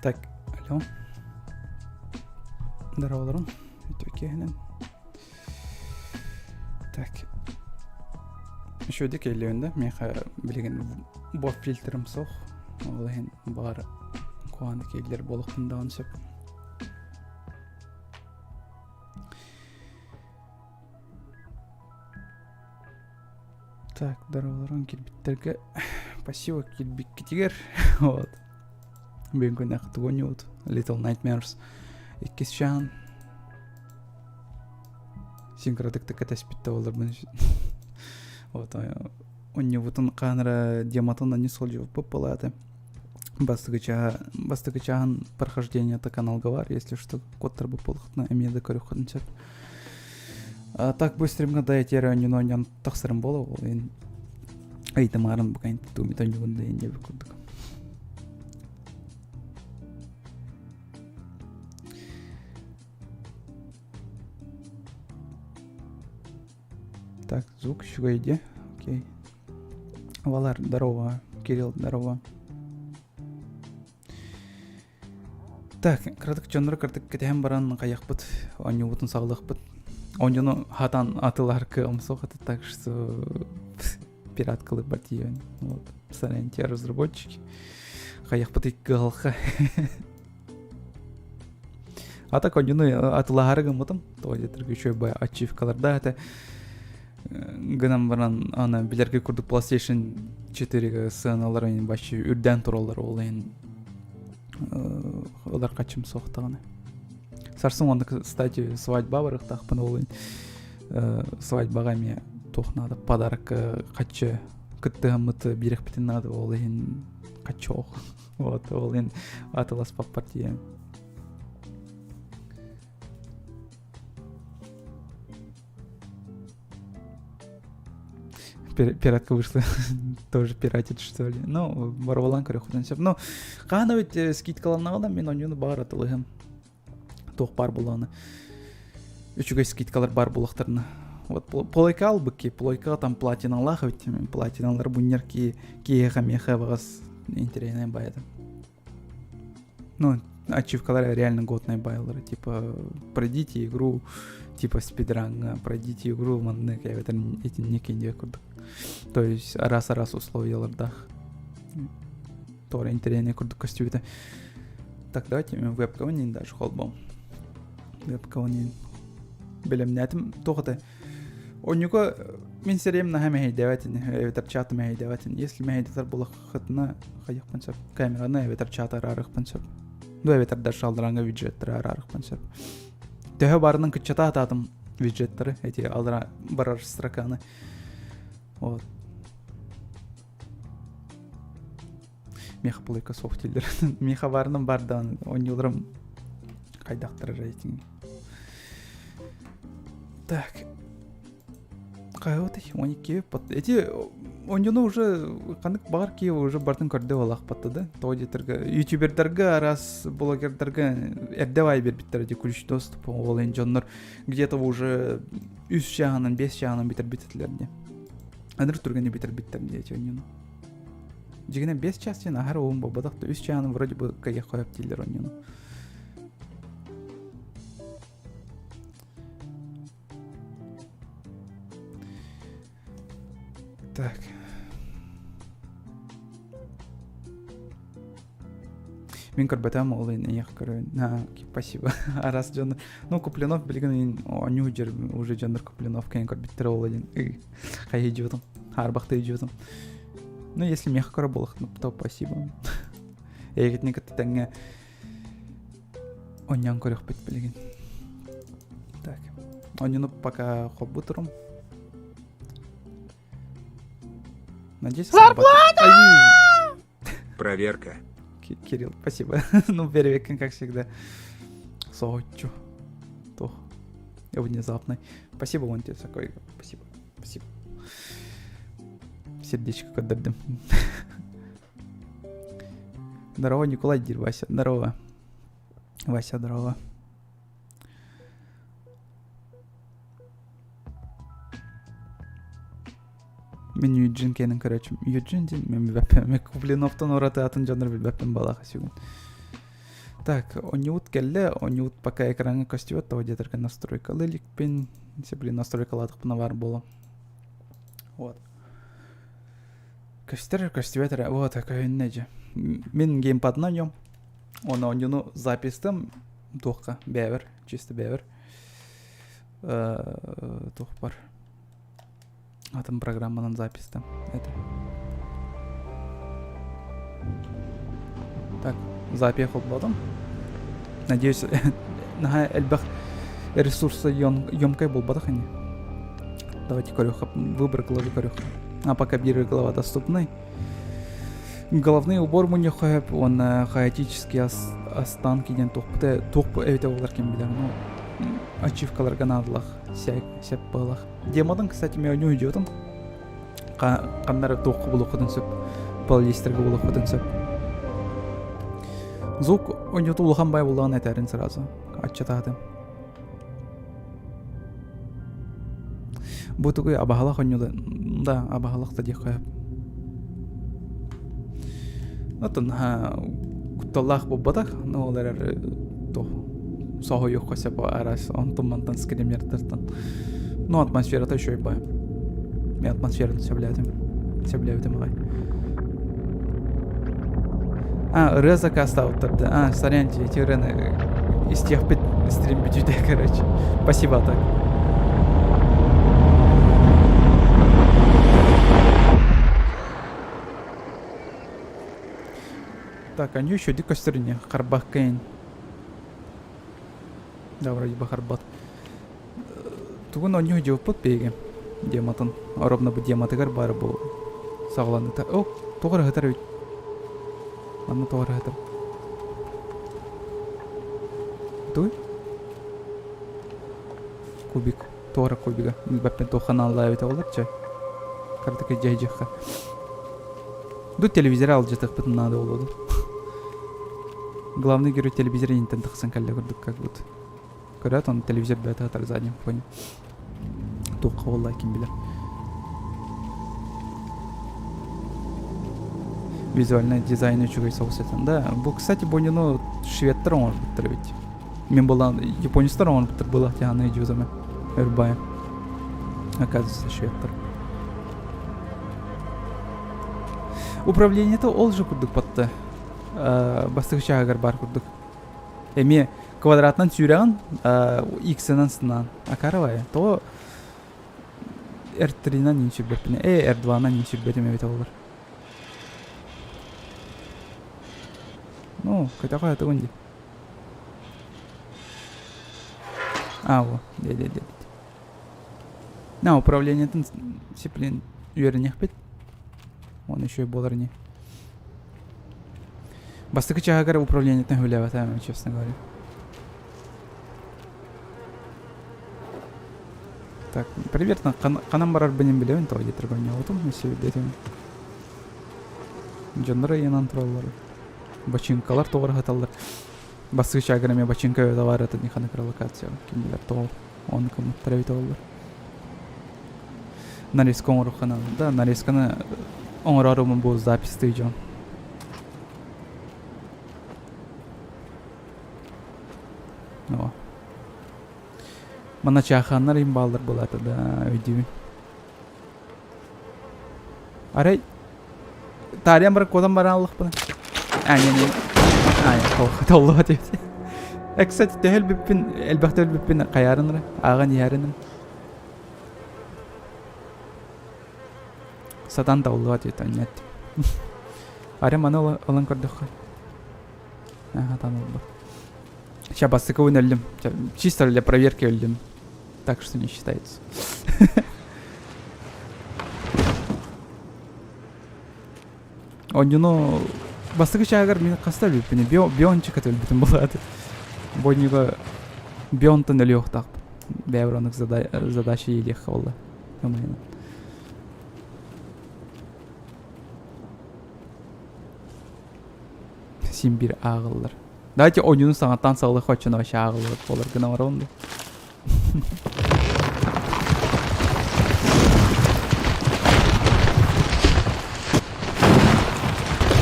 Так, алло. Здорово, Үтүө киэһэнэн. Так. Үчүгэйдик өйдөөн да, миэхэ билигин бот фильтрым суох. Ол иһин баар куһаҕан киэллэр буолуохпун даҕаны сөп. Так, здороволорун кирбиттэргэ спасибо кирбиккитигэр. Вот. Бүгүн күннээх тугунньубут Little Nightmares иккис чаан синкратык кэтэспит да буоларбын вот унньубутун хаанара дематын они сылдьыбыппыт буолааты бастакы чааһа бастакы чааһын прохождениета каналга бар если что куоттарбыт буоллахтына эмиэ да көрүөххүтүн сөп а так быстрым да этиэр оонньуну оонньоон тахсарым буола ол иһин ыйтымаарын букайн туумит оонньугун да диэбит курдук Так, звук еще иди. Окей. Валар, здорово. Кирилл, здорово. Так, кыратык дьоннору кыратык кэтэһэн баран хайахпыт, оонньуубутун саҕалыахпыт. Оонньууну хатан атылар кыам суох это так что пираткалык тиийэн. Вот, сорян, те разработчики. Хайахпыт икки А так оонньууну атылаһары гыммытым. Тоҕо диэтэргэ үчүгэй ачивкалардаах этэ. Гынан баран аны билэргэ курдук PlayStation 4 сыаналар вообще үрдээн тураллар ол иһин ылар хачым суох даҕаны. Сарсын уонна кстати свадьба барыахтаахпын ол иһин свадьбаҕа эмиэ туох наада подарок хаччы кыттыһаммыт биэрэхпитин наада ол иһин хаччы ох вот ол иһин атыласпаппар тиийэн Пиратка вышла. Тоже пиратит, что ли. Ну, барбалан көрөхүтэн сөп. Ну, хаана ведь скидкаланнаҕына мин онньуну баар атылыһым. Туох баар булааны. Үчүгэй скидкалар баар булахтарына. Вот плойка албык плойка там платиналаах ведь платиналар буннер ки киэхэ миэхэ баҕас интэриэһинэй байата. Ну, ачивкалар реально годные байлары. Типа, пройдите игру, типа спидранга, пройдите игру маннык, эбэтэр итинник индия курдук. То есть раз-раз условиялардаах. Туора интэриэһинэй курдук көстүбүтэ. Так, давайте мен вебкабын даже холбом. Вебкабын бэлэмнээтим. Туох это? Онньука мин сирэйим наһаа мэһэйдээбэт ини, эбэтэр чаты мэһэйдээбэт ини. Если мэһэйдэтэр буоллаххытына хайыахпын сөп. Камераны эбэтэр чаты араарыахпын сөп. Ну эбэтэр даже алдараҥҥа виджеттары араарыахпын сөп. Төһө барынан кыччата атаатым виджеттары, эти алдара барар строканы. Вот. Меха плойка софтиллер. Меха барынан бардан оонньууларым хайдахтара рейтинг. Так. Хайа 12 Эти... Онньону уже ханнык баҕар киһи уже бартын көрдө буолаахпатта да. Тоҕо диэтэргэ ютубердарга араас блогердарга эрдэ баай биэрбиттэрэ ди ключ доступа ол эн дьоннор где-то уже үс чааһынан биэс чааһынан бүтэрбит этилэр ди. Аныр түргэнник бүтэрбиттэр диэти онньону. Дьигинэ биэс чаас диэн аһар уһун буолбатах да үс чааһынан вроде бы кыайа хойоп дииллэр онньону. Так. Мин көрбөтөм ол иһин көрөйүн. Спасибо. Арас дьон. Ну, Куплинов билигин оонньуу дьер уже дьоннор Куплинов кэйин көрбүттэр ол один. Хайы дьуотум. Харбахты дьуотум. Ну, если меха көрө буолах, то спасибо. Эйгитини кытта тэҥҥэ Онньон көрүөхпүт билигин. Так. Онньону пока холбутурум. Надеюсь, Зарплата! Проверка. Кирилл, спасибо. ну, перевекин, как всегда. Соочу. То. Внезапный. Спасибо, вон тебе такой. Спасибо. Спасибо. Сердечко көрдөрдүм. Здорово, Николай диир Вася. Здорово. Вася, здорово. Мин Юджин кэнин көрөөчүм. Юджин диэн мен билбэппин. Мен Куплиновтан ураты атын дьоннор билбэппин балаха сүгүн. Так, онньуут кэллэ. Онньуут пока экраҥҥа көстүбэт, того диэтэргэ настройкалы иликпин. Блин, настройкалаатахпына баар буолуо. Вот. Көстөр, көстүбэт эрэ. Вот, көһүннэ дьэ. Мин геймпадынан ойом. Оны оонньууну запистым туохха бэйэбэр, чисто бэйэбэр. Туох бар. Атын программанан запистым. Это. Так, запись холбоотум. Надеюсь, наһаа элбэх ресурса емкай буолбатах ини. Давайте көрүөххэ, выбор главы көрүөххэ. А пока первая глава доступны. Головные убор мунньахха уонна хаотические останки диэн туохпута туох эбитэ буолар ким билэр. Ну, ачивкаларга наадалах, сеп быһалах. Демодан, кстати, мен ойнуу идиотум. Ханнары туохха булуоххутун сөп, плейлистерге булуоххутун сөп. Звук ойноту улахан бай буллаҕын этэрин сразу аччатаатым. Бу тугуй абаһалах онньула да абаһалах да диэххэ Оттон кутталлаах буолбатах, но ол эрэр туох соһуйуохха сөп араас онтон-мантан скримердартан. Ну, атмосферата үчүгэй баа. Мен атмосфераны сөбүлээтим. Сөбүлээбитим аҕай. А, ырыа заказтаабыттар да. А, сорян, эти ырыаны истиэхпит стрим бүтүүтэ, короче. Спасибо так. Так, они еще дик көстөрүнэ харбаккайын. Да, вроде бы харбат. Тугун онньуу дьуоппут биһиги дематын оробно бу дематыгар баар бу саҕаланыыта о тоҕо эрэ ыһытар эбит манна тоҕо эрэ ыһытар тугуй кубик тоҕо эрэ кубига билбэппин туох ханааллаа эбитэ буоллар чэ кыратык дьэһдьиэххэ ду телевизор алдьатыахпытын наада буолуо ду главный герой телевизор интен тахсан кэллэ курдук как будто Көрөөт, он телевизор бэйэтэ сытар заднем фоне. Туохха буолла ким билэр. Визуальный дизайн үчүгэй соҕус этэн да. Бу, кстати, бонину шведтэр оҥорбуттар эбит. Мин буолан японецтар оҥорбуттар была тяны идиотами. Өрбайым. Оказывается, шведтэр. Управлениета ол же курдук батты. Бастакы чааһыгар бар курдук. Эмиэ квадратынан сүүрэҕин, иксынан сынаан. Акаровая. Тоҕо R3-нан иин сүүрбэппин. Э, R2-нан иин сүүрбэтим эбитэ буолар. Ну, көтөҕө атыгын дии. А, во, де де де. На управлениетын сиплин үөрэниэхпит. Он еще буолар ини. Бастакы чааһыгар управлениеттан үлэлээбэтэ, честно говоря. Так, примерно ханан барарбын билэбин тоҕо диэтэр оонньообутум өссө билбэтим. Дьоннор ыйанан тураллар. Бачыыҥкалар тоҕо ыһыталлар. Бассыычаагар эмиэ бачыыҥка өтө баар этэ ханнык эрэ локация ким билэр тоҕо ону гыммыттар эбитэ буоллар. Нарезка оҥоруохха наада да нарезканы оҥороорумун бу записьтыы дьон. О. Манна чаахааннар им бааллар буолаата да өйдүүбүн. Арай таарыйан баран куотан баран аллахпына. А, не, не. А, толлуо диэт. Э, кстати, төһө өлбүппүн, элбэхтэ өлбүппүн хайаарын эрэ, ааҕан иһээрин. Сатан табыллыбат диэт, анньат. Арай маны ылан көрдөххө. Ага, там ылбат. Сейчас бастакыбын өллүм. Чисто для проверки өллүм. Так что не считается. Онньуну бастакы чааһыгар мин хаста өлбүппүн биончика өлбүтүм буолаат. Бонньуга бионтан өлүөхтаахпын. Бэйэбэр оннук задача иилиэххэ буолла. Син биир ааҕыллар. Давайте ойууну саҥаттан саҕалыах оччоно вообще ааҕыллыбат буолар гына барабын да.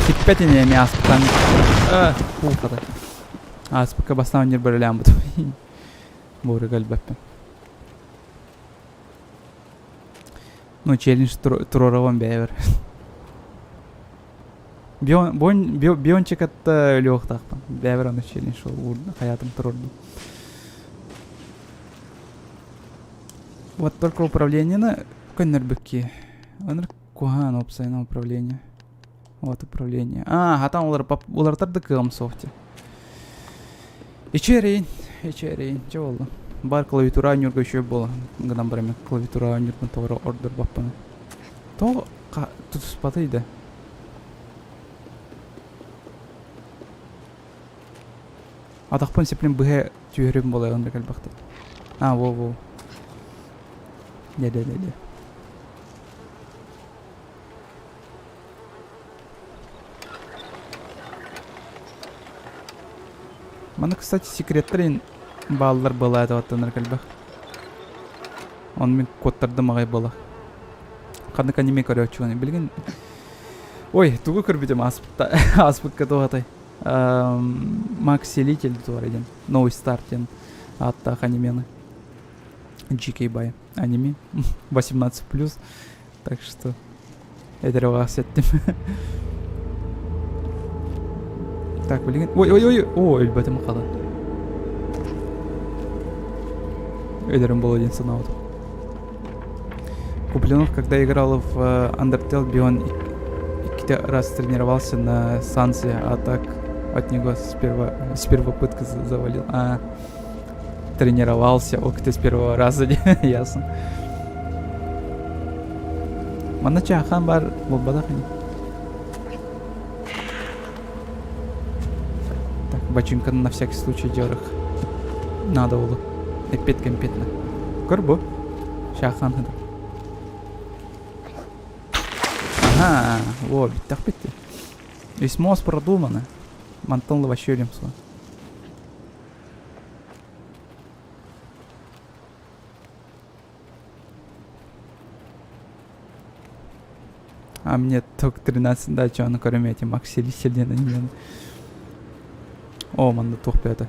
Сиппэт ини эмиэ ааспыттан хата. Ааспыкка бастаан ньир бөрөлөөн бутум. Буору өлбөппүн. Ну, челлендж туруорабын бэйэбэр. Биончикатта өлүөхтаахпын. Бэйэбэр ону челлендж хайаатым туруордум. Вот только управлениены көннөрбүкки. Онор куһаан уопсайынан управление. Вот управление. А, хатан уларытар да кыам суох дии. Ичи эрэйин, ичи эрэйин, чэ буолла. Бар клавиатура ньурга үчүгэй буола гынан бараммын клавиатура ньургун тоҕо ордорбоппун. Тоҕо тутуспатый да? Атахпын сиплин быһа түһэрим буолайын да кэлбэхтэ. А, во-во. Дэ-дэ-дэ-дэ. Манна, кстати, секреттэр бааллар была это кэлбэх. Он мин куоттардым аҕай буола. Ханнык аниме көрөөччүгүн билигин Ой, тугу көрбүтүм ааспытта ааспыкка туох атай Макс Селитель туора диэн Новый старт диэн ааттаах анимены GK by аниме 18+, так что эдэр сеттим. Так, билигин Ой, ой, ой, о, өлбөтүм хала. Өлөрүм буолуо диэн санаабытым. Куплинов, когда играл в Undertale, Бион иккитэ раз тренировался на Сансе, а так от него с, перво, с первой попытки завалил. А, тренировался, ок, ты с первого раза, ясно. Манна чаахан бар буолбатах ини. Так, бачыҥканы на всякий случай дьарык. Надо было. Эппет кэмпетне. Көр бу. Чаахан хыдыр. Ага, во, биттэх битти. Весьма продумано. Мантан вообще өлем А мне только 13, да, чё, ну кроме этим Максили Селена не О, манна туох бэйэтэ.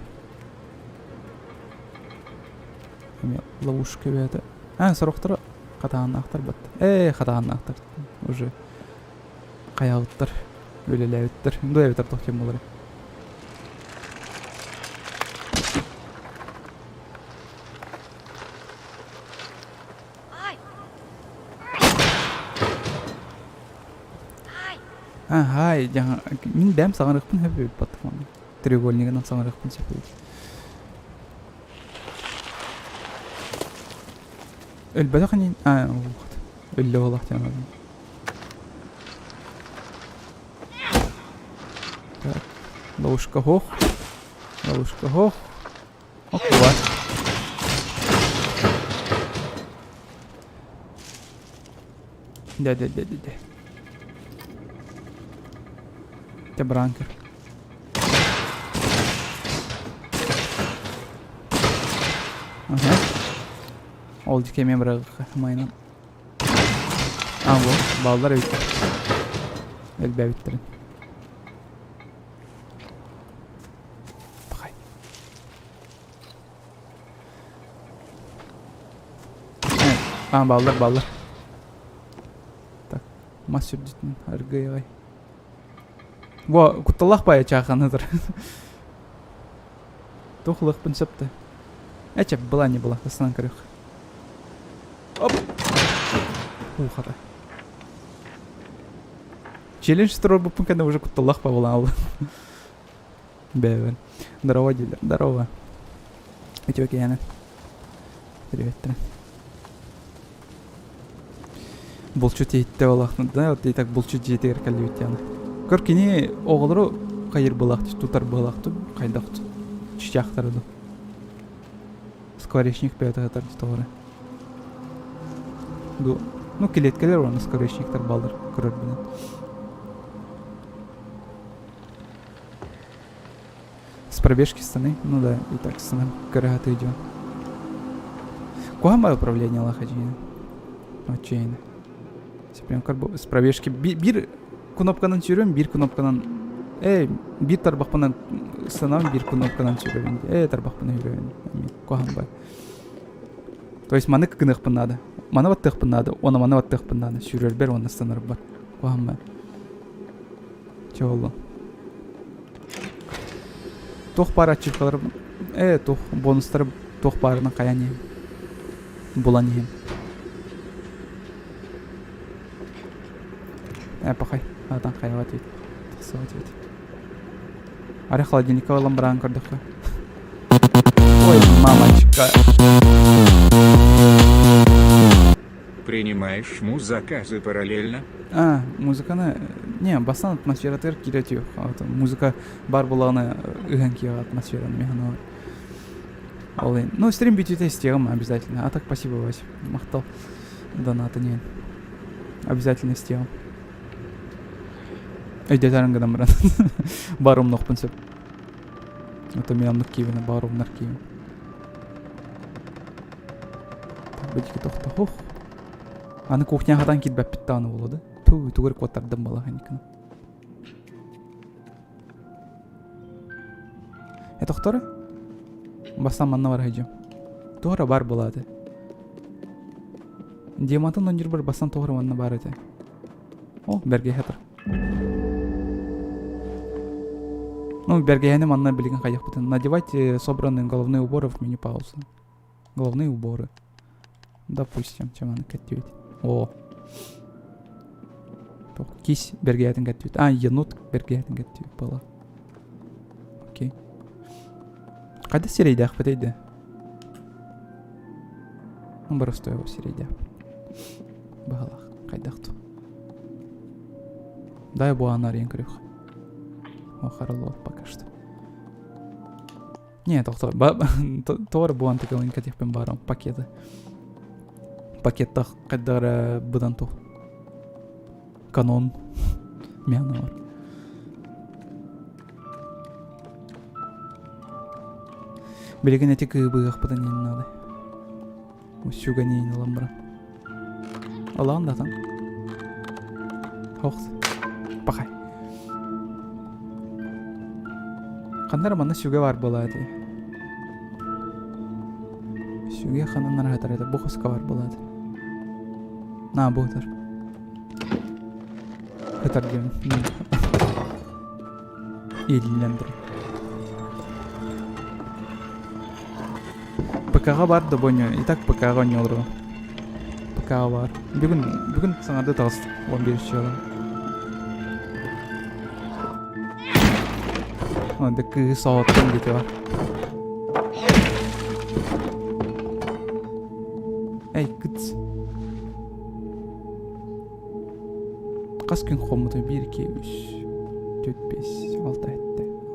Эмиэ ловушка бэйэтэ. А, сорохторо хатааннаахтар бат. Ээ, хатааннаахтар. Уже хайаабыттар, үлэлээбиттэр. Ду эбэтэр туох диэн буоларый? Аһай, мин бэйэм саҥарыахпын сөп эбит баттахпын. Треугольнигынан саҥарыахпын сөп эбит. Өлбөтөх ини а өллө буоллах диэн Так, ловушка хох. Ловушка хох. Окула. Дэ дэ дэ дэ дэ. Дэ быраан көр. Ага. Ол дьикэ эмиэ быраҕыахха майынан. А, вот, баллар эбит. Элбээбиттэрин. Пахай. А, баллар, баллар. Так, мас үрдүтүн аргый аҕай. Во, кутталлаах баайа чааханытыр. Туох ылыахпын сөп да. Эчэ, была не была, астынан көрүөх. Оп! Уу хата. Челлендж туруорбуппун кэннэ уже кутталлаах бабылаан Бэбэн. Здорово, дилер. Здорово. Үтүө киһини. Приветтэрин. Булчут иһиттэ буолаахтын да, вот и так булчут дьиэтигэр кэллибит диэни. Көр кини оҕолору хайыр буолаахтыы, тутар буолаахтыы, хайдах чычаахтары ду. Скворечник бэйэтэ сытар тоҕо Ду, ну килиэткэлэр уонна скворечниктар бааллар көрөрбүнэн. С пробежки станы, ну да, и так станам көрө сатыы дьон. Куһаҕан управлениелаах эдьиийин. Отчаянно. Прям как бы с пробежки биир кнопканан сүүрөм, биир кнопканан э биир тарбахпынан станам, биир кнопканан сүүрөбүн. Э тарбахпынан сүүрөбүн. Куһаҕан бай. То есть маны гыныахпын наада. Маны баттыахпын наада, уонна маны баттыахпын наада. Сүүрэрбэр уонна станарбар. Куһаҕан бай. Чэ буоллун. Туох баар аччыыкалар ээ туох бонустары туох баарынан хайаан иһин булан иһин. Ээ пахай аатан хайаҕа тиийт тахсыба тиийт. Арай холодильникка ылан бараан көрдөххө. Ой, мамочка. Принимаешь муз-заказы параллельно? А, музыканы... Не, бастан атмосфератыгар киирэ түһүөх. Музыка бар буолаҕына ыһан киэҕэ атмосфераны миһанылар. Ол иһин. Ну, стрим бүтүүтэ истиэҕим обязательно. А так спасибо, Вася. Махтал донатын иһин. Обязательно истиэҕим. Өйдөтөрүн гынан баран. Бар умнуохпун сөп. Это мен оннук киибинэ бар умнар киибин. Бэдики тохтоһуох. Аны кухня хатан киирбэппит даҕаны буолуо да. Туу, тугу эрэ куоттардым балаһанньыкына. Э тохторо? Бастаан манна бар сылдьыам. Туох эрэ баар буолааты. Диамантын ондьурбар бастаан туох эрэ манна баар этэ. О, бэргэһэ тұр. Ну, бэргэһэни манна билигин хайыахпытын. Надевайте собранные головные уборы в меню паузы. Головные уборы. Допустим, чем аны кэттибит. О. Кис бэргэһэтин кэттибит. А, енот бэргэһэтин кэттибит была. Окей. Қайда сирэйдээх бит Ну, боростуой сирэйдээх. Баһалаах. Хайдах ту. Дай бу аны арыйан көрүөх. О, хараллов пока что. Не, тохтоо. Тоҕо эрэ буолан тыкылын кэтиэхпин баарым пакеты. Пакеттах хайдах эрэ быдан тух. Канон. Мяна бар. Билигин эти кыыбыахпытын иһин наада. Сүгэниин ылан баран. Ылаҕын да там. Ох, пахай. Ханна эрэ манна сүгэ баар буолаа дии. Сүгэ ханан араһытар этэ, бу хоско баар буолаа дии. На, бу ытар. Ытар диэн. Ииллэн турар. ПК-ҕа баар да бонньо, и так ПК-ҕа оонньууллар ПК-ҕа баар. Бүгүн, бүгүн саҥардыы таҕыста 11 чыала. Онда кыыһы соһоттум диэти бар. Эй, кыц. Хас күн хоммута? 1, 2, 3, 4, 5, 6, 7,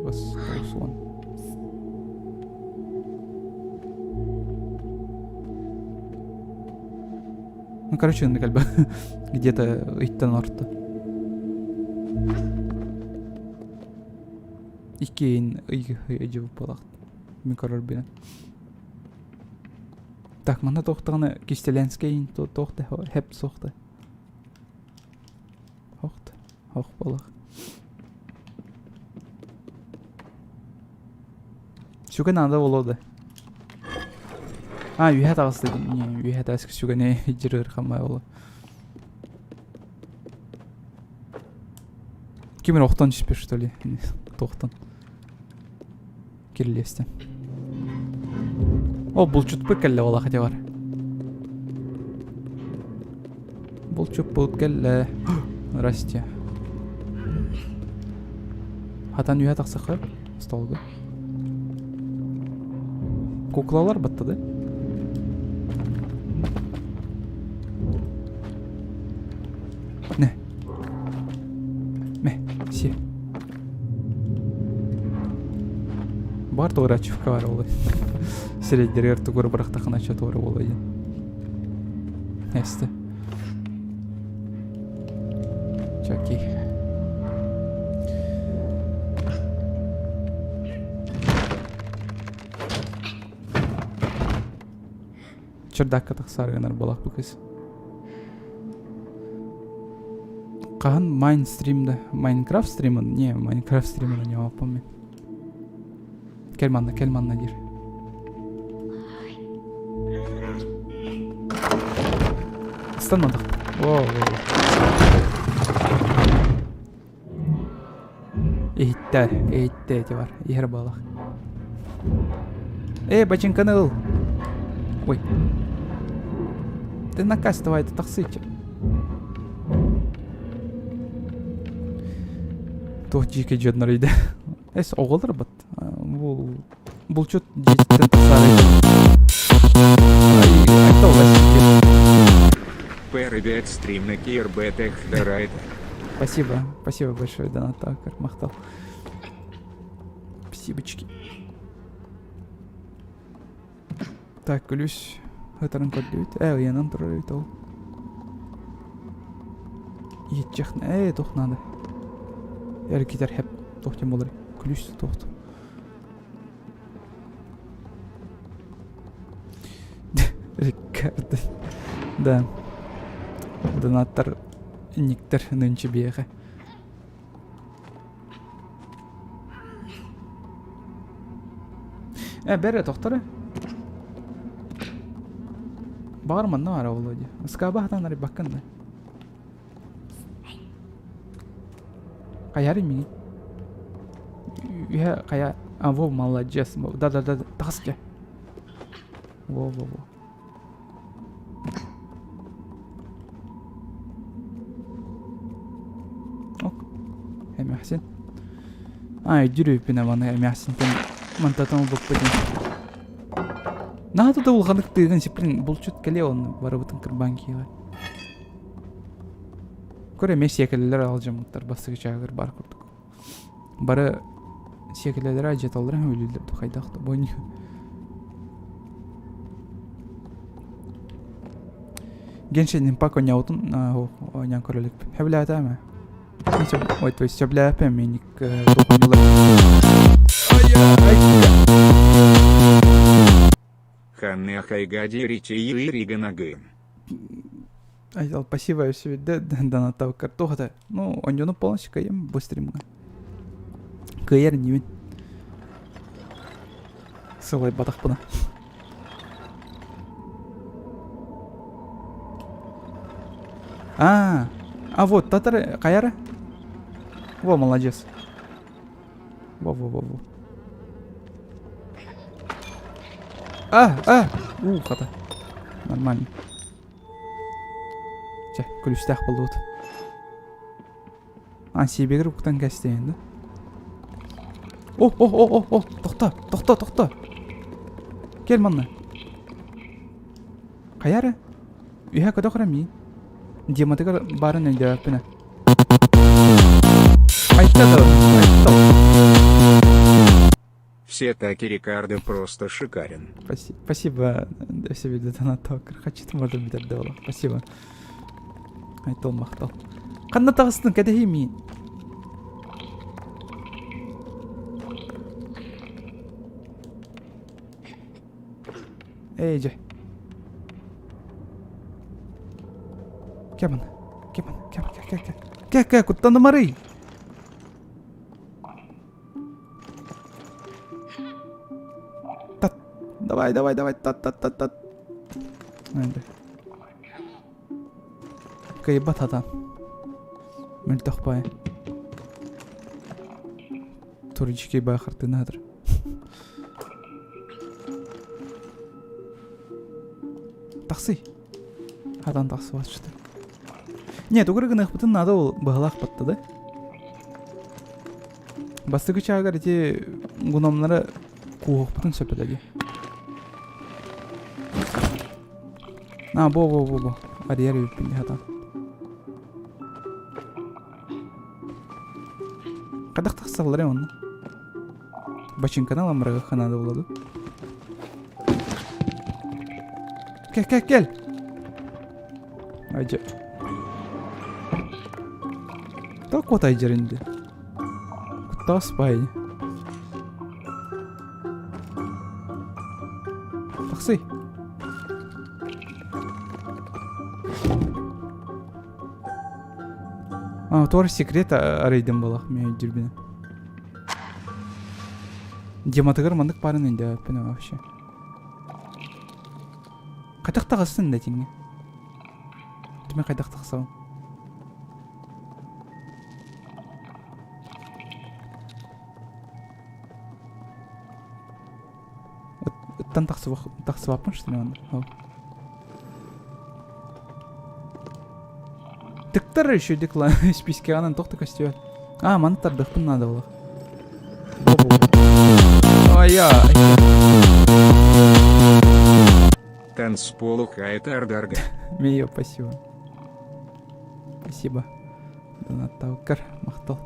8, 9, 10. Ну, короче, как бы где-то ыйтан орто. Иккиэн ый ыйдьыбыт буолаахт. Мин көрөр билэн. Так, манна туохтаҕына кистэлэнскэй туох да хэп суох да. Хохт, хох буолах. Сүгэ наада буолуо да. А, үһэ таҕыста не, үһэ таҕыска сүгэни дьырыр хаммай буолуо. Ким эрэ охтон түспүт что ли? Туохтан? Кирилиэстэн. О, булчутпут кэллэ буолла хотя бар. Булчуппут кэллэ. Здрасте. Хатан үһэ тахсахха столга. Куклалар батты да? Не. Мэ, си. Бар туорачивка бар ол. Сирэйдэригэр тугур бырахтахына ча туора буолуо диэн. Эсте. Чаки. Чердакка тахсаары гынар буолах бу кыз. Хаһан Майнстрим да Майнкрафт стримын не Майнкрафт стримын ойнообоппун мин. Кэл манна, кэл манна диир. Ыстанматах. О, Иһиттэ, иһиттэ ити бар. Иһэр буолах. Эй, бачыҥканы ыл. Ой. Ты наказ давай, ты тахсычы. Туох дьиикэ дьоннор үйдэ. Эс оҕолор бат. Бу булчут дьиэтиттэн тахсаары. Привет, стрим на Кирбетех Спасибо, спасибо большое, донат Акар, махтал. Спасибочки. Так, күлүс ытарын көрдүбүт. Ээ, ыйанан турар эбит ол. Иһитчэх, ээ, туох надо. Эргитэр хэп, туох диэн буолар. Күлүс туох. Риккардо. Да. Донаттар никтер нынче биэхэ. Э, бэрэ тохторо. Баҕар манна баара буолуо дии. Ыскааба хатан арыйбаккын да. Хайарый миигин? Үһэ хайа... А, во, молодец. Да-да-да, тахас дьэ. Во-во-во. Ок. Эмээхсин. А, өйдүүр маны эмээхсинтэн мантатан ылбыппыт. Наһаа да улаханнык тыыгын сиппин булчут кэлиэ онно барыбытын кырбаан киэҕэ. Көр эмиэ сиэкэлэлэр алдьаммыттар бастакы чааһыгар баар курдук. Бары сиэкэлэлэри алдьаталлара өлүүллэр да хайдах да бойню. Геншин Импак оонньообутун оонньоон көрө иликпин. Сөбүлээтэ ме? Ой, то есть сөбүлээппин миник Айтал, спасибо все донаттабыккар туох это ну онньону полностью кыайым бу стримҥа кыайар иннибин сылайбатахпына а а вот татар хайара во молодец во во во во а а уу хата нормально Чэ, күлүстээх буоллубут. А, сиэбигэр уктан кэстэйэн да? О, о, о, о, о, тохто, тохто, тохто. Кэл манна. Хайа эрэ? Үһэ көтөх эрэ миин. Дематыгар баарын өйдөөбөппүн ээ. Айта да, айта. Все-таки Рикардо просто шикарен. Спасибо, себе донат Хочу может быть отдавала. Спасибо. Айтол махтал. Ханна таҕыстын кэтэһии миин. Эй, дьэ. Кэмэн, кэмэн, кэмэн, кэ, кэ, кэ. Кэ, кэ, куттанымарый. Тат. Давай, давай, давай, тат, тат, тат, тат. Кыайбат хатан. Мөлтөх баай. Турички баай хартыына хатыр. Тахсый. Хатан тахсыбат что Не, тугу гыныахпытын наада ол быһалаах батта да. Бастакы чаагар ити гномнары кууһуохпутун сөп этэ дии. А, бо бо бо бо. Арыйар эбиппин дии хатан. Хайдах тахсаллар онно? Бачыҥканы ламмарыгахха наада буолла дуу? Кэл, кэл, кэл! Айдьа. Так вот айдьар инде. Куттаас бай. Тахсый. А, туор секрет арыйдым балах мен жүрбүнэ. Дематыгар маннык баарын өйдөөппүн вообще. Хайдах таҕыстын да тиҥҥэ? Түмэ хайдах тахсабын? Ыттан тахсыбаппын что ли онно? Тыктар еще декла спискеҕинэн туох да көстүбэт. А, маны тардыахпын наада буолуох. Ай-я. Танцполу хайта ардарга. Мио, спасибо. Спасибо. Донаттауккар, махтал.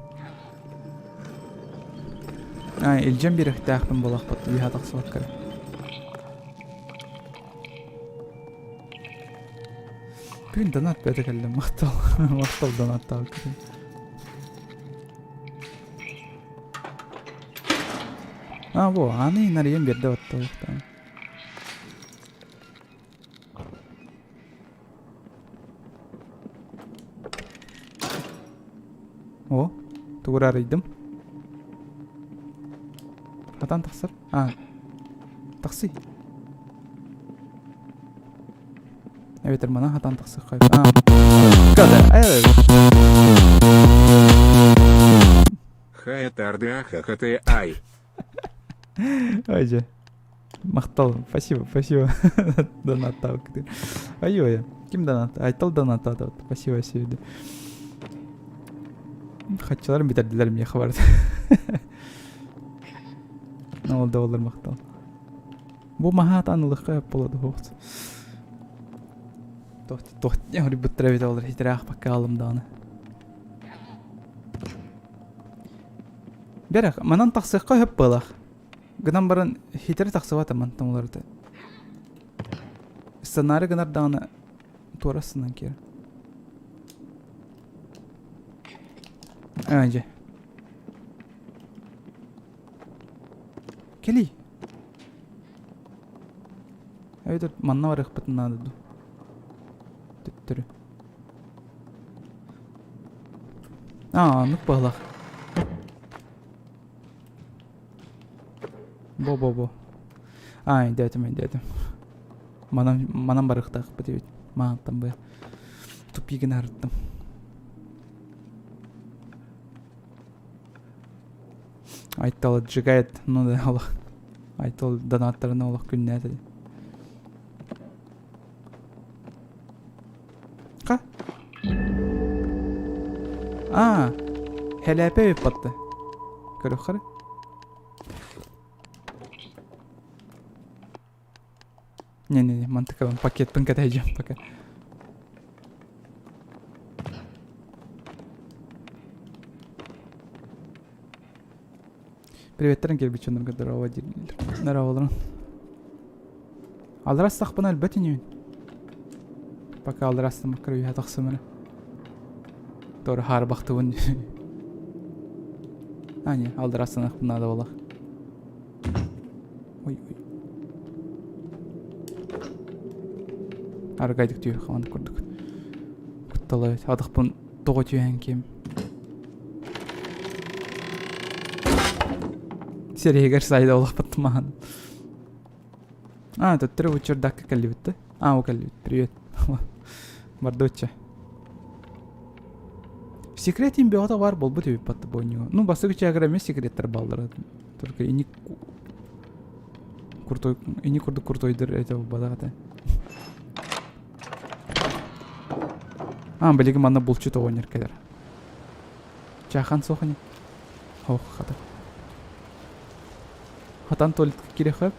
А, илдьэн биэрэхтээхпин буолахпыт, үөһэ тахсыбаккар. Бүгүн донат бөтө кэллим, махтал. Махтал донаттаабыккытын. А, во, аны нарыйан биэрдэ батталыктаан. О, тугу арыйдым. Хатан тахсар. А, тахсый. Эбэтэр манан хатан тахсыахха А, Хайатарды ахахаты ай. Ой, дьэ. Махтал, спасибо, спасибо. Донаттаабыккытын. Айой, ким донат? Айтал донаттаата. Спасибо, сүйді. Хаччыларым бүтэрдилэр миэхэ барыта. Ол да олар махтал. Бу маһаатаан ылыахха сөп буолуо дуо? Туох хоруйбуттара эбитэ буоллар хитирээх бакка даҕаны. Бэрэх, манан тахсыахха сөп буолах. Гынан баран хитире тахсыбата мантан уларыта. Сценарий гынар даҕаны туора сынан киэр. Аа, дьэ. Кэлий. Эбэтэр манна барыахпытын наада дуу? Төттөрү. Аа, оннук быһалаах. Бо-бо-бо. Аа, өйдөөтүм, өйдөөтүм. Манан, манан барыахтаахпыт эбит. Маантан быа. Тупигын арыттым. Айтал отжигает, ну да, олох. Айтал донаттарына олох күннээтэ. Ха? Аа, хэлээпэ ыыппатта. Көрөххөрө. Не-не-не, мантыкабын пакетпын кэтэһдьэм пока. Приветтерин кэлбит дьоннорго здорово дииллэр. Здороволорун. Алрастахпына өлбөт инибин. Пока алрастамакка үһэ тахсым эрэ. Туора хаарбахтыбын. А, не, алрастанахпын надо было. Ой, ой. Аргайдык түйү хаман курдук. Куттала адахпын тоҕо түһэн ким. Сириһигэр сайда олохпут махан. А, төттөрү бу чердакка кэллибит да? А, ол кэллибит. Привет. Бардучча. Секретин бөҕөтө бар болбут эбит батты бойнуга. Ну, бастакы чаагыра эмиэ секреттер баллара. Только ини крутой, ини курдук крутойдор это бадах этэ. А, билигин манна булчут оҕонньор кэлэр. Чаахан суох ини. Ох, хата. Хатан туалетка кириэхэ.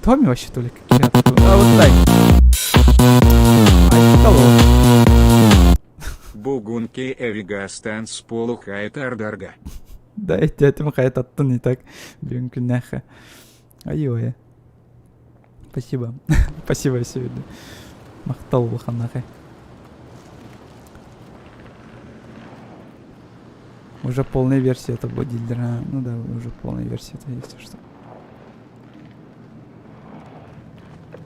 Томми вообще туалетка киирэ А вот так. Бугунки эвигастан с полухайт ардарга. Да, этим хайт аттын не так. Бүгүн күннээххэ. Айой. Спасибо. Спасибо сегодня. Махтал улаханнахай. Уже полная версия это будет, да. Ну да, уже полная версия это если что.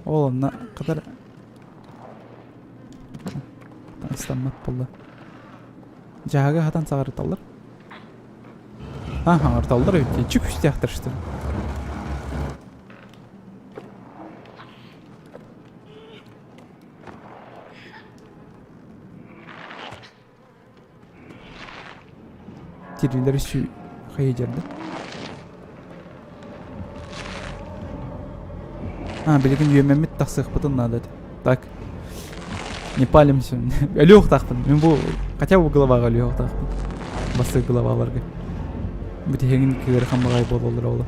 Ол онно катар ыстаммат буолла. Дьаһага хатан саҕарыталлар. А, хаҥырталлар эбит. Чүк үстээхтэр что ли? Тирилэри сүү хайыдьарда. А, билигин үөмэммит тахсыахпытын наада этэ. Так. Не палимся. Өлүөхтаахпын. Мин бу хотя бы главаҕа өлүөхтаахпын. Бастакы главаларга. Бүтүһүгүн кыырхан баҕай буолаллар ол.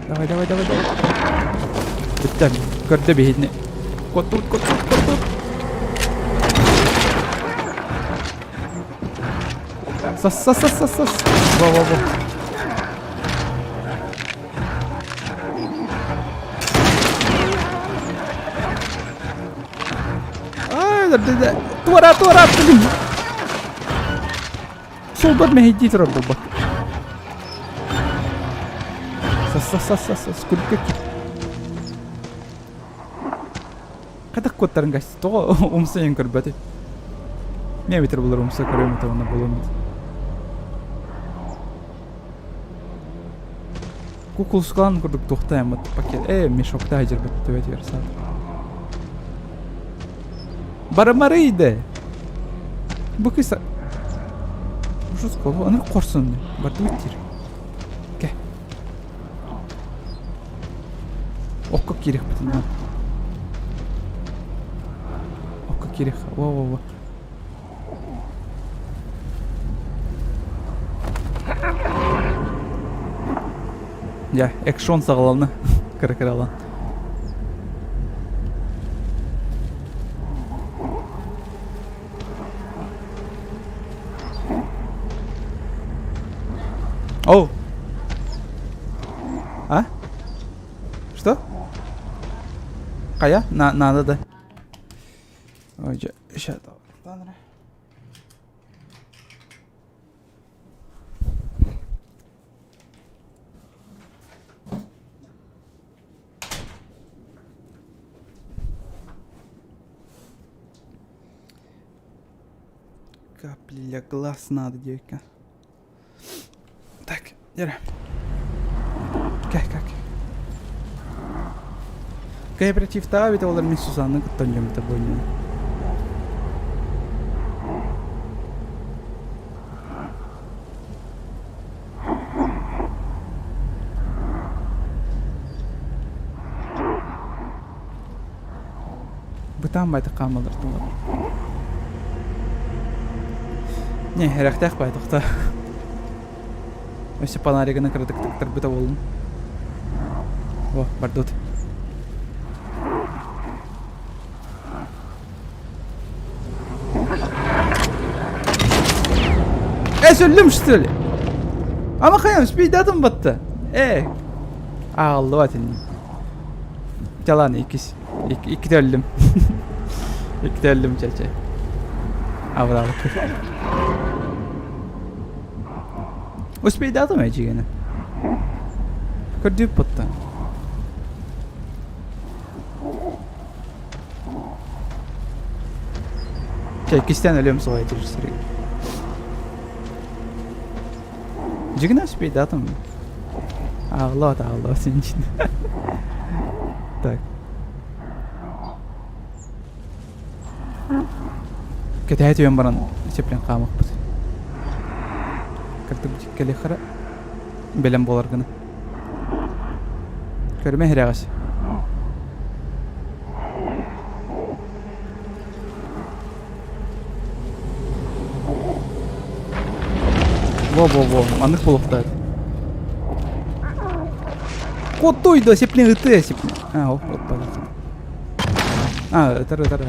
Давай, давай, давай, давай. Бүттэ. Көрдө биһитини. Куоттубут, куоттубут, куоттубут. Сас, сас, сас, сас, сас. Во, во, во. Ай, да, туора, туора, блин. Солдат мэһэйдии турар буолбат. Сас-сас-сас-сас, күлүккэ Хатах куоттарын гасти, тоҕо умса көрбөтүй? Не битер булар умса көрөм это онно болом. Кукулскан курдук тухтаяммыт пакет. Э, мешокта жербет төбөт версат. Барымарыйды. Бу кыса Жестко, аны корсун. Барды битир. Ке. Окко кириэхпитин Окко кириэх. Во-во-во. Дьэ, экшон саҕаланна. Кыра-кыралаан. Оу! А? Что? Хайа? На, надо да. Ой, дьэ, ща Капли для глаз надо, девка. Так, дere. Кэ, как? Кооперативтаа бит олар мин Сузанны кытта ойньоммута буонньуну. Бытаан байтах хаамалар тулар. Не, эрэхтээх байтахта. Өссө фонаригынан кыратык тыктарбыта буоллун. О, бардут. Опять өллүм что ли? Ама хайам спейдатым батта. Э. Ааллыбат инни. Жалан иккис. Икките өллүм. Икките өллүм чэ-чэ. Абырабыт. Успейдатым эдьигени. Көрдүүп бутта. Чэ, иккистээн өлүөм суоҕа этир сириг. Дьигинэ успейдатым. Ааҕыллыбат, ааҕыллыбат син Так. Кэтэһэ түһэн баран сиплэн хаамыахпыт. Кырдык кэлиэххэ бэлэм буолар гына. Көрүмэ иһирэҕэс. Во-во-во, маннык буолуохтаах. Куоттуй да сиплин ытыа сиплин. А, о, оппа. А, ытар, ытар.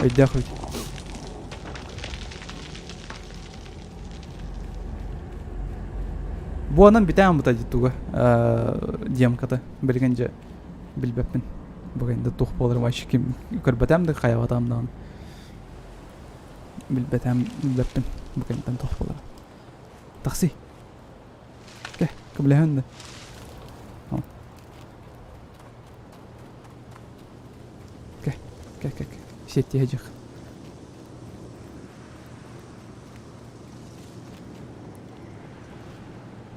Өйдөөх үт. Буонан бүтээн бута туга диэмката билигин дьэ билбэппин. Бүгүн да туох буоларым вообще ким көрбөтөм да хайабатам даҕаны. Билбэтем билбэппин бүгүнтэн туох буолара. Такси. Кэ, көмөлөһөн да. Кэ, кэ, кэ, кэ. Сиэттиһэ дьых.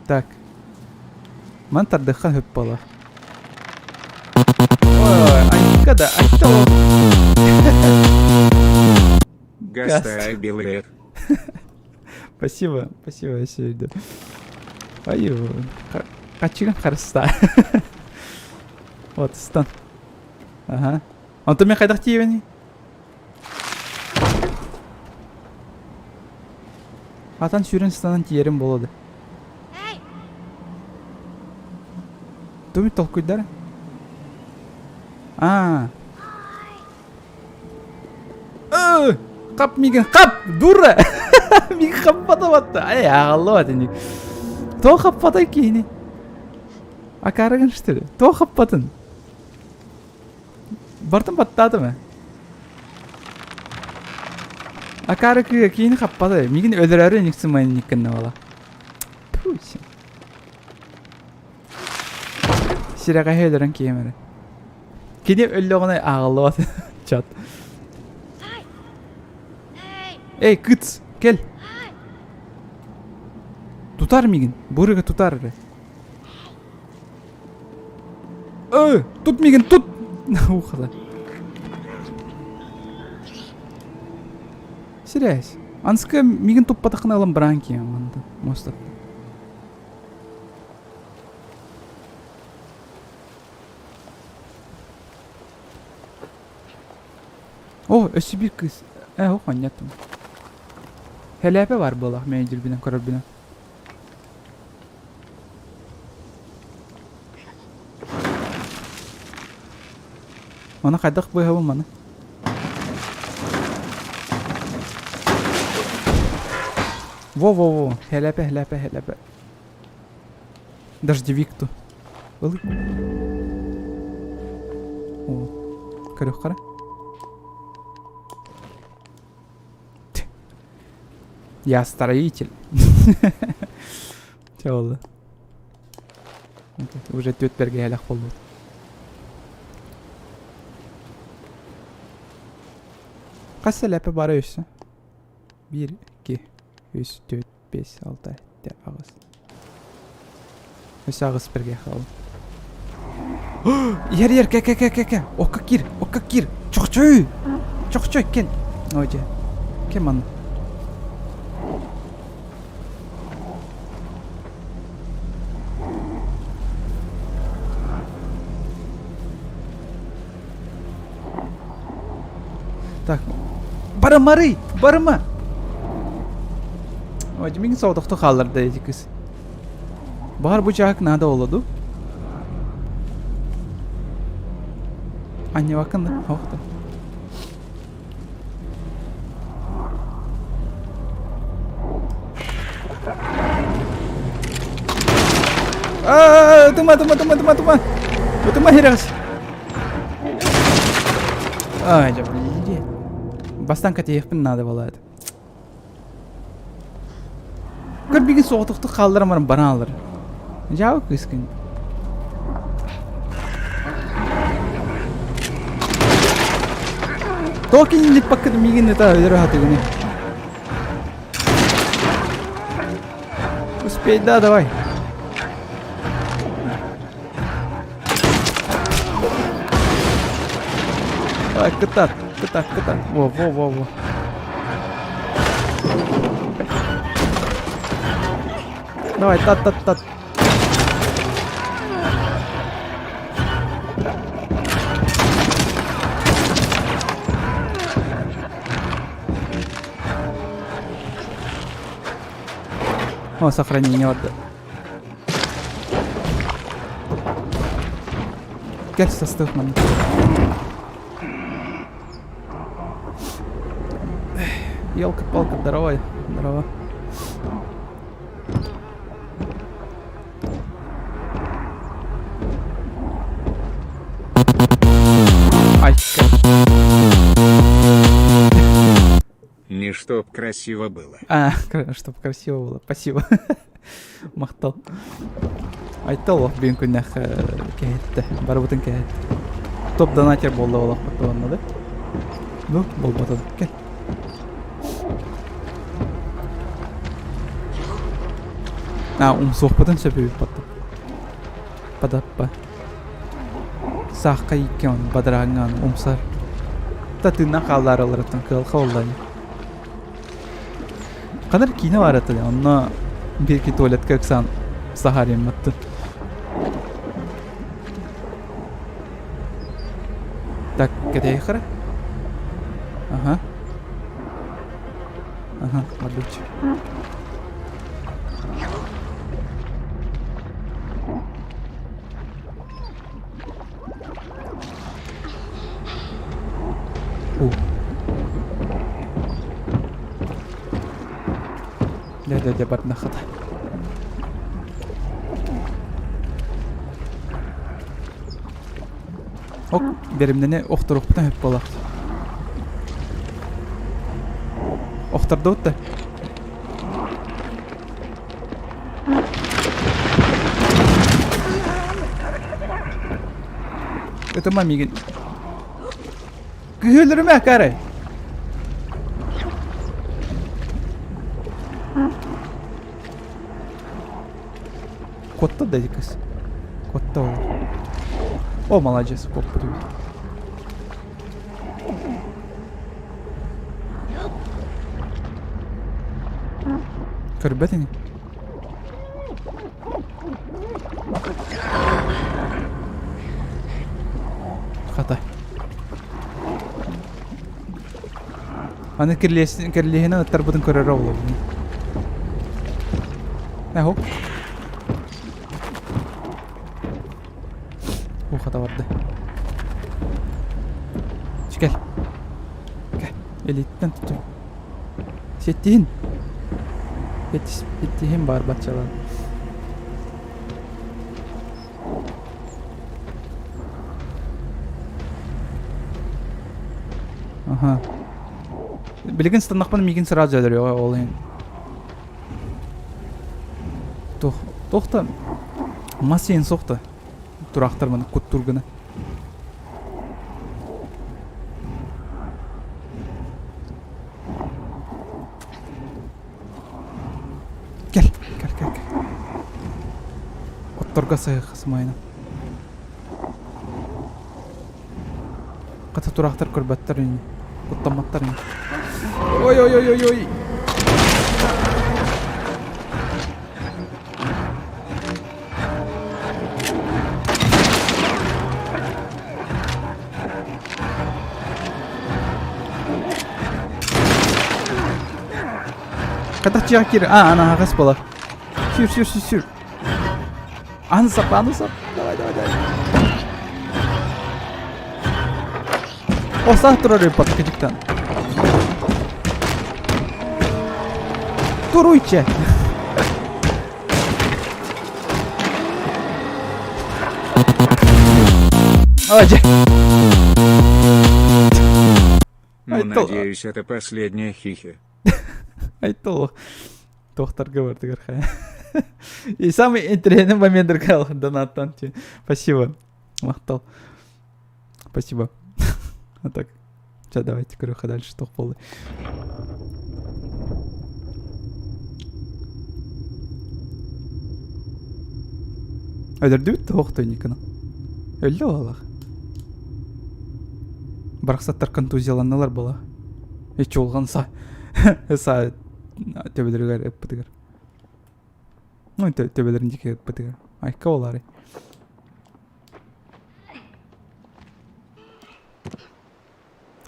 Так. Ман тардыхха хөп буолар. Ой, айка да, айта ол. Гастай билет. Спасибо, спасибо, Сюда. Ай, качыган харыста. Вот, стан. Ага. Онтон мен хайдах тиийэбиний? Атан сүүрэн ыстанан тиийэрим буолуо да. Тугу толкуйдара? Аа. Э, хап миигин хап, дура! Миигин хаппата батта. Ай, ааҕаллыбат ини. Тоҕо хаппатай киһини? Акаарыгын что ли? Тоҕо хаппатын? Бартын баттаатым ээ. Акаары кыыһа киини хаппата. Миигин өлөрөөрү иник сымайын гынна буола. Пусть. Сирэҕэһи өлөрөн киһим эрэ. Кини өллөҕүнэ ааҕыллыбат. Чат. Эй, кыц, кэл. Тутар миигин. Бурыга тутар эрэ. Ө, тут миигин, тут! Ухала. Сирээс. Анска миигин туппатаххына ылан бараан киһи манта мостат. О, өссө биир кыыс. Э, ох, онньаттым. Хэлээпэ бар буолах менеджербинэн көрөрбүнэн. Маны хайдах быыһабын маны? Во-во-во, хэлэпэ, хэлэпэ, хэлэпэ. Дождевик ту. Ылый. О, көрүөххэ эрэ. Я строитель. Чэ буолла. Уже түөрт бэргэһэлэх буолбут. Хас сэлээпэ бара өссө? Биир, икки, үс, түөрт, биэс, алта, сэттэ, аҕыс. Өссө аҕыс бэргэһэ хаалла. Иһэр иһэр кэ кэ кэ кэ кэ окко киир окко киир чохчой чохчой кэл ой дьэ кэм манна Так, барымарый, барыма. Ой, мин соҕотохто хаалларда эти кыз. Баҕар бу чаһык наада буолла дуу? Анньыбаккын да? Ох да. Ытыма, ытыма, ытыма, ытыма, ытыма! Ытыма хирэҕис! Ай, дьэ, блин. Бастаан кэтиэхпин наада буолаат. Көр бигин соҕотохтук хаалларан баран баран алар. Дьаабы кыыскын. Тоҕо кинилиппаккыт миигин ыта өлөрө сатыгыный? Успей, да, давай. Давай, кытат, кытат, кытат. Во, во, во, во. Давай, тат, тат, тат. О, сохранение вот. Кэл састыах манна. Елка-палка, здорово, здорово. Ай, Не чтоб красиво было. А, чтоб красиво было. Спасибо. Махтал. Айтал олох бүгүн күннэх кэһэттэ. Барыбытын кэһэттэ. Топ донатер буолла олохпут онно да. Ну, болбото. Кэл. А, умсуохпутун сөп эбит потом. Падаппа. Саахха икки он бадарааҥҥа умсар. Та тыыннан хааллаараларыттан кыалха буолла Ханар киинэ баар этэ онно биирки туалетка ыксаан саһаарыйаммыттын. Так, кэтэйхара? Ага. Ага, мордучу. Уу. Дьэ, дьэ, дьэ, барна хата. Ок, бэримнэни охторуохпутун сөп буолар. Охтордубут да? Ытыма миигин. Күһүөлүрүмэ, Карай. Куотта да кыс. Куотта ол. О, молодец, куоппут эбит. Көрбөт ини. Хата. Аны кирлиһинэн ыттарбытын көрөрө буолабын. Эһо. Уу хата барда. Кэл. Кэл. Илииттэн тутуй. Сиэттиһин. Сиэттиһин баар баччалаан. Аха. Билигин сытыннахпына миигин сразу өлөрүөҕэ ол иһин. Туох туох да мас сиэн суох да тураахтар маны куттуур гына. Кэл, кэл, кэл, кэл. Отторго сыһыах сымайынан. Хата тураахтар көрбөттөр ини. Куттамматтар ини. Ой ой ой ой ой. Хата чиакир. А, ана аҕас буолар. Сүр, сүр, сүр, сүр. Аны сап, аны сап. Давай, давай, давай. О, саах турар ыппат кыдьыктан. Туруйча. А, дьэ. Ну, Айтал. надеюсь, это последняя хихи. Айтал. Туохтарга бардыгар хайа. И самый интересный момент донаттан. Спасибо. Махтал. Спасибо. А так. Сейчас давайте көрүөххэ дальше туох буолла. Өлөрдүбүт туох Никона. Өллө буоллах. Барахсаттар контузияланнылар була. Ичи улган са са төбөлөрүгэр ыппытыгар. Ну, төбөлөрүн диэки ыппытыгар. Айка буолаарай.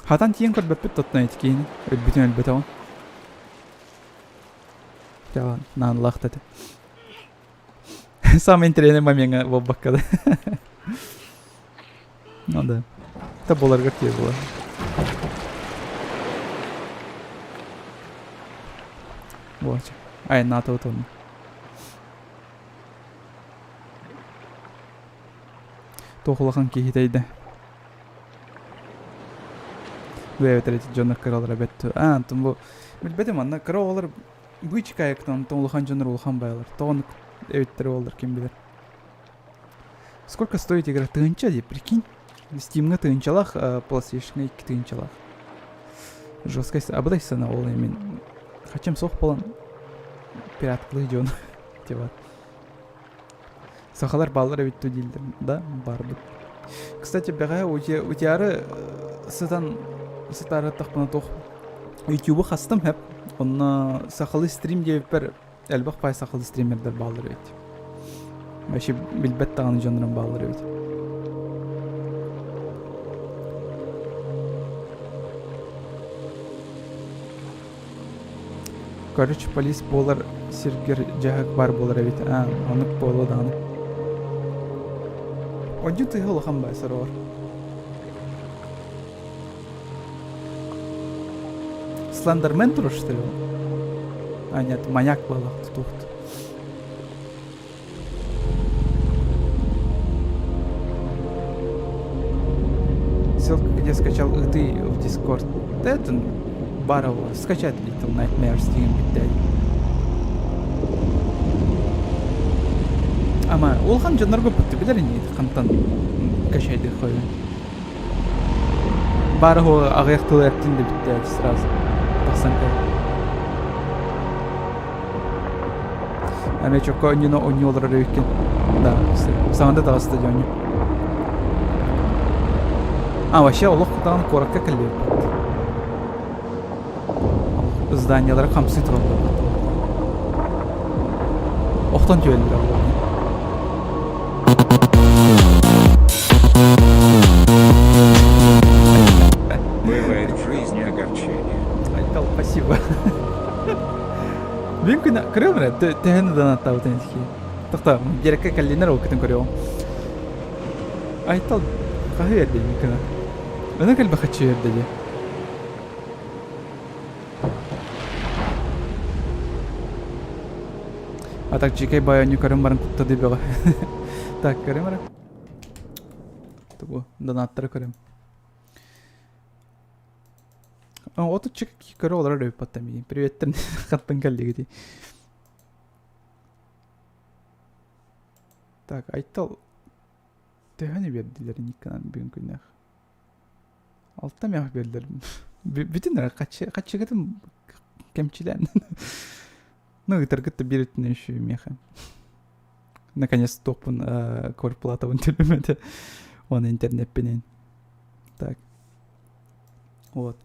Хатан тиийэн көрбөппүт тоттон ити киһини. Өлбүтүн өлбөтөҕүн. Дьэ, наанылаах да этэ. Самый интересный момент буолбакка да. Ну да. Это буоларга тиийэ буолар. Вот. Айаннаатыбыт онно. Туох улахан киһи да. Бэйэбит эрэ дьоннор кыралара бэт. Аа, онтон бу билбэтим манна кыра оҕолор быычыкаайыктан онтон улахан дьоннор улахан байалар. Тоҕо оннук эбиттэрэ буоллар ким билэр. Сколько стоит игра? Тыһыынча дии, прикинь. Steam'ҥа тыһыынчалаах, PlayStation'ҥа икки тыһыынчалаах. Жесткая абыдай сцена ол мин хачым суох буолан пираткалыы дьон типа Сахалар бааллар эбит дуу дииллэр. Да, баарбыт. Кстати, бэҕэһээ утуйаары сытан сытаарыттахпына туох ютубу хастым хэп. Онно сахалыы стрим диэбиппэр элбэх паай сахалыы стримердэр бааллар эбит. Вообще билбэт даҕаны дьоннорум бааллар эбит. Короче, полис буолар сиргэр дьаһык баар буолар эбит. Аа, оннук буолуо даҕаны. Одьу тыһы улахан баа сороҕор. Слендермен турар, что ли? А, нет, маньяк буоллах тутуохт. Ссылка, где скачал ты в Discord. Да это барова. Скачать Little Nightmares деген битте. Ама улахан дьоннорго бутты билэр ини хантан качайды хойун. Бары аҕыйах тылы эптин да бүтте сразу. Тахсан кэл. Аме чокко онньуну онньу олорор эбиккин. Да, саҥада таҕыста дьонньу. А, вообще олох даҕаны куоракка кэллибиппит. Зданиялара хамсыы тураллар. Охтон түһэллэр олору. Бывает в жизни огорчение. Айтал, спасибо. Бүгүн күн көрүөм эрэ, төһөнү донаттаабытын этики. Тохто, дирекка кэллинэр ол күтүн көрүөҕүм. Айтал, хаһы эрдэ кына. Аны кэлбэ хаччы эрдэ дии. А так дьикэй байонньу көрөн баран куттады бөҕө. Так, көрөм эрэ. Тугу, донаттары көрөм. Отучча көрө олорор эбиппаттан миигин. Приветтен хаттан кэллигити. Так, Айтал төһөнү биэрдилэр Никканан бүгүн күннээх? Алта миэхэ биэрдилэр. Бүтүн эрэ хаччыгытым кэмчилээн. Ну, ыытаргыт да биир өттүнэн еще миэхэ. Наконец туохпун квартплатабын төлөмөтө. Уонна интернеппинэн. Так. Вот.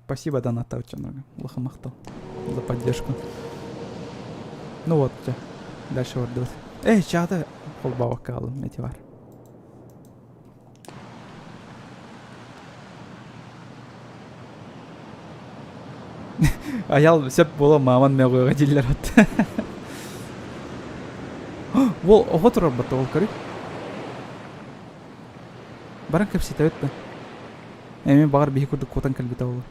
Спасибо, Доната много. Улахан махтал за поддержку. Ну вот, дальше бардыбыт. Эй, чаата холбаабакка хаалым эти бар. Аял сөп буола мааман мөҕүөҕэ дииллэр от. Уол оҕо турар батта ол көрүй. Баран кэпсэтэбит да. Эмиэ баҕар биһи курдук куотан кэлбитэ буолуо.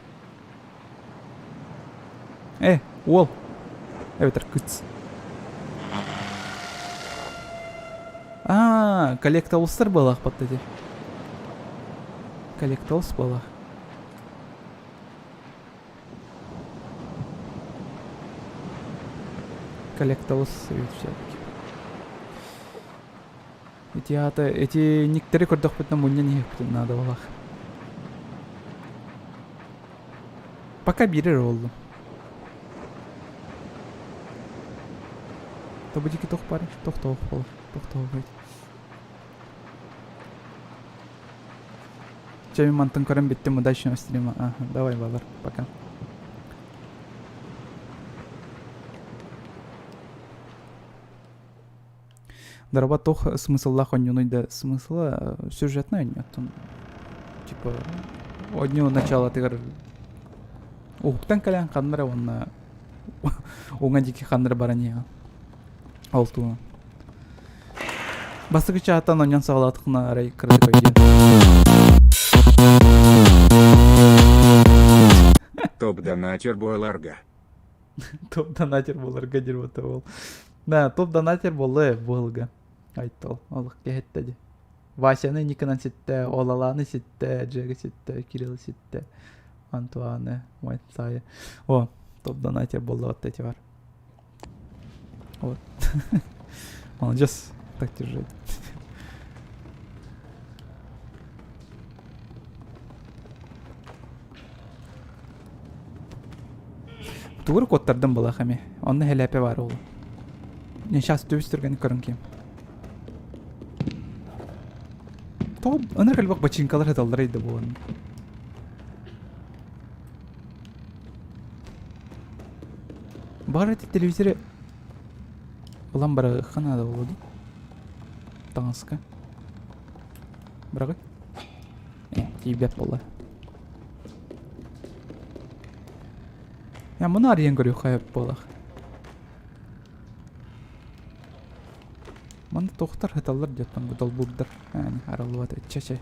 Э, уол. Эбэтэр кыц. Аа, А, коллектаблстар буолаахпат эти. Коллектаблс буолаах. Коллектаблс все-таки. Ити аата ити никтэри көрдөхпүтүнэ мунньан иһиэхпитин наада буолаах. Пока биирэр буоллум. Тобудики тох бар, тохтоох буолар, тохтоох Чэ, мин мантан көрөн бүттүм, удачного стрима. Ага, давай, балар, пока. Дороба туох смысллаах оонньуунуй да смысла сюжетнай оонньуоттун типа оонньуу началатыгар уһуктан кэлэн ханна эрэ уонна уҥа диэки ханна эрэ баран иһэҕин ол туһунан бастакы чаһыттан оонньоон саҕалаатаххына арай кыратык өйдүөн Топ-донатер буоларга. Топ-донатер буоларга диир буолта ол. Да, топ-донатер буолла буолга. Айттал, олох кэһэттэ ди. Васяны Никонан ситтэ, Олаланы ситтэ, Джега ситтэ, Кирилл ситтэ, Антуаны, мой Сая. О, топ-донатер буолла вот эти бар. Вот. Молодец, так держать. Тугур куоттардым былах эми. Онно хэлээпэ бар ол. Не сейчас түбүс түргэн көрүн ким. Тоҕо ынырык элбэх бачыыҥкалар сыталлар да буолан. Баҕар ити телевизоры ылан барыахха наада буолуо дуу? Таҥаска. Быраҕый. Э, тиийбэт буолла. Я муну арыйан көрүөххэ сөп буолах. Манна тохтор сыталлар диэттэн бу долбуурдар. Аани арыллыбат чэ-чэ.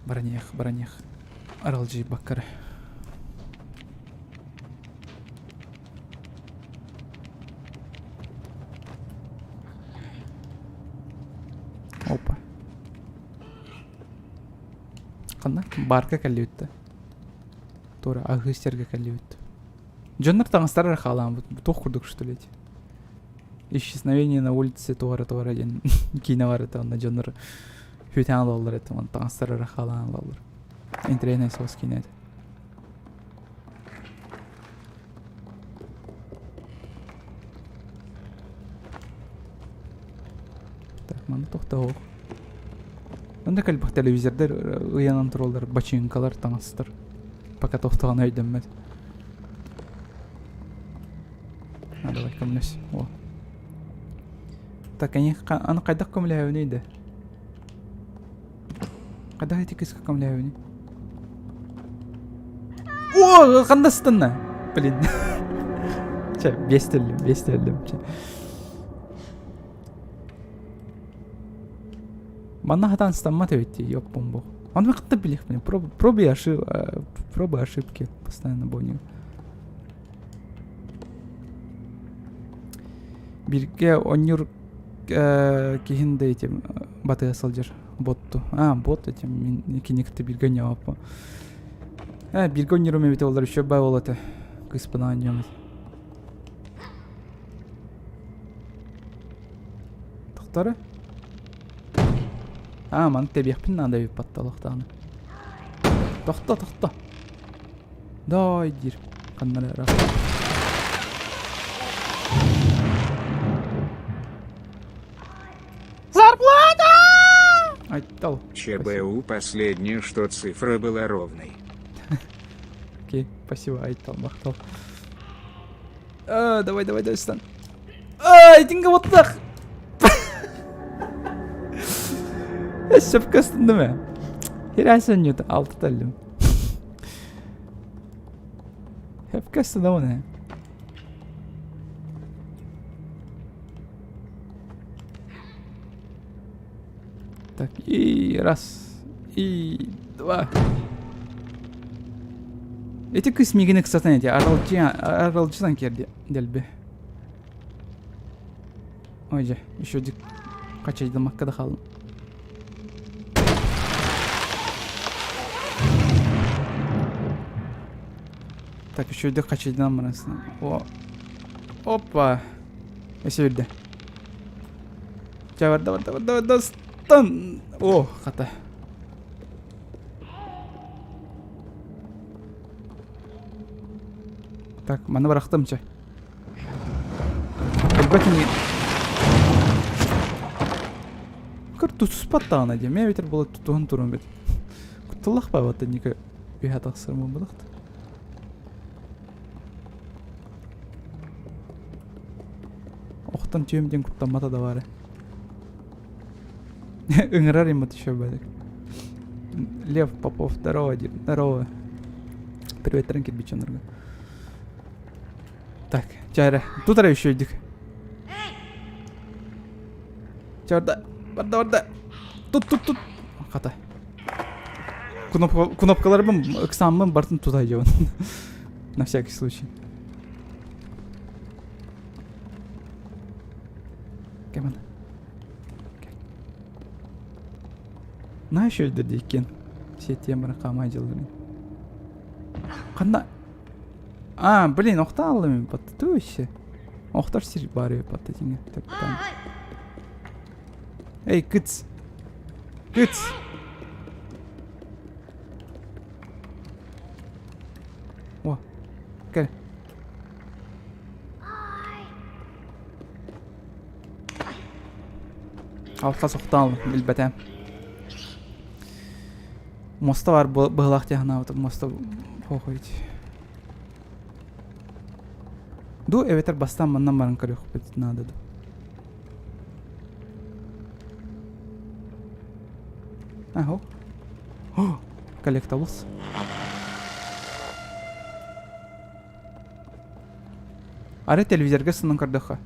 Бараниах, бараниах. Аралдьыйбакка эрэ. Опа. Ханна? Барка кэллибит да. Туора аһыы сиргэ кэллибит. Дьоннор таҥастара эрэ хаалаан туох курдук что ли эти? Исчезновение на улице туора-туора диэн киинэ бар этэ онно дьоннор хүтээн ылаллар этэ онно таҥастара эрэ хаалаан ылаллар. Интэриэһинэй соҕус киинэ этэ. Так, манна тохтоох. Онно кэлбэх телевизордар ыйанан тураллар, бачыыҥкалар, таҥастар. Пока тохтоҕуна өйдөммөт. А, давай, көмөлөс. О. Так, они аны хайдах көмөлөһөбүнүй да? Хайдах ити кыыска көмөлөһөбүнүй? О, ханна сытынна? Блин. Чэ, бес төллүм, бес төллүм. Чэ. Манна хатан стаммат эбит дии, ёппун бу. Аны кытта билиэхпин. Пробы ошиб... пробы ошибки постоянно боню. Бирге онньур киһин да этим батыһа сылдьар ботту. А, бот этим мин кини кытта бирге оонньообоппун. Э, бирге оонньуурум эбитэ буоллар үчүгэй баа буолуо этэ. Кыыспынаан оонньуом этэ. Тохтор Аа, маны тэбиэхпин наада эбит батталахтаҕына. Тохто, тохто. Дай диир. Ханна эрэ ыраах. Зарплата! Айттал. ЧБУ последнее, что цифра была ровной. Окей, спасибо, Айтал, махтал. А, давай, давай, давай, стан. А, итингэ боттах! Сөпкө астынным ээ. Хирясэн ньют алты таллым. Сөпкө астынабын ээ. Так, и раз, и два. Эти кыс мигини кысатын эти, аралдьытан киэрди дэлби. Ой, дьэ, еще дик. Хачайдамакка да хааллым. Так, үчүгэйдик хачайданан баран О. Опа. Өссө бирдэ. Чэ, барда, барда, барда, барда, стан! О, хата. Так, маны бырахтым чэ. Өлбөт ини. Көр тутуспат даҕаны диэн. Мэ эбэтэр буола тутуһан туран бит. Кутталлах баабата ника үһэ тахсар буолбатахт. Охтон түөм диэн куттаммата да баара. Ыҥырар имат еще бадик. Лев Попов, здорово, диир. Здорово. Привет, кирбиченерге. Так, чэ Тут эрэ үчүгэйдик. Чэ барда, барда, барда. Тут, тут, тут. Хата. Кнопка, кнопкаларбын, ыксааммын бартын тута дьон. На всякий случай. Кэмэн. На еще дедиккен. Все темы хаамай дьылларын. Ханна А, блин, охтаалым вообще. Охтар сир баар паттатиҥэ. Эй, кыц. Кыц. О, кэл. Алта сохтаал билбэтэ. Моста бар быһылаах дии санаабытым моста хоохойт. Ду эбэтэр бастаан маннан баран көрүөхпүт наада ду. Аһо. Коллектаблс. Ары телевизорга сынан көрдөххө.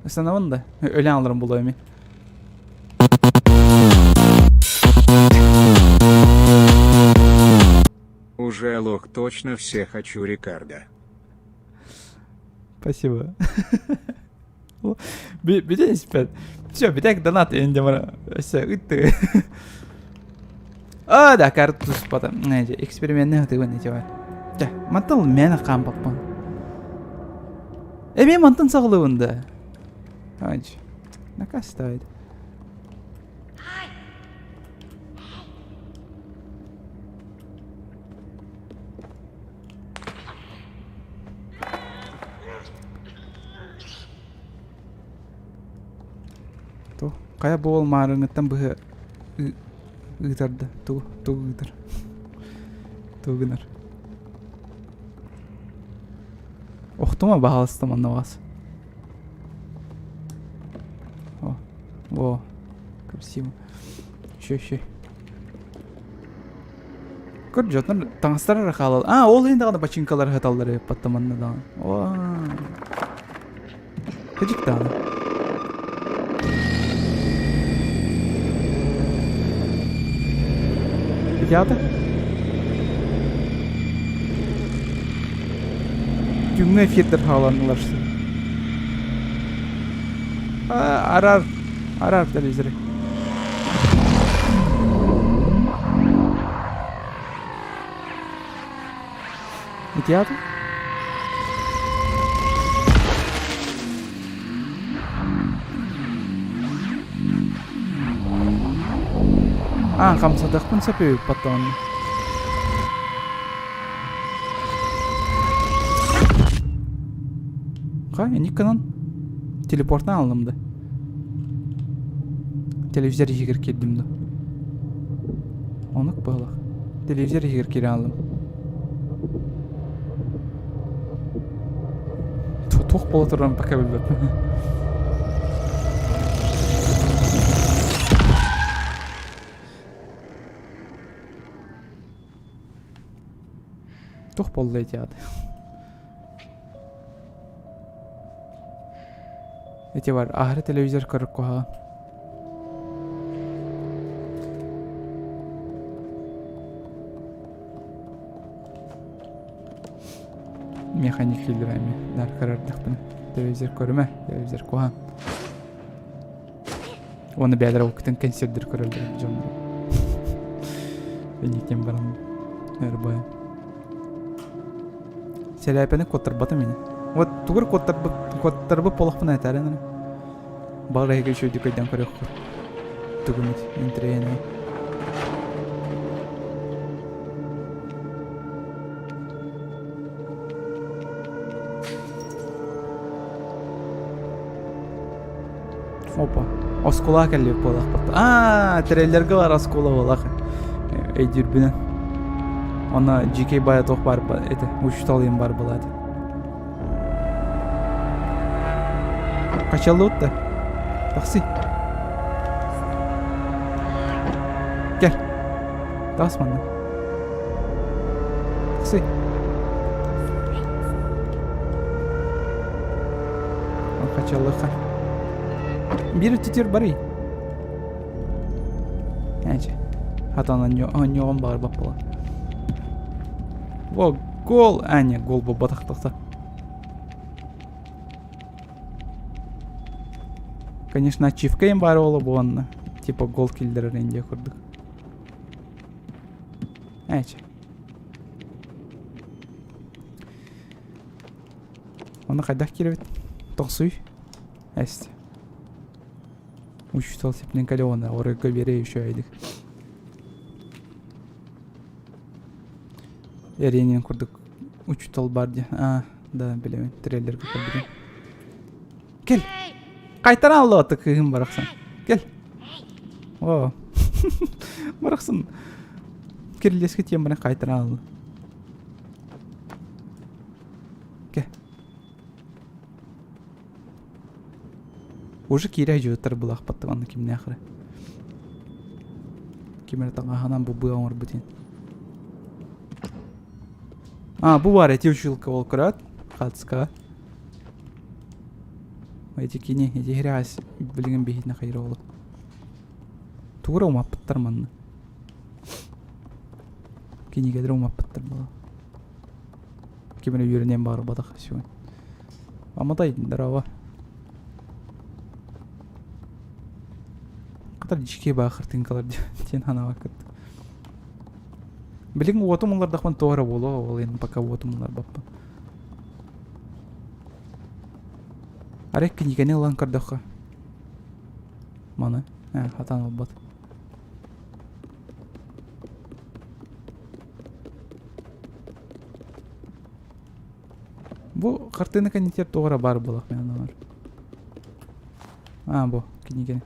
Ыстанабын да. Өлөн аларым булуо эми. Уже лох точно все хочу Рикардо. Спасибо. Бүтэн испэт. Все, бүтэк донат инде Все, ытты. А, да, карту спата. Экспериментне хатыгын ити бар. Чэ, мантан мэн хаампаппын. Эми мантан саҕалыыбын да. Айч. Наказ ставит. Ту, хайа буол маарыҥыттан быһа ыытар да, тугу, тугу ыытар? Тугу гынар? Охтума баһаалыста манна баҕас. О, о, красиво. Еще, еще. Көр дьоннор таҥастара эрэ хаалал. А, ол иһин даҕаны бачыыҥкалары сыталлар эбит манна даҕаны. О, кыдьык даҕаны. Ити Түүҥҥү эфирдэр хааланнылар. Арар, арар телевизоры. Ити аата? А, хамсатыахпын сөп эбит потом. Ха, Никонон телепортан аллым да. Телевизор иһигэр киирдим да. Онук быһылах. Телевизор иһигэр киирэн аллым. Туох буола турарын пока билбэппин. Туох буолла ити аата? Ити бар, аһары телевизор көрөр куһаҕан. Механик киллэрэ эмиэ наар көрөрдөхпүнэ. Телевизор көрүмэ, телевизор куһаҕан. Уонна бэйэлэрэ уккутун кэнсиэрдэр көрөллөр дьоннор. Инниктэн баран РБ. Сэлээпэни куоттарбатым ини. Вот тугур куоттарбыт куоттарбыт буолахпына этээрин эрэ. Баҕар эһиги үчүгэйдик өйдөөн көрүөххүт. Тугумут интэриэһинэй. Опа. Оскуола кэллик буолахпыт. Аа, трейлергэ бар оскуола буолах. Өйдүүрбүнэн. Онно GK бая туох бар это учутал им бар была. Качаллы Такси. Кел. Тас манна. Такси. Качаллыха. Биир өттүтүр барый. Әнче. Хатан онньоҕун баҕарбат буола. Во, гол! А, не, гол буолбатах тахса. Конечно, ачивка им баар буола буоланна. Типа гол киллэрэр индия курдук. Әче. Оны хайдах киирэбит? Тохсуй. Эст. Учутал сепнен калеона, оройго бере еще айдык. Эренин курдук учутал бар ди. А, да, билэбин. Трейлерге көрбүтүм. Кел. Кайтара алла кыһым барахсан. Кел. О. Барахсан. Кирилеске тиэн баран кайтара алла. Кэ. Уже киирэ дьуоттар булаахпаттык онно кимнээх эрэ. Ким эрэ таҥаһынан бу быа оҥорбут ин. А, бу баар эти училка ол көрөөт хаатыскаҕа. Эти кини, эти хирээс билигин биһитинэ хайыр оҕолу. Тугура умаппыттар манна. Кинигэлэри умаппыттар буолла. Ким эрэ үөрэниэн баҕарбатах сегодня. Аматай, здорово. Катар дьиккэ баа хартыынкалар диэн санаабаккыт. Билигин уотум ыллардахпын тоҕо эрэ буолуо, ол иһин пока уотум ылларбаппын. Арай кинигэни ылан көрдөххө. Маны, э, хатан ылбат. Бу хартыына кэннитигэр туох эрэ баар буолуох мен оннугар. А, бу кинигэни.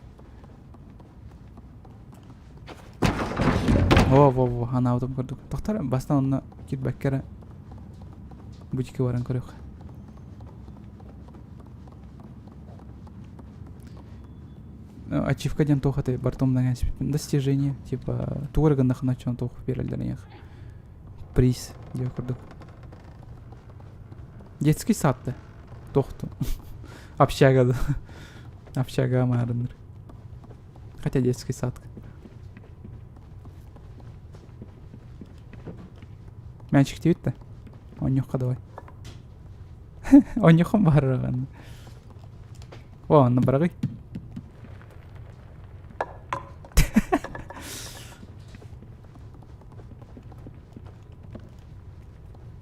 О, во, во, анаабытым курдук. Тохтор бастан онно киирбэккэ эрэ бутикка баран көрүөх. Ачивка диэн туох этэй бартом достижение типа тугу эрэ гыннахына чон туох биэрэллэр эйиэхэ приз диэх курдук детский сад да тохту общага да общага маарынныр хотя детский сад мячик тиийбит да онньуохха давай онньуоххун баҕарар О, онно бараҕый.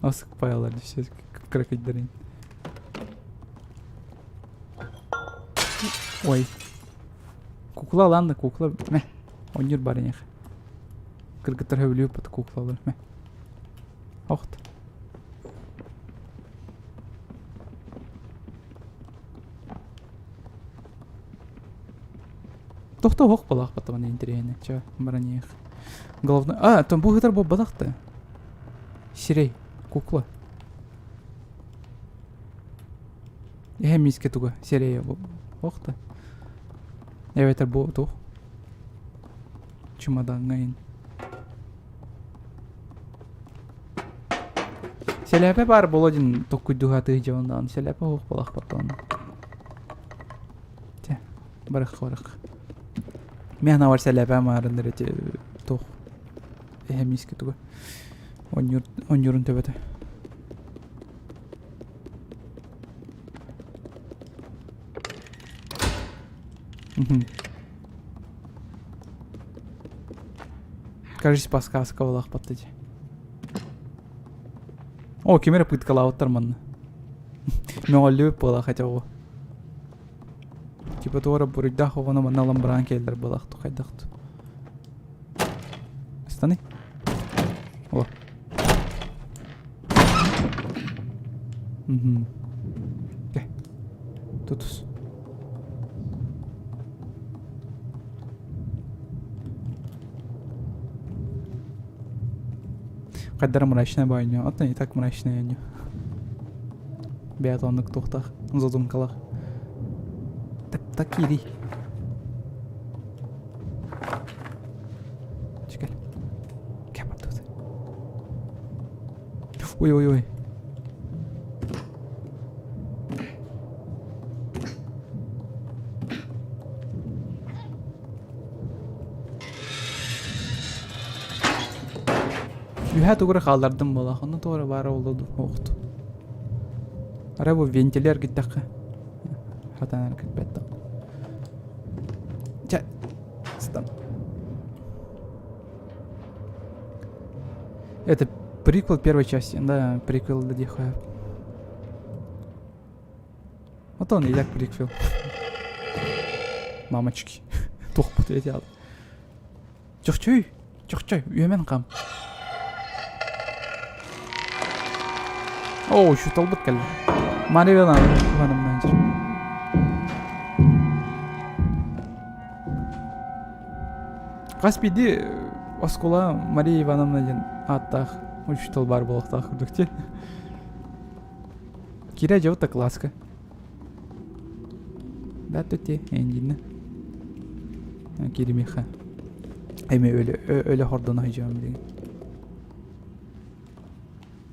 Асыкпайалар все крокодилин. Ой. Кукла ладно, кукла. Мэ. Онньур бар инех. Кыргыттар хөбүлүүр куклалар. Мэ. Охт. Тохто оһох балаах потом интэриэһинэй. Чэ, баран Главное... А, там бу ыытар буолбатах да. Сирэй, кукла. Эһэ миискэ туга, сирэйэ ох да. Эбэтэр бу туох? Чемодаҥҥа ин. Сэлээпэ баар буолуо диэн толкуйдуу сатыы дьон сэлээпэ суох буолаахпат онно. Чэ, барыахха барыахха. Мин санаабар сэлээпэ маарыннар ити туох эһэ миискэ туга онньуур онньуурун төбөтө. Мгм. Кажись, подсказка буолаахпат дии. О, ким эрэ пыткалаабыттар манна. Мөҕүллүбүт буолаах этэ оҕо. Типа туора буруйдаах оҕону манна ылан бараан кэллэр буолаах хайдах Ыстаны. О. Угу. Тутус. Хайдара мрачная баайньо. Оттон и так мрачная ньо. Бэйэтэ оннук туохтаах, задумкалаах. Так, так киирий. Чекай. Кэп тут. Ой-ой-ой. Үһэ тугу эрэ хааллардым буолаах, онно туох эрэ баара буолуо дуу, оҕут. Арай бу вентили эргиттэххэ, хатан эргиппэт да. Чэ, сытан. Это приквел первой части, да, приквел диэхэ. Вот он и так приквел. Мамочки. Туох бут эти Чохчой, чохчой, үөмэн хам. Оо, учууталбыт кэллэ. Мария Ивановна Хас биирдии оскуола Мария Ивановна диэн ааттаах учуутал баар буолуохтаах курдук дии. Киря дьабыта кылааска. Да тете эндинне. Киримиха. Эми өлө өлө хордоно хижам билигин.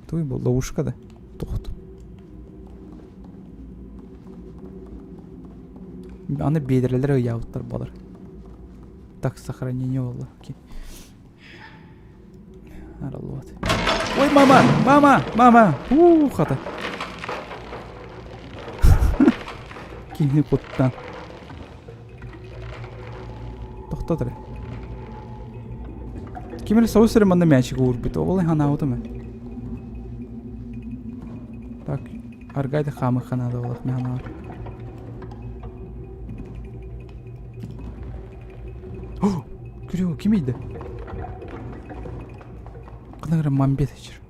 Туй бу ловушка да. Тохт. Аны биэдэрэлэр ыйаабыттар балар. Так сохранение буолла. Арыллыбат. Ой, мама! Мама! Мама! Уу, хата. Киһини куттан. Тохтот эрэ. Ким эрэ соус эрэ манна мячик уурбут. Ол ханаабытым ээ. Так, аргайды хаамыхха наада буолах мен ханаабар. Күрүө ким ийди? Кына мамбет ичир.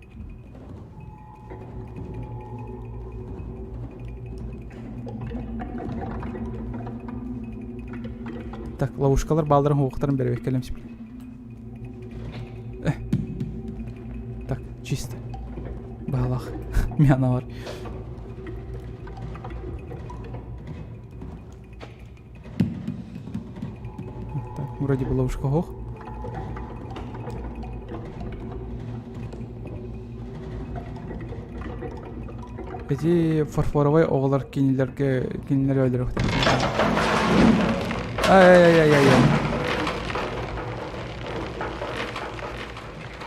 Так, ловушкалар бааларын хуоқтарын бэрбеккелем сип. Э. Так, чисто. Баалах. Мяна бар. Так, вроде бы ловушка ох. Эти фарфоровай оҕолор кинилэргэ кинилэри өлөрүөхтэр. Ай-яй-яй-яй-яй.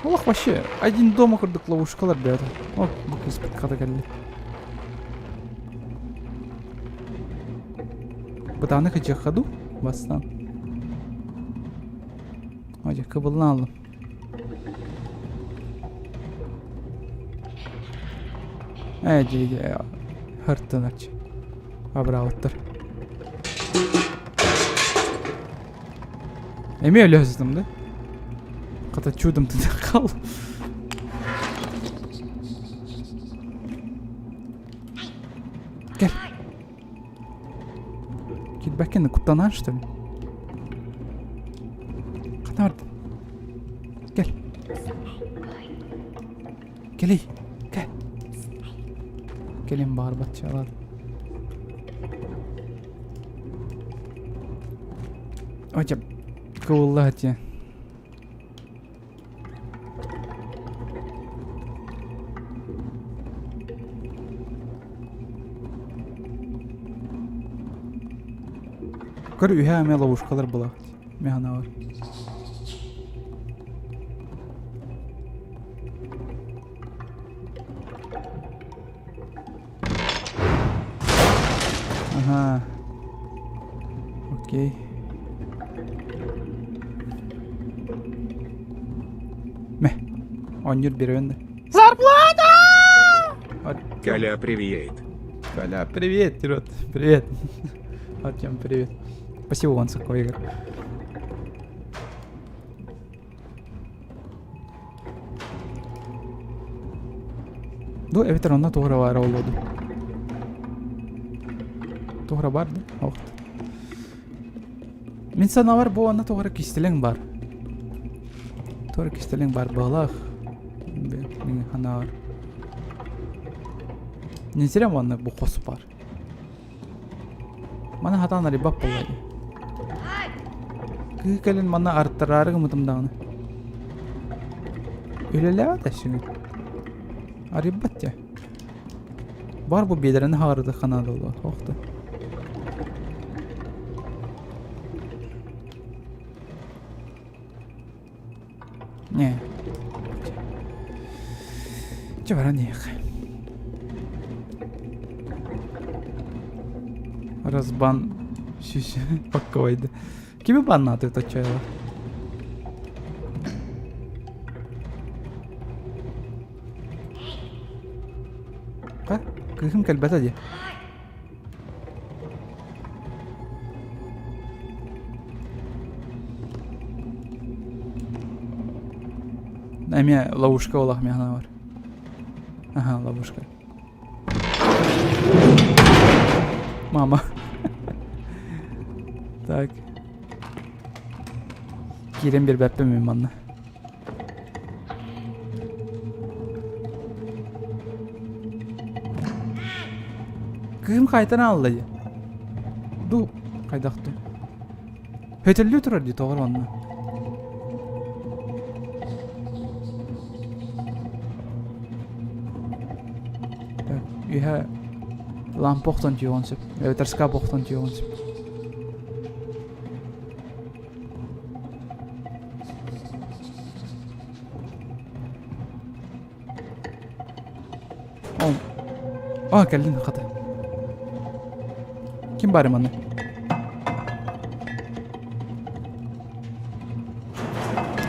Олох вообще один дома курдук ловушкалар бэйэтэ. О, бу кыыспыт хата кэлли. Бытааны кыдьыахха дуу, бастаан. Ой, кыбыллан аллым. Ээ, дьэ, дьэ, хартыначчы. Абыраабыттар. Эмиэ өлө сытым да? Хата чудом тыда хаал. Кэл. Килбэккин куттанаан что ли? Хата барды. Кэл. Кэлий. Кэл. Кэлин баар баччалар. Ой, кыбылла хатия. Көр үһэ эмэ ловушкалар була. Механа бар. Ага. Окей. Оонньуур биэрэбин да. Зарплата! Коля, привет. Коля, привет, Тирот. Привет. Артем, привет. Спасибо вам, Сокол Игорь. Ду эбэтэр онно туора баара буолуо дуу? Туора бар да? Охт. Мин санаабар бу онно туора кистэлэҥ бар. Туора кистэлэҥ бар быһалаах. Мин санаабар. Не зря манна бу хос бар. Маны хатаан арыйбат буолла дии. Кыы кэлин манна артараары гыммытым даҕаны. Үлэлээбэт сүгүн. Арыйбат дьэ. Бар бу биэдэрэни хаҕарытыахха наада буолуо. Ох да. Не. Чэ баран иһиэх. Разбан сүүс пакковайды. Кими баннааты точойлар? Ха? Кыыһым кэлбэтэ дии. Эмиэ ловушка олох миэхэ бар. Ага, ловушка. Мама. Так. Киирэн биэрбэппин мин манна. Кыым хайтан аалла дии. Ду хайдах дуу. Хөтөллүү турар дии тоҕор онно. Так, үһэ лампа охтон түһүөҕүн сөп. Эбэтэр шкаф охтон түһүөҕүн сөп. О, а, кэллин хата. Ким баар манна?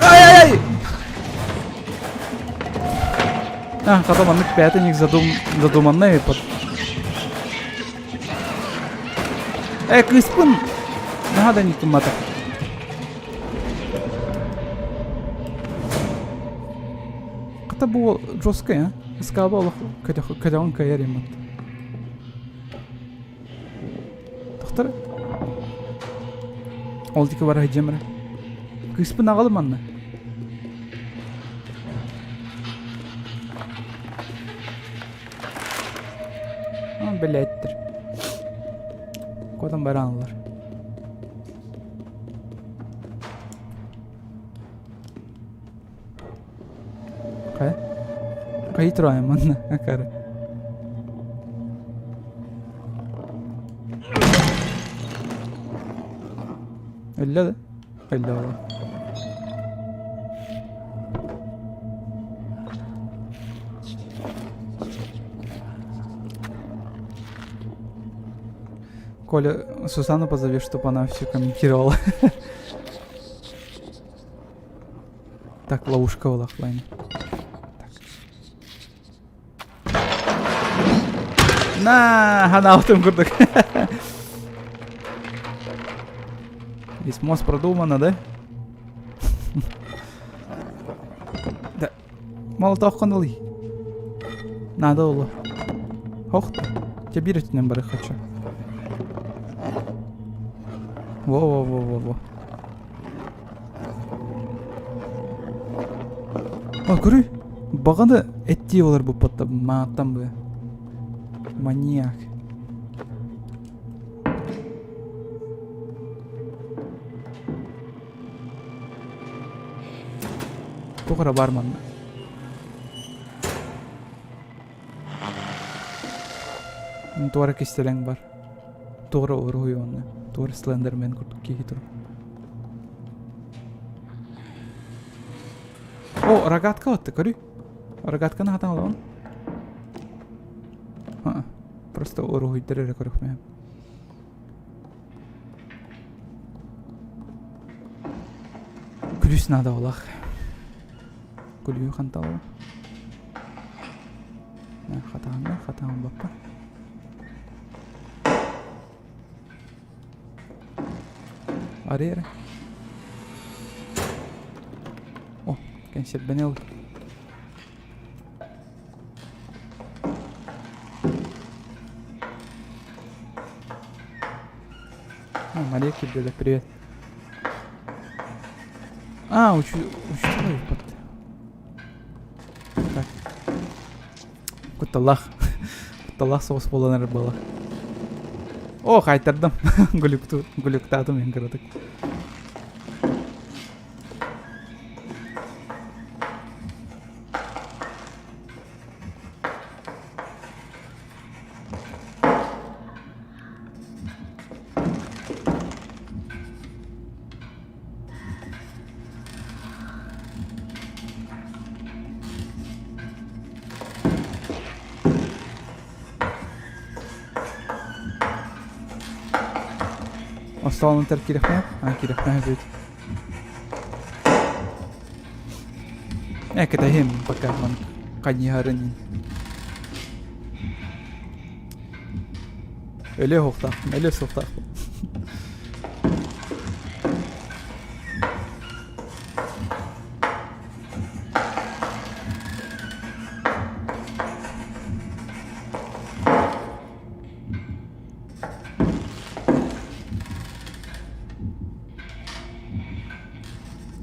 Ай-ай-ай! А, хата маннык пятый задум задуманный под Э, кыыспын наһаа да никтыммата. Хата бу жесткая, а? Ыскааба олох көтөҕөн кыайар иммат. Тохтор. Ол диэки бара сылдьыам эрэ. Кыыспын аҕалым манна. Бэлээттэр. Куотан бараанылар. Хайа? Хайы тураайым манна акары. Өллө да? Өллө ол. Коля, Сусану позови, чтобы она все комментировала. Так, ловушка была в плане. Так. На, ханаутым курдук. Весь мост продумано, да? Да. Молотов қандылый. Надо было. Ох ты. Тебе биир өттүнэн бары хочу. Во-во-во-во-во. О, көрүй. Бағаны эттии олар буппатта мааттан бы. Маньяк. Туох эрэ баар манна. Туора кистэлэҥ бар. Туора уруһуй уонна туора Слендермен курдук киһи турар. О, рогатка отты, көрүй. Рогатканы хатан алабын. Просто уруһуйдар эрэ көрүхмэһим. Күлүүс наада олах. Күлүүһү ханталла. Хатаһанна, хатаһан баппа. Арыйар. О, кэнсиэрбэни ыл. О, Мария кирдилэ, привет. А, учу, учитель выпадты. Так. Кутталлаах. Кутталлаах соҕус буолан эрэр буолла. О, хайтардым. Глюкту, глюктаатым мен кыратык. Остуолун киирэхпинэ, а киирэхпинэ будет. Э, кэтэһиэм пока ман хайыһарын. Өлө суохтаахпын, өлө суохтаахпын.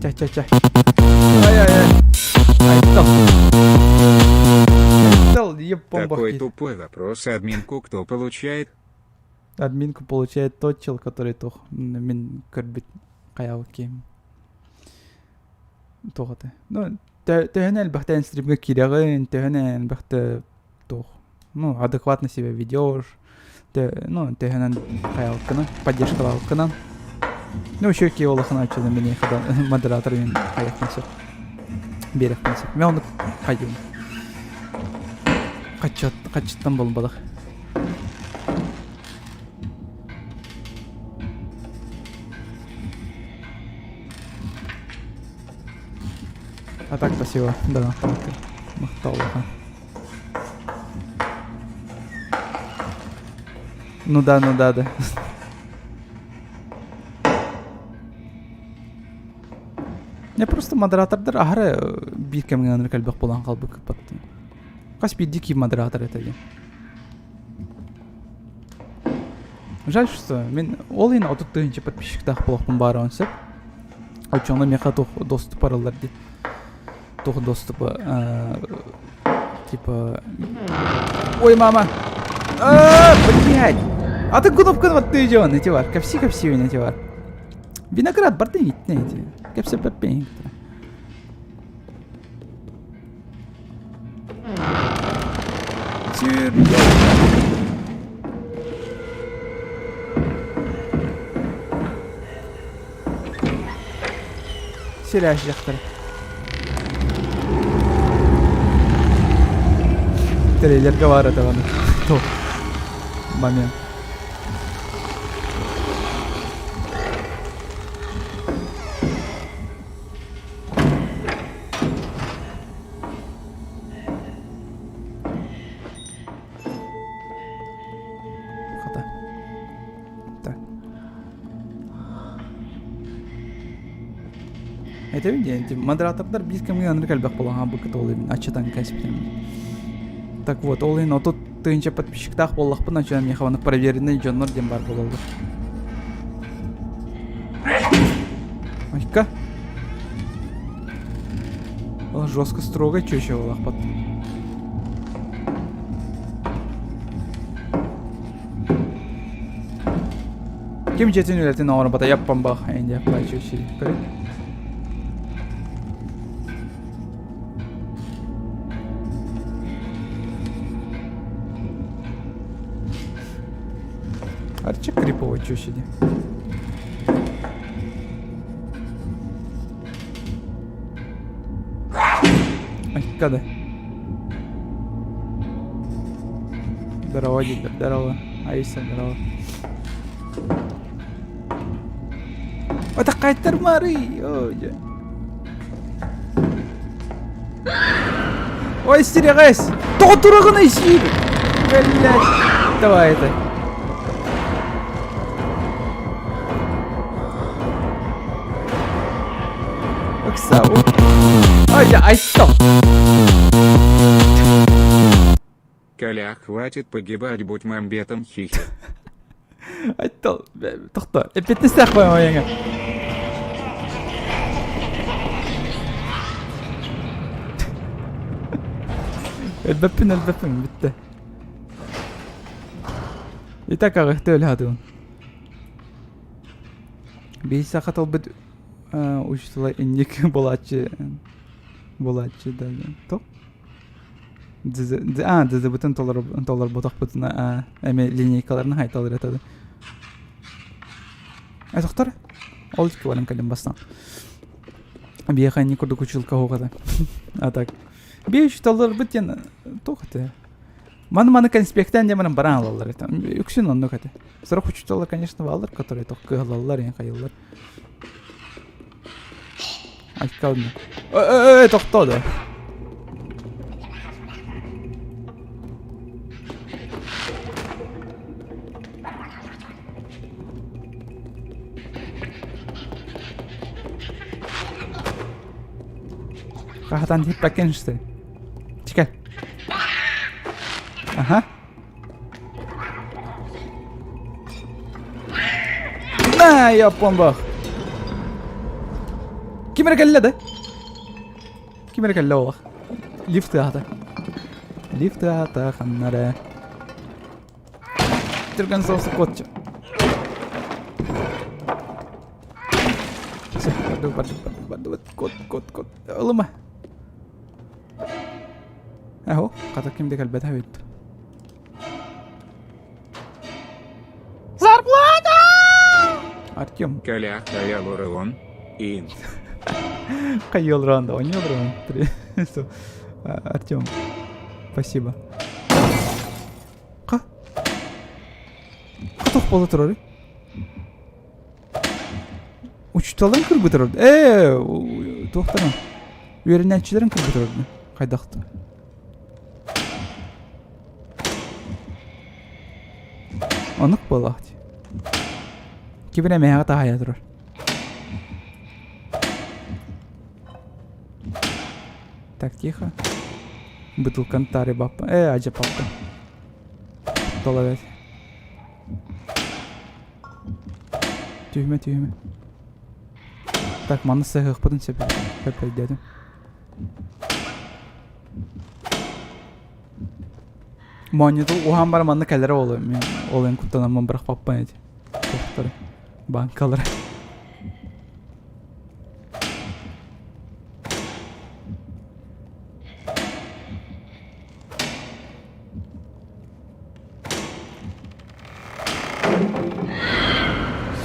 Чэ-чэ-чэ. Ай-ай-ай. Айттал. Айттал, еб-бомба. Такой тупой вопрос. Админку кто получает? Админку получает тот чел, который туох мин көрбүт хайаабыт киһим. Туох этэ. Ну, төһөнү элбэхтэ стримҥэ киирэҕин, төһөнү элбэхтэ туох ну, адекватно себя ведешь, ну, төһөнөн хайаабыккынан, поддержкалаабыккынан. Ну, еще ки улахан аччыны мин модератор мен хайахпын сөп. Биэрэхпин сөп. Мен ону хайдым. Хаччыттан болбадах. А так спасибо. Да, махтал. Ну да, ну да, да. Я просто модератордар аһара биир кэмҥэ ынырык элбэх буолан хаалбыккыппаттын. Хас биирдии киһи модератор этэ диэн. Жаль, что мин ол иһин 30 тыһыынча подписчиктаах буолуохпун баарыан сөп. Оччоҕуна миэхэ туох доступ арыллар дии. Туох доступа типа Ой, мама! А, блядь! А ты кнопканы баттыы дьон, эти бар. Кэпси кэпси эти бар. Виноград барды иттин эти. Кэпси пеппин. Сирээс дьахтар. Трейлерга баар этэ аны. Момент. Хата. Так. Этэбин диэн, модератордар биир кэмҥэ ынырык элбэх буолан хаалбыккыт ол иһин аччатан кэспитим. Так вот, ол иһин 30 тыһыынча подписчиктаах буоллахпына, оччо миэхэ маннык проверенный дьоннор диэн баар буолаллар. Айка. Ол жестко строго чөчө буолахпат. Ким дьиэтин үлэтин оҥорбото яппамбах инде чөчө көрө. Арчи крипово чөчө ди. Айка да. Здорово, дедер, здорово. Аиса, здорово. Это кайтар Мары. Ой. Ой, сирэҕэс! Тоҕо тураҕыный сиир? Блядь! Давай это. Ыкса. Ай, я айттым. Коля, хватит погибать, будь мамбетом, хихи. Айттал. Тохто. Эппиттистээх қойма Өлбөппүн, өлбөппүн, бүттэ. Итак, аҕыһты өлө хатыгын. Биир саха тылбыт учителя инник буолааччы буолааччы да то а ДЗ-бытын толорботохпутуна эми линейкаларын хайталыр этады. Этохтор ол икки баран кэлин бастан. Биэхэ инник курдук училка хоҕата. А так. Бие учителларбыт диэн туох этэ? Маны маны конспекттаан диэн баран баран алаллар это. Үксүн оннук этэ. Сорох учителлар, конечно, бааллар, которые тох кыһалаллар, ең хайыллар. Айкалны. Эй, тохтоо да. Хахатан типпэккин что ли? Чикэ. Аха. На, яппон Ким эрэ кэллэ да? Ким эрэ кэллэ олох. Лифт аата. Лифт аата ханнара. Түргэн соус куотчу. Барды, барды, барды, барды, кот, кот, кот. Ылыма. Эһо, хата ким да кэлбэтэ эбит. Зарплата! Артем. Коля, Кая Ин. Хайол ранда, он не Артем, спасибо. Ха? Хатох бола турар. Учуталларын кырбытар орду. Ээ, туохтарын. Үөрэнээччилэрин кырбытар орду. Хайдахты. Онук буолаах дии. Кибинэ мэһэҕэ таһайа турар. Так, тихо. Бытылкан тары баппа. Э, ажа папка. Толовет. Түһүмэ, түһүмэ. Так, манна сыһыахпытын сөп. Сөп өйдөөтүм. Моонньуту уһаан баран манна кэлэрэ ол мен ол эн куттанаммын бырахпаппын эти. Тохтор. Банкалары.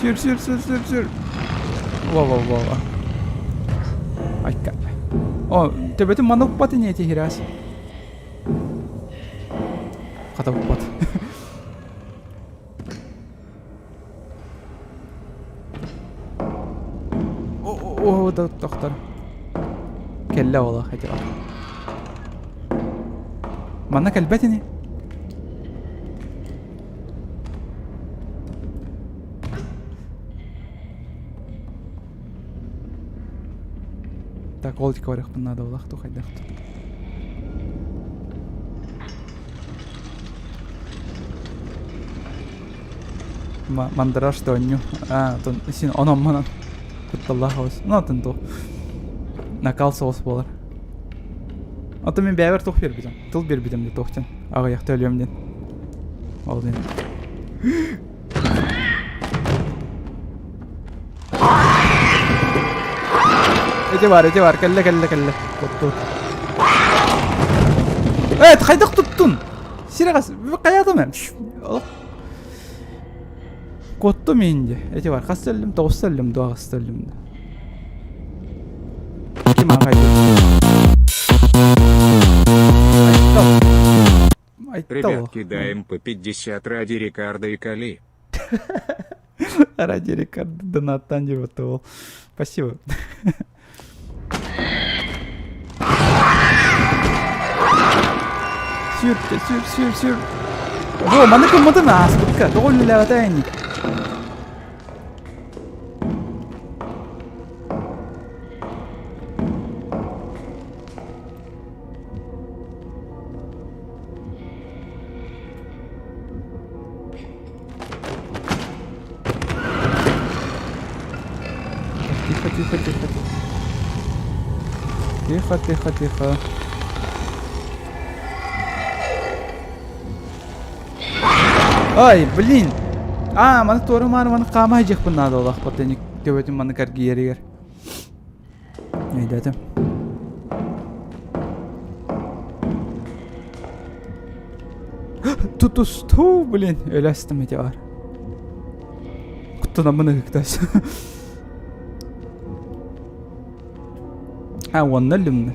Сүр, сүр, сүр, сүр, сүр. Во, во, во, во. Айка. О, төбөтүн манна укпат ини эти хирас. Хата укпат. О, о, доктор. Кэллэ ола хотя. Манна кэлбэт ини. Так, ол барыахпын наада буолах хайдах Мандраж оонньуу. Аа, отон син онон манан кутталлаах оҕус. Ну, атын туох. Накал соҕус буолар. Ото мин бэйэбэр туох биэрбитим. Тыл биэрбитим дии туох диэн. Аҕыйахта өлүөм диэн. Ол диэн. Эти бар, эти бар, кэллэ, кэллэ, кэллэ. Тутту. Э, хайдах туттун? Сирэҕэс, хайаатым эм? Куоттум инди. Эти бар, хас өллүм? Тоҕус өллүм, дуо аҕыс өллүм. Ким ағайды? Ребят, кидаем по 50 ради Рикардо и Кали. Ради Рикардо донаттан диэбит ол. Спасибо. Сүр, сүр, сүр, сүр. Бу, маны кыммытын ааспыкка. Тоҕо үлэлээбэтэ ини? Тихо, тихо, тихо, тихо. Тихо, тихо, тихо. Ай, блин! А, маны туора маары маны хаама сылдьыахпын наада олохпот ини төбөтүн маны кэргийэригэр. Өйдөөтүм. Тутустуу, блин, өлөстүм ити бар. Куттанаммын ыһыктас. А, уонна өллүм.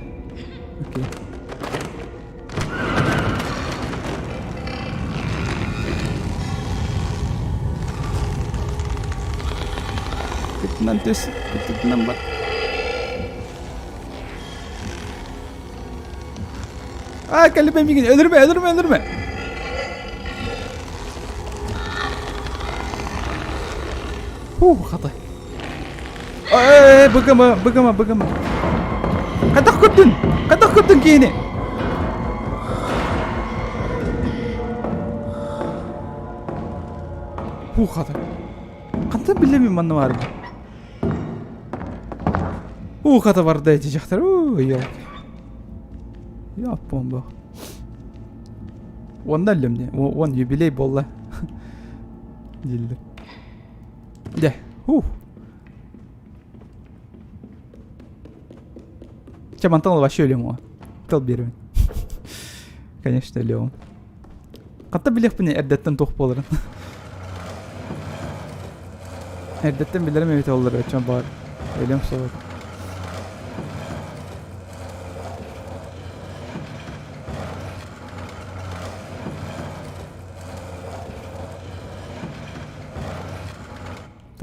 Окей. Кытынан түс, кытынан бар. Аа, кэлипэ мигин, өлөрмө, өлөрмө, өлөрмө. Фу, хата. Ээ, быгыма, быгыма, быгыма. Хайдах көрдүн? Хайдах көрдүн киһини? Фу, хата. Хантан билемин манна баарбын? Уу, хата барда эти дьахтар. Уу, елки. Яппон бу. Уонна өллүм дии. Уон юбилей буолла. Дииллэр. Дьэ, ух. Чэ, мантан вообще өлүөм о. Тыл биэрэбин. Конечно, өлүөм. Хатта билиэхпин эрдэттэн туох буоларын. Эрдэттэн билэрим эбитэ оллар өчөн баар. Өлүөм суох.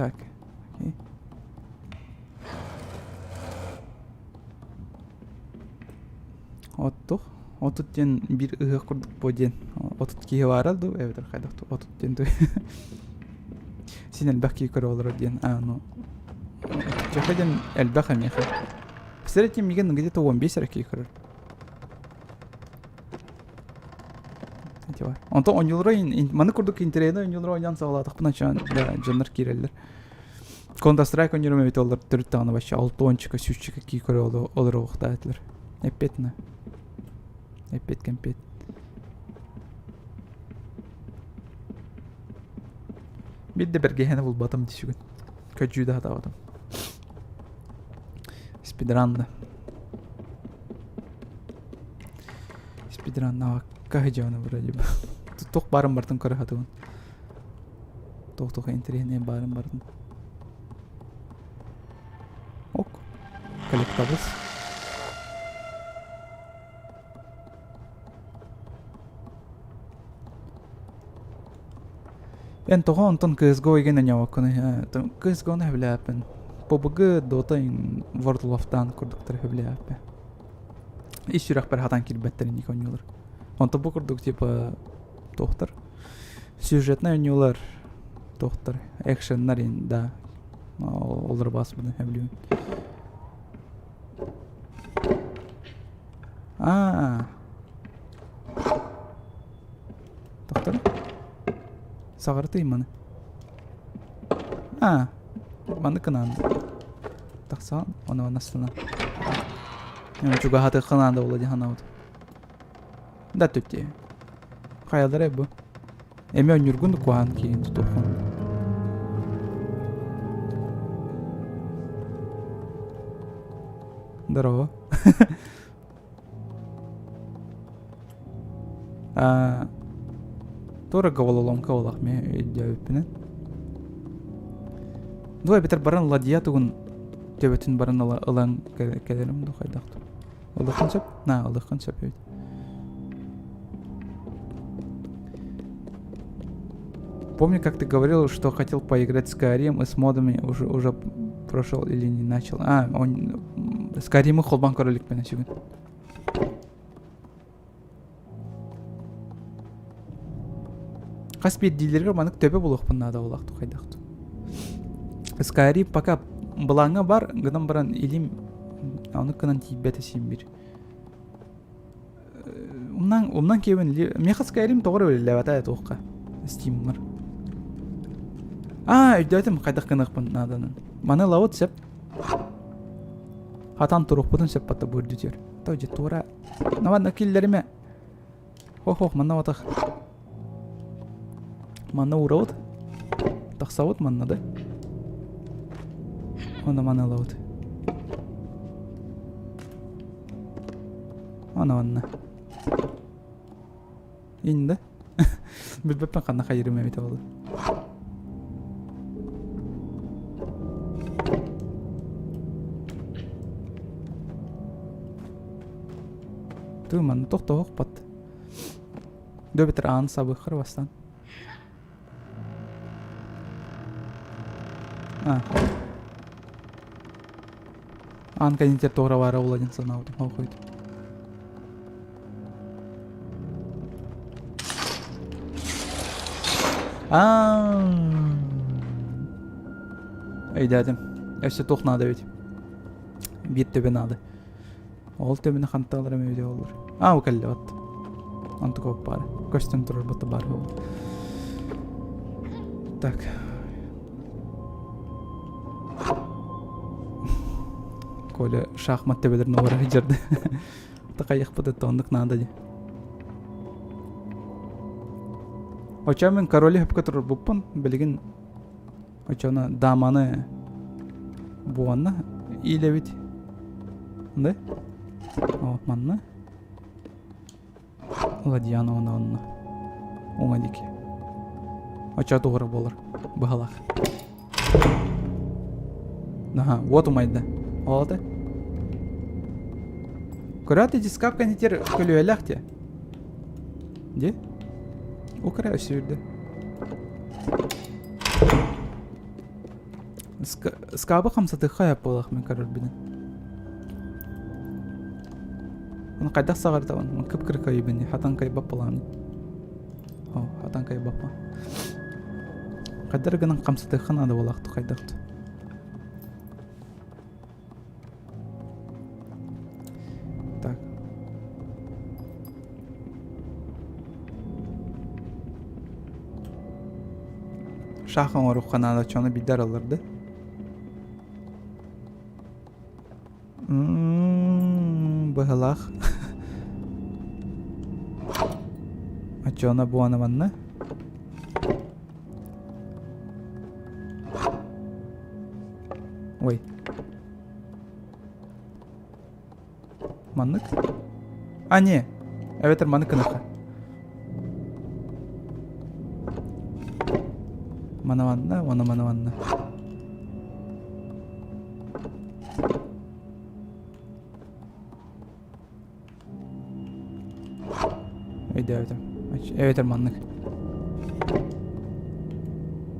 Так. Окей. Оттух. Отут диэн биир ыһыах курдук буо диэн. 30 киһи баара дуу, эбэтэр хайдах дуу, 30 диэн дуу. Син элбэх киһи көрө олорор диэн. А, ну, чөкө диэн элбэх эмиэхэ. Кстати, миигин где-то 15 эрэ киһи көрөр. Ити бар. Онтон оонньуулара маны курдук интэриэһинэй оонньуулары оонньоон саҕалаатахпына дьоннор киирэллэр. Counter Strike оонньуурум эбит олор төрүт даҕаны вообще алтончика, сүүсчика кии көрө олоруохтаатылар. Эппиэтинэ. Эппиэт кэмпиэт. Биир да бэргэһэни булбатым дии сүгүн. Көдьүү да сатаабатым. Спидран да. Спидраннаабакка сылдьабын вроде бы. Туох баарын барытын көрө сатыыбын. Туох-туох интэриэһинэй баарын барытын. Ок. Коллектабыз. Эн тоҕо онтон CSGO игин аньаабаккыный? CSGO-ну сөбүлээппин. PUBG, Dota World of Tanks курдуктары сөбүлээппин. Ис сүрэхпэр хатан киирбэттэр инник оонньуулар. Онтон бу курдук типа туохтар сюжетнай оонньуулар туохтар экшеннар да олор бааспытын сөбүлүүбүн. Аа. Тохтор. Саҕарытый маны. Аа. Маны кынаан. Тахсан, оны астына. Чугаһатыахха наада буолла дии санаабытым. Да түттэ. Хайалара бу? Эми онньургун куһаан киин тутуоххун. Здорово. А, туора головоломка буолах мен өйдөөбүппүнэн. Дуо эбэтэр баран ладья тугун төбөтүн баран ылан кэлэрим дуу хайдах дуу. Ылыаххын сөп? На, ылыаххын сөп эбит. Помню, как ты говорил, что хотел поиграть с Skyrim и с модами уже, уже прошел или не начал. А, он... Skyrim'ы холбоон көрө иликпин сүгүн. Хас биирдиилэригэр маннык төбө булуохпун наада буоллах хайдах Skyrim пока былааҥҥа бар гынан баран илим ону гынан тиийбэтэ син бир. Умнан умнан киэбин миэхэ Skyrim тоҕо эрэ үлэлээбэтэ туохха Steam'ҥар. Аа өйдөөтүм хайдах гыныахпын нааданын. Маны ылабыт сөп. Хатан туруохпутун сөп батта бу үрдүтүөр. То дьэ туора. Наванна киллэримэ. Хох-хох, манна батах. Манна уурабыт. Тахсабыт манна да. Онно маны ылабыт. Ана манна. Инде. Билбэппин ханна хайырым эбитэ буолла. Тыы манна тохтоһохпат. Дөбүтэр аан сабыххар бастан. А. Аан кэннитер туора баара була диэн санаабытым хоохойт. Аа. Өйдөөтүм. Өссө туох наада эбит. Биир төбө наада. Ол төбөнү хантаалар эмэ видео олор. Аа, бу кэллэ вот. Онтука баар. Көстөн турар бата баар буолла. Так. Коля шахмат төбөлөрүн олоро сылдьарды. Такайыхпыт оннук наада дии. Оча мен короли хөпкө турбуппун. Билигин Очону даманы буонна иилэбит. Да? О, манна. Ладьяна онно онно. Уҥа диэки. Очо туһура буолар. Быһалаах. Аха, вот умайда. Ол ата. Көрөөт дискап кэнитер көлүөлээх те. Де? Укра өссө Скабы хамсатыахха сөп буолуох мин көрөрбүнэн. Оны хайдах саҕардабын? Кып-кыра кыайбын хатан кыайбат буолаҕын. О, хатан кыайбаппа. Хайдах гынан хамсатыахха наада буолаахту хайдах. Так. Шах оҥоруохха наада чону биирдэ арылларды. Быһылаах. Оччоҕуна буона манна. Ой. Маннык? А, не. Эбэтэр маннык гыныахха. Мана манна, уонна мана манна. Өйдөөбүтүм. Эбэтэр маннык.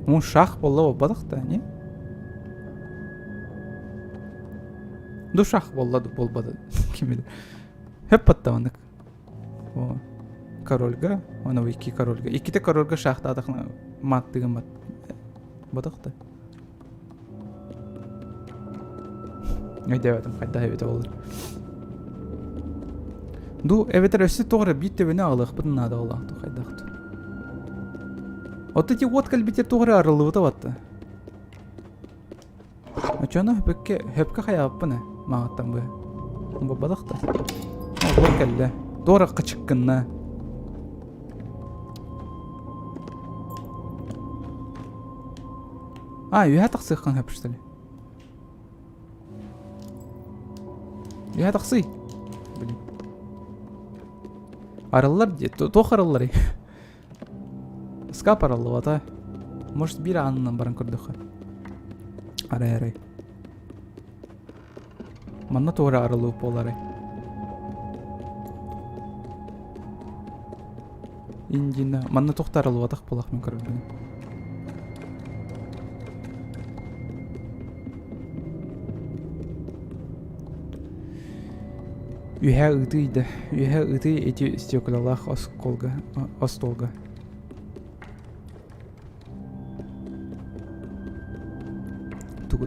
Ну, шах буолла буолбатах да, не? Ду шах буолла буолбата ким билэр. Хөп батта маннык. О, корольга, оны икки корольга. Икките корольга шахтаатахна маттыгын бат. Батах да. Өйдөөбөтүм хайдах эбитэ буоллар. Ду эбэтэр өссө тоҕо эрэ биир төбөнү аҕалыахпытын наада буоллаах дуу хайдах дуу. Оттон ити уот кэлбитэ тоҕо эрэ арыллыбыта батта. Оччону хөпкө хөпкө хайаабыппын ээ мааҕыттан быһа. Буолбатах да. Уот кэллэ. Туора кычыккынна. А, үөһэ тахсыаххын сөп что ли? Үөһэ тахсый. Блин. Арыллар дии. Туох арылларый? Скап арыллыбата. Может, биир аанынан баран көрдөххө. Арай арай. Манна туора арыллыбыт буоларай. Индина. Манна туох да арыллыбатах буолах мин көрөрбүнэн. Үөһээ ыытыы да. Үөһээ ыытыы ити стеклалаах осколга, остуолга.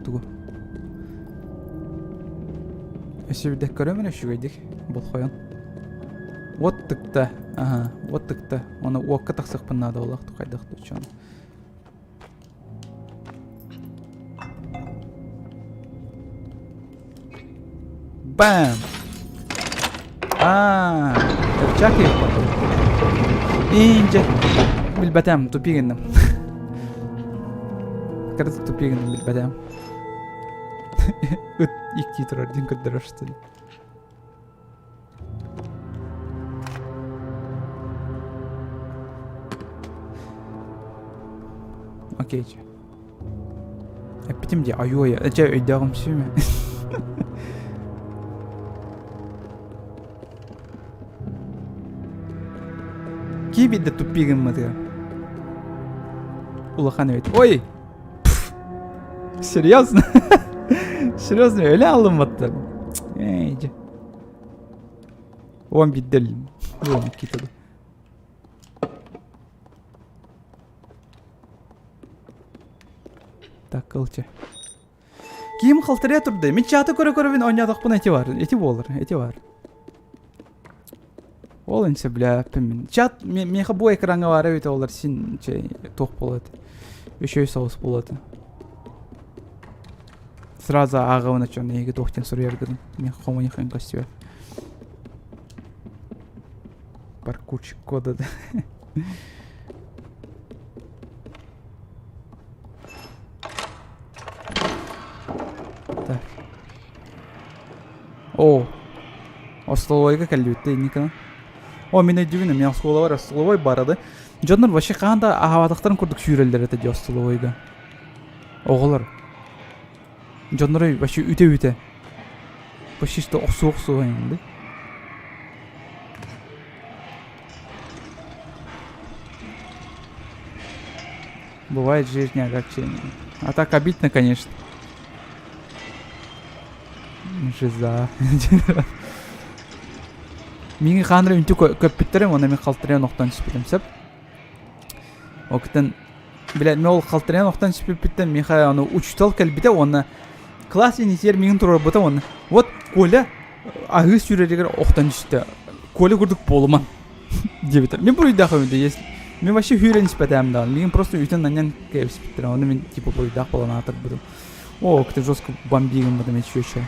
тугу тугу. Өссө биирдэ көрөмүн үчүгэйдик болхойон. Уот тыкта. Аха, уот тыкта. Оны уокка тахсыахпын наада буоллах хайдах да Бам! Аа, чапчаки Инже билбэтем, тупик гынным. Кажется, тупик гынным билбэтем. Ыт икки турар диэн көрдөрөр что ли. Окей. Эппитим дии айуой дьэ өйдөөҕүм сүмэ. Кии биирдэ туппи гыммытыгар. Улахан эбит. Ой! Серьезно? Серьезно, өлө алымматтар. Эй, дьэ. Он биирдэ өллүм. Уон иккитэ да. Так, кылча. Ким халтарыйа турда? Мин чаты көрө-көрөбүн оонньоотохпуна ити бар. Ити буолар, ити бар. Ол инсе бля мин. Чат миэхэ бу экраҥҥа баара эбит олар син чэй туох буолуо этэ. Үчүгэй соҕус буолуо этэ. Сразу ааҕабын оччоҕуна эһиги туох диэн суруйаргытын. Мин хомойуоххын көстүбэт. Паркурщик кода да. Так. О, остоловойга кэллибит инникана. О, мин өйдүүбүн, эмиэ оскуолабар остоловой барады. Дьоннор вообще хаһан да аһаабатахтарын курдук сүүрэллэр этэ дии остоловойга. Оҕолор. Дьоннору вообще үтэ-үтэ. Почти что охсуох-охсуох да? Бывает в жизни огорчение. А так обидно, конечно. Жиза. Миигин хаанра үнтү көппүттэрим, уонна мин халтарыйан охтон түспүтүм сөп. Октан Блядь, мен ол халтарыйан охтон түспүппүттэн миэхэ аны учуутал кэлбитэ уонна класс инициер миигин туруорбута уонна вот Коля аһыы сүүрэригэр охтон түстэ. Коля курдук буолуман диэбитэ. Мин буруйдаах эбит если мен вообще сүүрэн испэтээм даҕаны. Миигин просто үтэн анньан кэбиспиттэрэ. Ону мин типа буруйдаах буолан аатырбытым. О, ты жестко бомбигын еще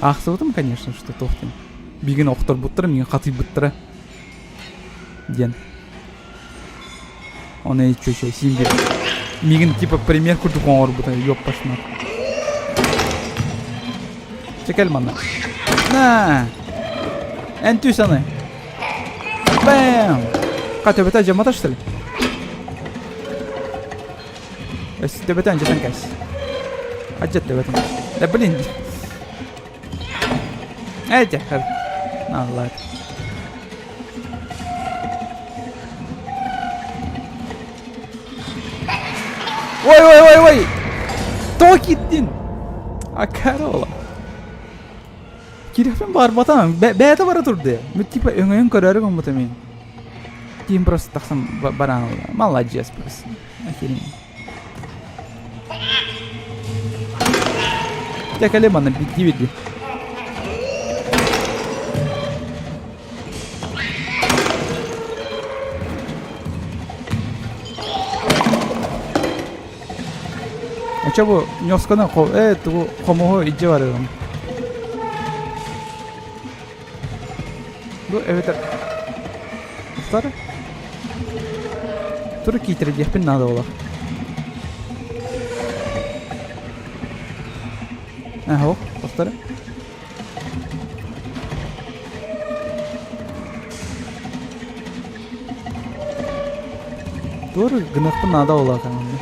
Аахсыбытым, конечно, что туох диэн. Биигин охторбуттара, миигин хатыйбыттара диэн. Оны еще син бир. Миигин типа пример курдук оҥорбута, ёппашмат. Чэ кэл манна. На! Эн түс аны. Бэм! Ка төбөтө дьамата что ли? Өс төбөтө анжатан кэс. Ажат төбөтүн. Да блин. Эй, дьэ, Аллах. Ой, ой, ой, ой! Тоҕо киирдин? Акарола. Кириэхпин баарбатам. Бэйэтэ бара турды. Мен типа өҥөйөн көрөөрү гыммытым мин. Киим просто тахсан баран Молодец просто. Охеренно. Дьэ кэлим манна биирдии биирдии. Очо бу ньосканы э тугу хомуһу илдьэ барыам. Бу эбэтэр Тур. Тур киитэрэ диэхпин наада буолар. Аһо, повтори. Тур гыныахпын наада буолар каҥанна.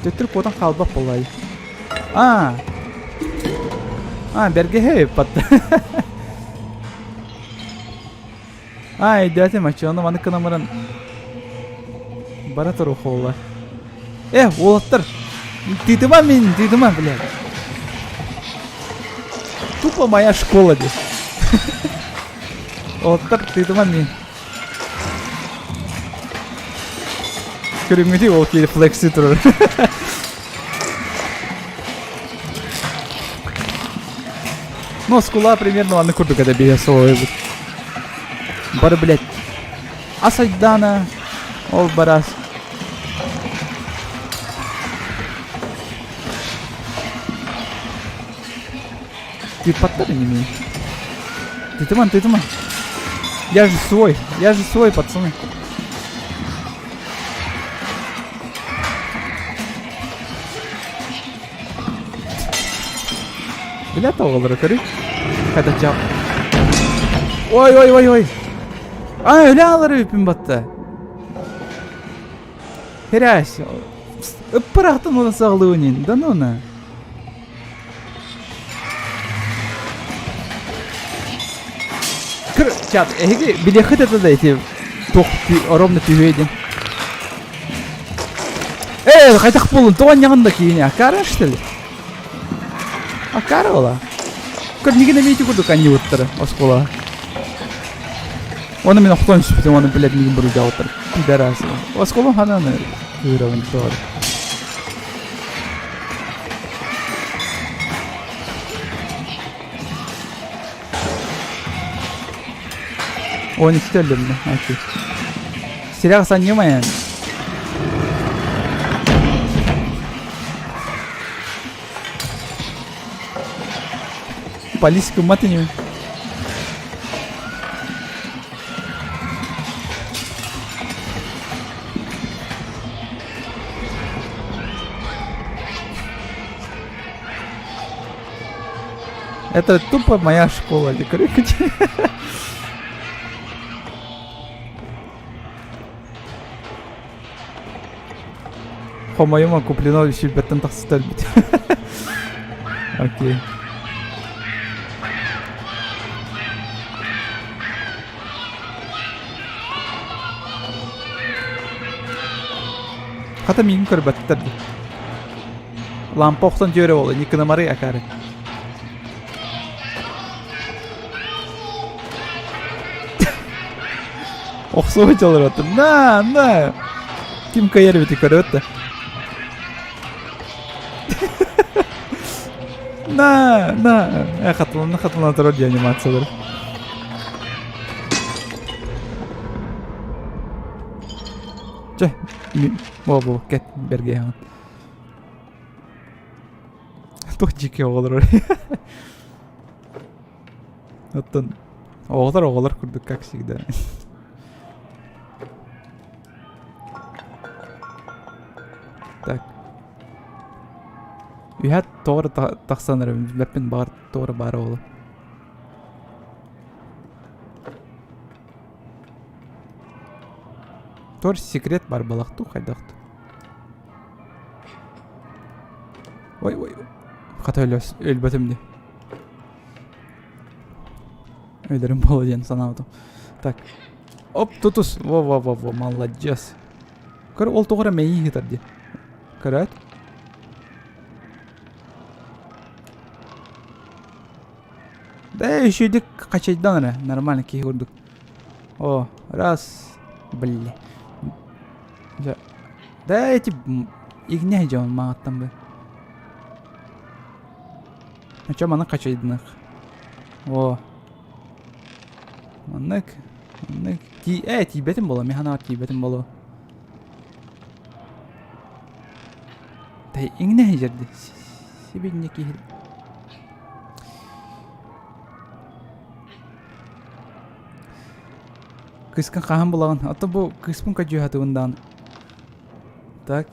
Төттөрү куотан хаалбат буоллай. Аа. Аа, бэргэһэ ыппатта. Аа, өйдөөтүм, оччоҕуна маннык гынан баран бара туруох буолла. Э, уолаттар, тыытыма мин, тыытыма, блядь. Тупо моя школа здесь. Уолаттар, тыытыма мин. Көрүҥҥүтүй ол киһи флекси турар. Ну, скула примерно аны курдук это биһэ суойбут. Бары, блядь, Асайдана, ол барас. Тыыппаттар ини Тытыман, тытыман. Я же свой, я же свой, пацаны. Бля оҕолоро көрүй. Хайда жап. Ой, ой, ой, ой. А, өлө алар үпүн батта. Херясь. Ыппырахтын оны сағылуынин. Да ну на. Кыр, чат, эһиги билиэххит этэ да ити туох ровно түһүө диэн. Ээ, хайдах буолун, тоҕо анньаҕын да киһини, акаара что ли? Акаара буола. Көр, мигин эмиэ ити курдук анньыбыттара оскуолаҕа. Оны мин охтон түспүтүм, оны блядь, мигин буруйдаабыттар. Пидорасы. Оскуола ханан кыырабын тоҕо. 12 өллүм окей. Сирэх санньымайан. Полис кыммат ини. Это тупо моя школа, короче. По-моему, куплено сүүрбэттэн тахсыта өлбүт. Окей. Хата миигин көрбөттөр дии. Лампа охсон дьүөрэ буолла, Никономары акаары. Охсуо дьалыратын. На, на. Ким кыайар эбити көрөт да. На, на. Э, хатылана хатылана турар дии анимациялар. Чэ, бо бо кэт бэргэһэҕин. Туох дьикки оҕолор Оттон оҕолор оҕолор курдук как всегда. Так. Үһэ тоҕо тахсан эрэ билбэппин баҕар тоҕо баара буолуо. Тор секрет бар балахтуу хайдахтуу. Ой ой хата өлбөтүм дии. Өлөрүм буолуо диэн санаабытым. Так. Оп, тутус. Во-во-во-во, молодец. Көр, ол тоҕо эрэ мэйии ыытар дии. Көрөөт. Да, үчүгдүк хачайдан эрэ. Нормально киһи курдук. О, раз. Блин. Да эти игне дьон мааттан бы. А чё маннык хачайдынах? О. Маннык. Маннык. Ти э тиийбэтим буолуо, мин ханаҕар тиийбэтим буолуо. Тай иҥнэ иһдьэрди. Сибинньэ киһи. Кыыскын хаһан булаҕын? А то бу кыыспын көдьүүһэтибин даҕаны. Так.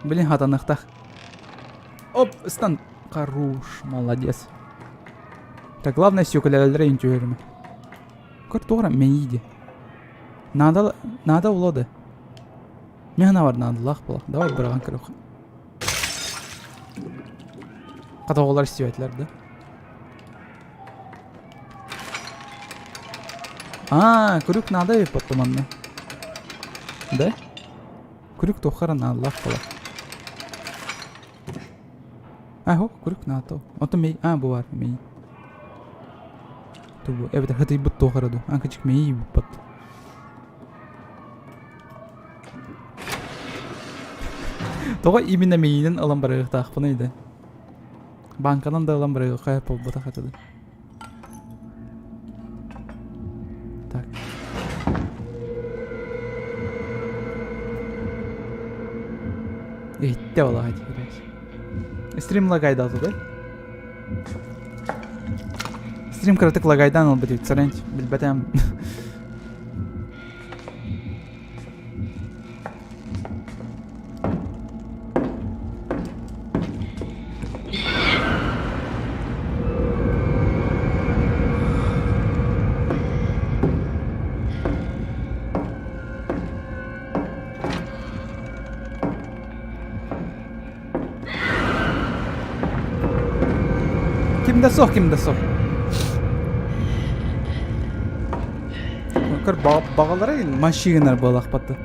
Блин, хатаныахтаах. Оп, стан. Хорош, молодец. Так, главное сүөкүлэлэрэ интүһөрүмэ. Көр туора мэйиди. Надо, надо улоды. Мен бар надылах була. Давай быраҕан көрөх. Хата оҕолор истибэтилэр да. А, күрүк надо эбит потом манна. Да? Күрүк туохха эрэ наадалаах буолар. А, хо, күрүк наада. Онтон мэй, а, бу баар, мэй. Тубу, эбэтэр хытыйбыт туох эрэ дуу. А, кычык мэйии буппат. Тоҕо именно миинин ылан барыахтаахпыный да? Банканан да ылан барыахха буолбатах этэ да. Так. Иһиттэ олаһа дии. Стрим лагайдаата да? Стрим кыратык лагайдаан ылбыт эбит, сорэнч, билбэтим. Ким да суох, ким да суох. Көр бағалары машиналар буолахпатты.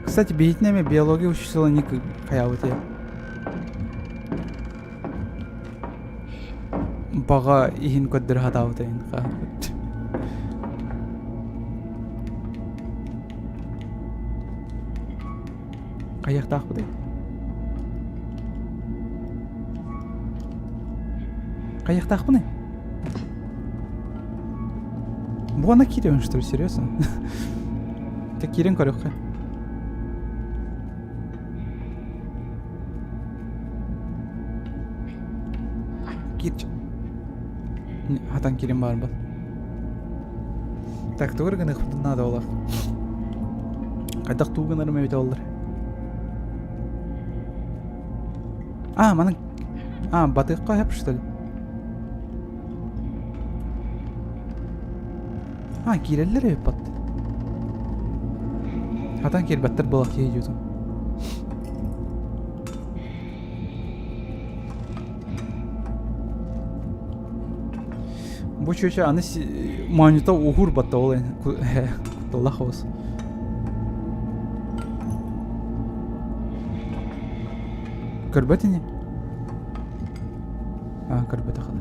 Кстати, биһитинэ биология учителя ник хайаабыт я. Баҕа иһин көрдөрө сатаабыт эйин Хайыахтаахпытый? Хайыахтаахпыный? Буона киириэм что ли, серьезно? Ты киирэн көрүөххэ. Киир. Хатан киирэн баарбат. Так, тугу гыныахпытын наада буолар. Хайдах туу гынарым эбитэ буоллар. А, манан... А, батыахха сөп, что ли? А, киирэллэр эбит бат. Хатан киирбэттэр буолах киһи дьиэтин. Бу чүөчэ аны моонньута уһуур батта ол кутталлаах оҕус. Көрбөт ини? А, көрбөтөх аны.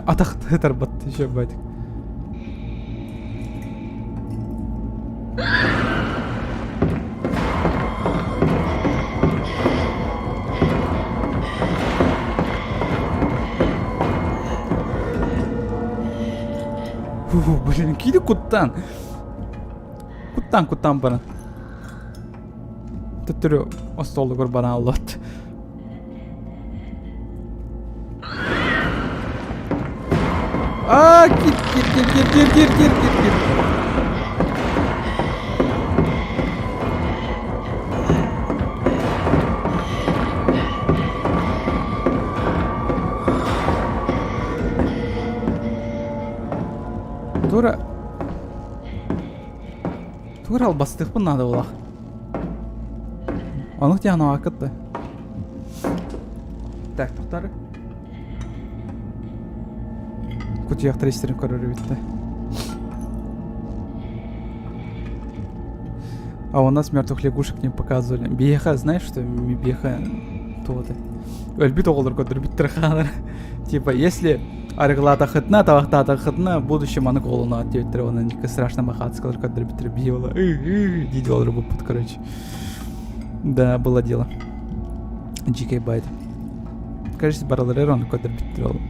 Атах тарбат еще байтик. Фу, блин, киди куттан. Куттан куттан баран. Төттөрү остуолугар баран аллат. Аа, кир, кир, кир, кир, кир, кир, кир, кир, кир. Тура Тура албастыахпын наада буолах. Ону тианаакыт да. Так, тохтар. Кутуйахтар истэрин көрөр эбиттэ. А у нас мертвых лягушек не показывали. Биэхэ, знаешь, что биэхэ туоты. Өлбүт оҕолор көрдөрбүттэр хаалар. Типа, если арыгылаатахытына, табахтаатахытына, в будущем аны колуна диэбиттэр, онон страшно махатскалар көрдөрбүттэр биһи дии олору буппут, короче. Да, было дело. Дьикэй байт. Кажется, баралары ону көрдөрбүттэр ол.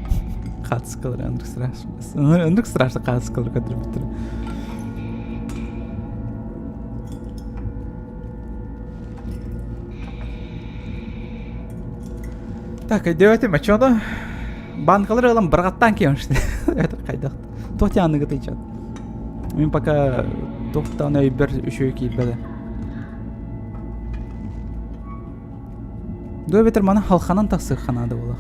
Хаатыскалар ындык страшно. Ындык страшно хаатыскалар көрдөрбүттэр. Так, өйдөөтүм, а чё Банкалар ылан бырҕаттаан киһи Это хайдах. Туох тианыгыт ичат. Мин пока туохтан өйбөр үчүгэй киирбэтэ. Дуо эбэтэр маны халханан тахсыахха наада буолах.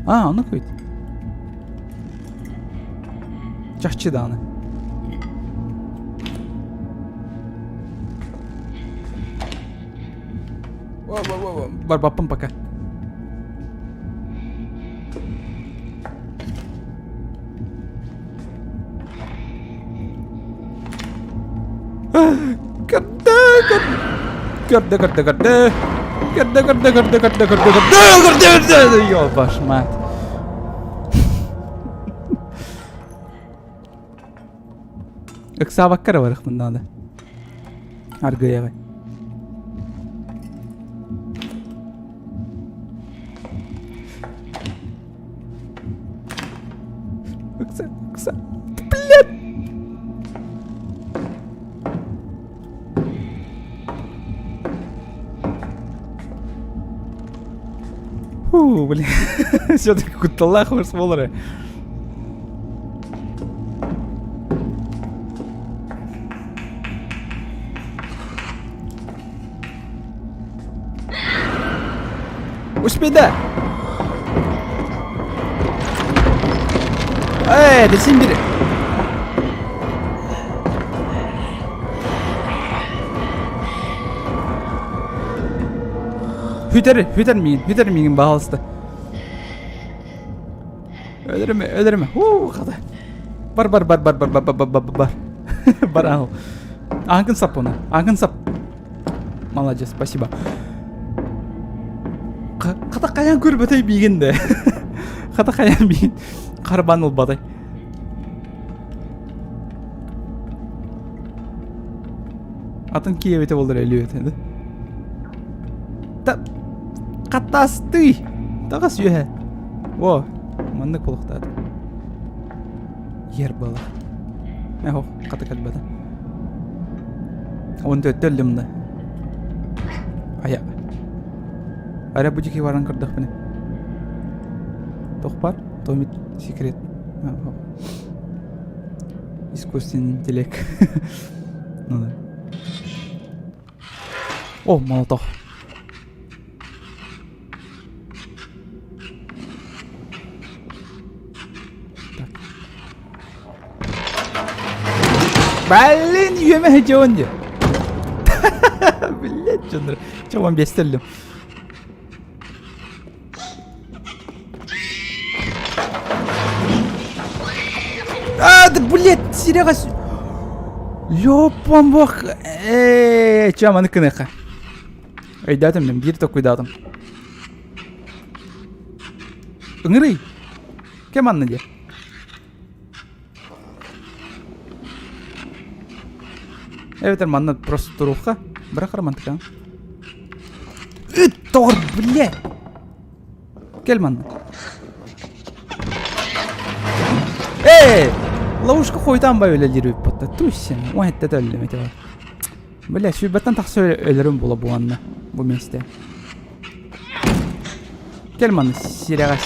А, ону көйт. Чахчы даҕаны. Барбаппын пока. Көрдө, көрдө, көрдө, көрдө. Көрдө, көрдө, көрдө, көрдө, көрдө, көрдө, көрдө, көрдө. Ёбаш мать. Ыксаабакка эрэ барыахпын наада. Аргыйаҕай. Ыкса, ыкса. Блядь! Фу, блин. Все-таки кутталлаах хос буолар. Успей, да! Эй, да син бир... Хүтэр, хүтэр миигин, хүтэр миигин, пожалуйста. Өлөрүмэ, өлөрүмэ. Хуу, хата. Бар, бар, бар, бар, бар, бар, бар, бар, бар. Бар, ағыл. Аңкын сап оны, аңкын сап. Молодец, спасибо. Хата қаян көрбөтэй биигин де. Хата қаян биигин. Қарбан ылбатай. Атын киевете болдыр өлүө этэ. Та хатастый. Таҕыс үөһэ. О, маннык буолуохтаата. Ер буолар. Эхо, хата кэлбэтэ. Он төттө өллүм да. Ая. Аря бу дьики баран көрдөхпүнэ. Туох бар? Томит секрет. Искусственный интеллект. Ну да. О, молоток. Так. Блин, үөмэ дьон дии. Блядь, дьоннор. Чабан бестеллим. А, да, блядь, Серега... Лёпам бох. Э, чё, маны кыныха. Өйдөөтүм мен биир токуйдаатым. Ыҥырый. Кем анны диэ? Эбэтэр манна просто туруохха. Бырах романтикаҕын. Ыт, тоҕор, бля! Кэл манна. Эй! Ловушка хойутаан бай өлөлдир үппатта. Туй сен. Уон этте өллүм эти бар. Бля, сүүрбэттэн тахса өлөрүм була буанна. Бу месте. Кэл манна сирэҕэс.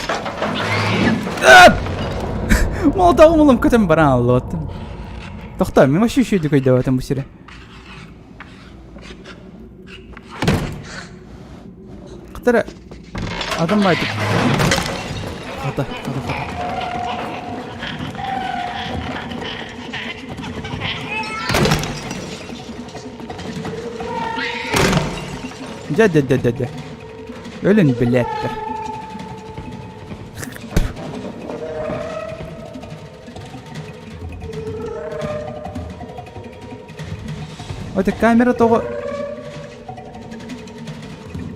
Молотоҕум улам көтөн баран аллыбаттым. Тохтоо, мен вообще үчүгэй өйдөөбөтүм бу сири. Кытары адам байтып. Хата, хата, хата. Дьэ, дьэ, дьэ, дьэ, дьэ. Өлүн билээттэр. Ото камера тоҕо...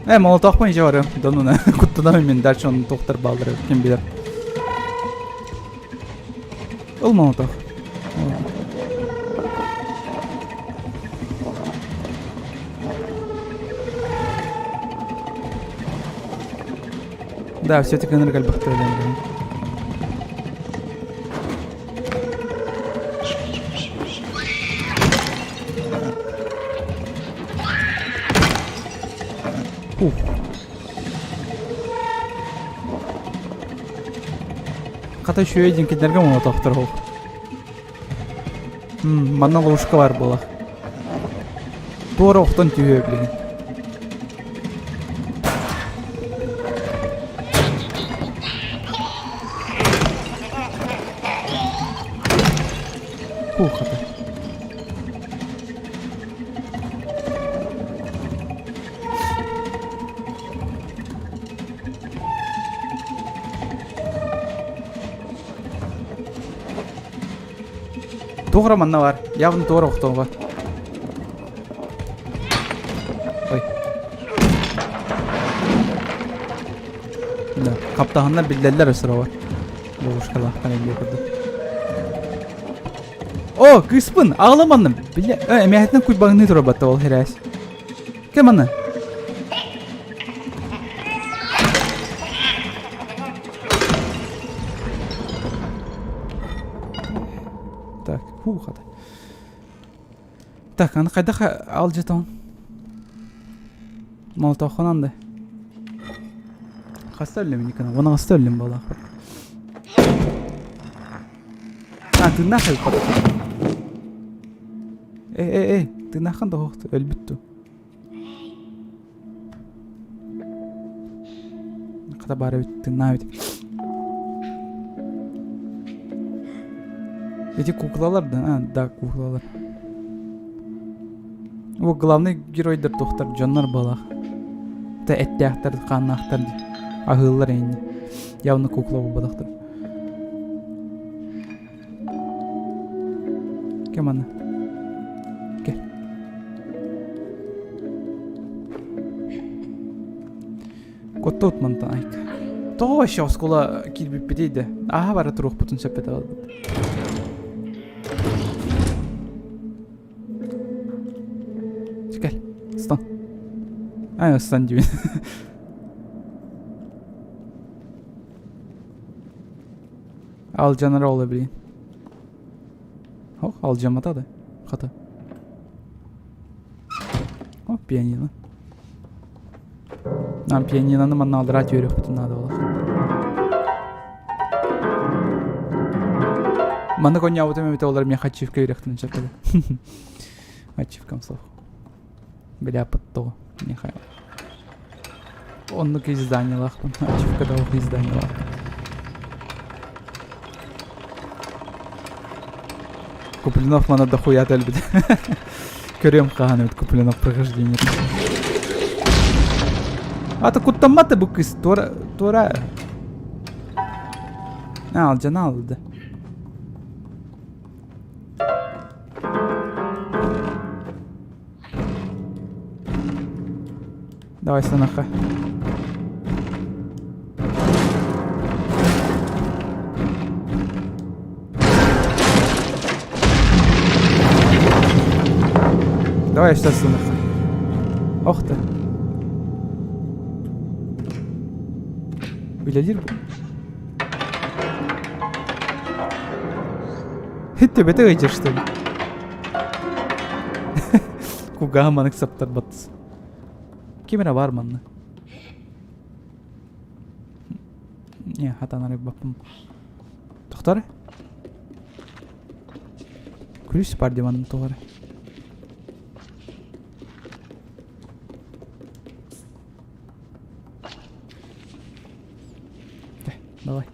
Э, молотоохпун ичэ барыам. Донуна куттанам мен дальше оны тохтар баалдыр ким билэр. Ыл молотоох. Да, все-таки ынырык элбэхтэ өлөн Ух. Хата үчүгэй диэн кинилэргэ молотоохтор ол. Манна ловушка баар буолар. Туора охтон түһүө билигин. Ух, хата. Туох эрэ манна баар. Явно туора охтоҕо. Ой. Да, хаптаһыннар биллэллэр өсөрөҕөр. Ловушкалаахтан эмиэ курдук. О, кыыспын, аҕаламанным. Бile, эмээһитинэн куйбаҥныы турар ол хирээс. Кем аны? Так, ху хата. Так, аны хайдах алдьатаҕын? Молотоххун анды. Хаста өллүм Никона? Уон аҕыста өллүм буолаахпын. А, тыыннаах эбит. Эй, эй, эй, тыыннааххын да оһох өлбүт ту. Хата баар эбит, тыыннаах эбит. Эти куклалар да? А, да, куклалар. О, главный геройдар туохтар, дьоннор балах. Та эттээхтэр, хааннаахтар аһыыллар эйни. Явно кукла буолбатахтар. Кем аны? Кел. Куттуут мантан айка. Тоҕо вообще оскуола киирбиппитий да? Аһа бара туруохпутун сөп этэ буолбут. Кел, стан. Ай, стан диибин. Алдьанар ол билин. Ох, алдьаммата да. Хата. О, пианино. Нам пианиноны манна алдыраат үөрүөхпүтүн наада буолар. Маннык оонньообутум эбитэ олор миэхэ ачивка үрэхтэн сөп Ачивкам суох. Бляпыт тоҕо. Миэхэ оннук изданиелаахпын. Ачивка да ох изданиелаахпын. Куплинов мана дохуя өлбүт. Көрүөм хаһан эбит Куплинов прохождение. Ата куттаммат бу кыз туора туора алдьана алды. Давай санаха. Давай сейчас санаха. Ох ты. Үлэлиир бу. Төбөтө ыйдьар что ли? Кугаһа манык саптарбат. Ким эрэ бар манна. Не, хатан арыйбаппын. Тохтор. Күлүс бар дии манна тоҕо эрэ. Давай.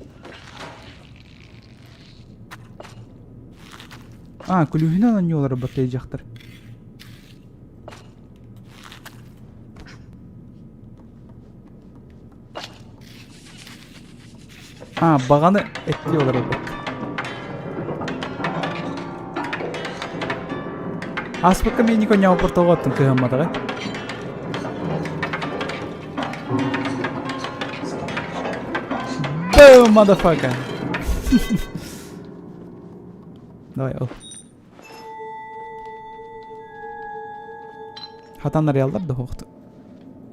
А, күлүүһүнэн оонньуулары баттайы дьахтар. А, баҕаны эттии олорор Ааспыкка миинник оонньообуппар тоҕо оттон кыһамматаҕай? Boom, motherfucker! Давай, ол. Хатан арыйаллар да суохту.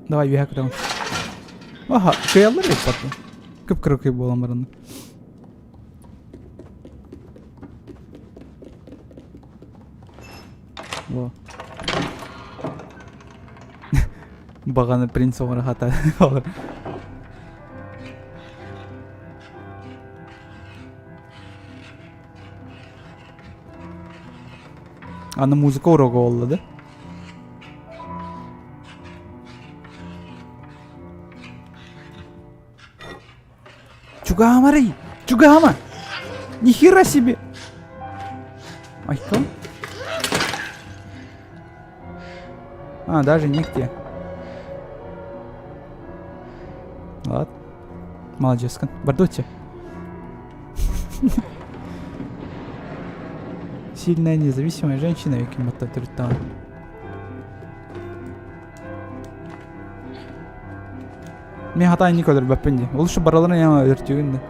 Давай үөһэ көтөҕүн. Аха, кыайаллар эбит баттын. Кып-кыракый буолан баран. Во. Баҕаны принц оҥоро хата. Аны музыка урога буолла да? Чугаамарый! Чугаама! Нихера себе! Айка? А, даже нигде. Ладно. Молодец. Бардутти. Сильная независимая женщина Викимата Тритан. Мен хатаан инник өлөрбөппүн дии. Ол бараларын яма өлөртүүгүн да.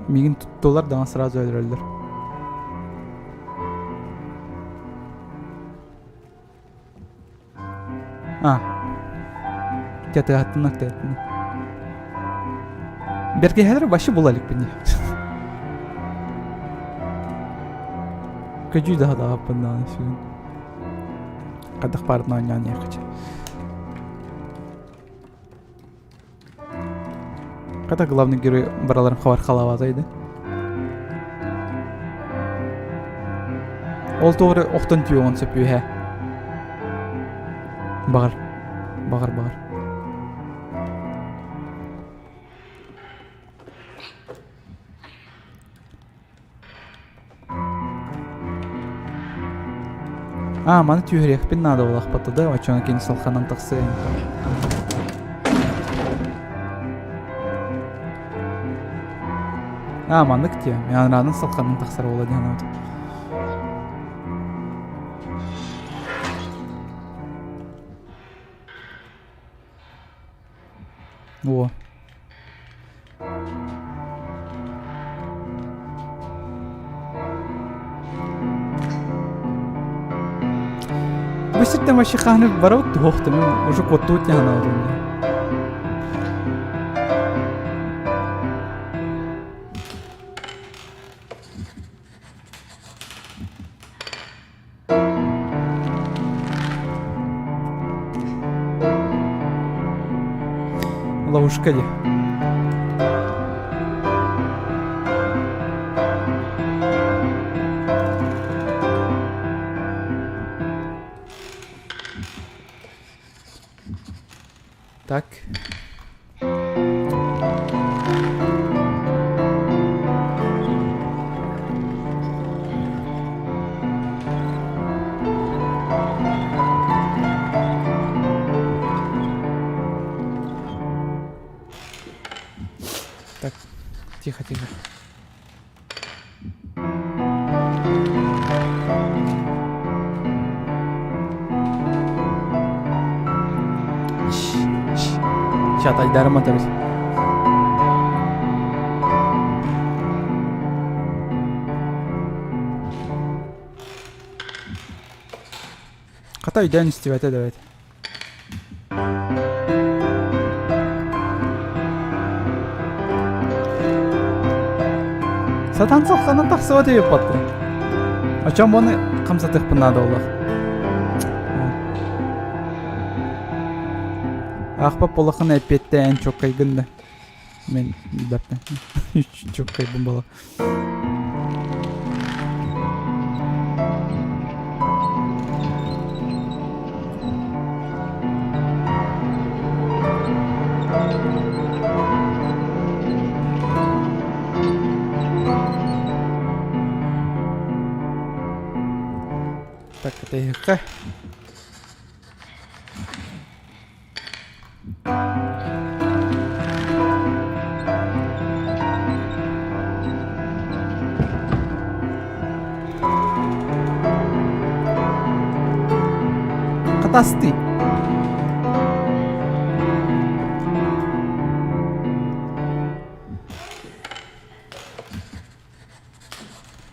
Миигин туттулар даҕаны сразу өлөрөллөр. А. Тятыаттынар, тятыаттынар. Бэргэһэлэр вообще була иликпин дии. Көдьүү да даҕаппын даҕаны сүгүн. Хайдах баарытын оонньоон иһиэххэ. Хата главный герой бараларын хабар халаабата да. Ол тоҕо охтон түөҕүн сөп үөһэ. Баҕар. Баҕар, баҕар. Аа, маны түһэриэхпин наада буолахпата да, оччоҕуна кини салханан тахсыа. Аа, маннык диэ. Мин салханан тахсар буола диэн санаабытым. О. Бу сиртэн вообще хаһан барабыт туһуохтум уже куоттубут диэн санаабытым. Ловушка дии. Так. Так, тихо, тихо. Чат айдарыма табыс. Хата өйдөөн истибэтэ да эбит. Сатан сахсанан тахсыбат эбиппаттын. Очон буону хамсатыахпын наада буолуох. Аахпап буоллаххына эппиэттээн чуоккайгын да. Мен билбэппин. Чуоккайбын буолуо. Так, это Хатасты.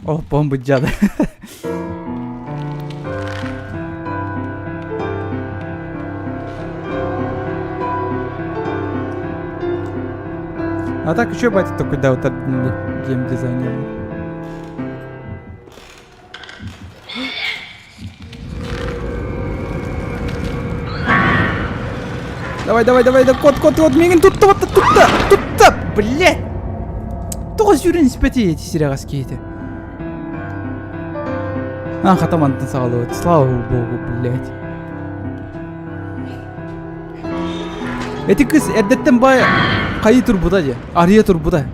О, бомба дьада. А так еще батя такой, да, вот геймдизайнер. Давай, давай, давай, да, кот, кот, кот, миигин тутта, вот, тутта, тутта, блядь! Тоҕо сүүрэн испэти эти сирэҕэс киһити. А, хата мантан саҕалабыт. Слава богу, блядь. Эти кыз эрдэттэн бай хайы турбута дии. Арыйа турбута.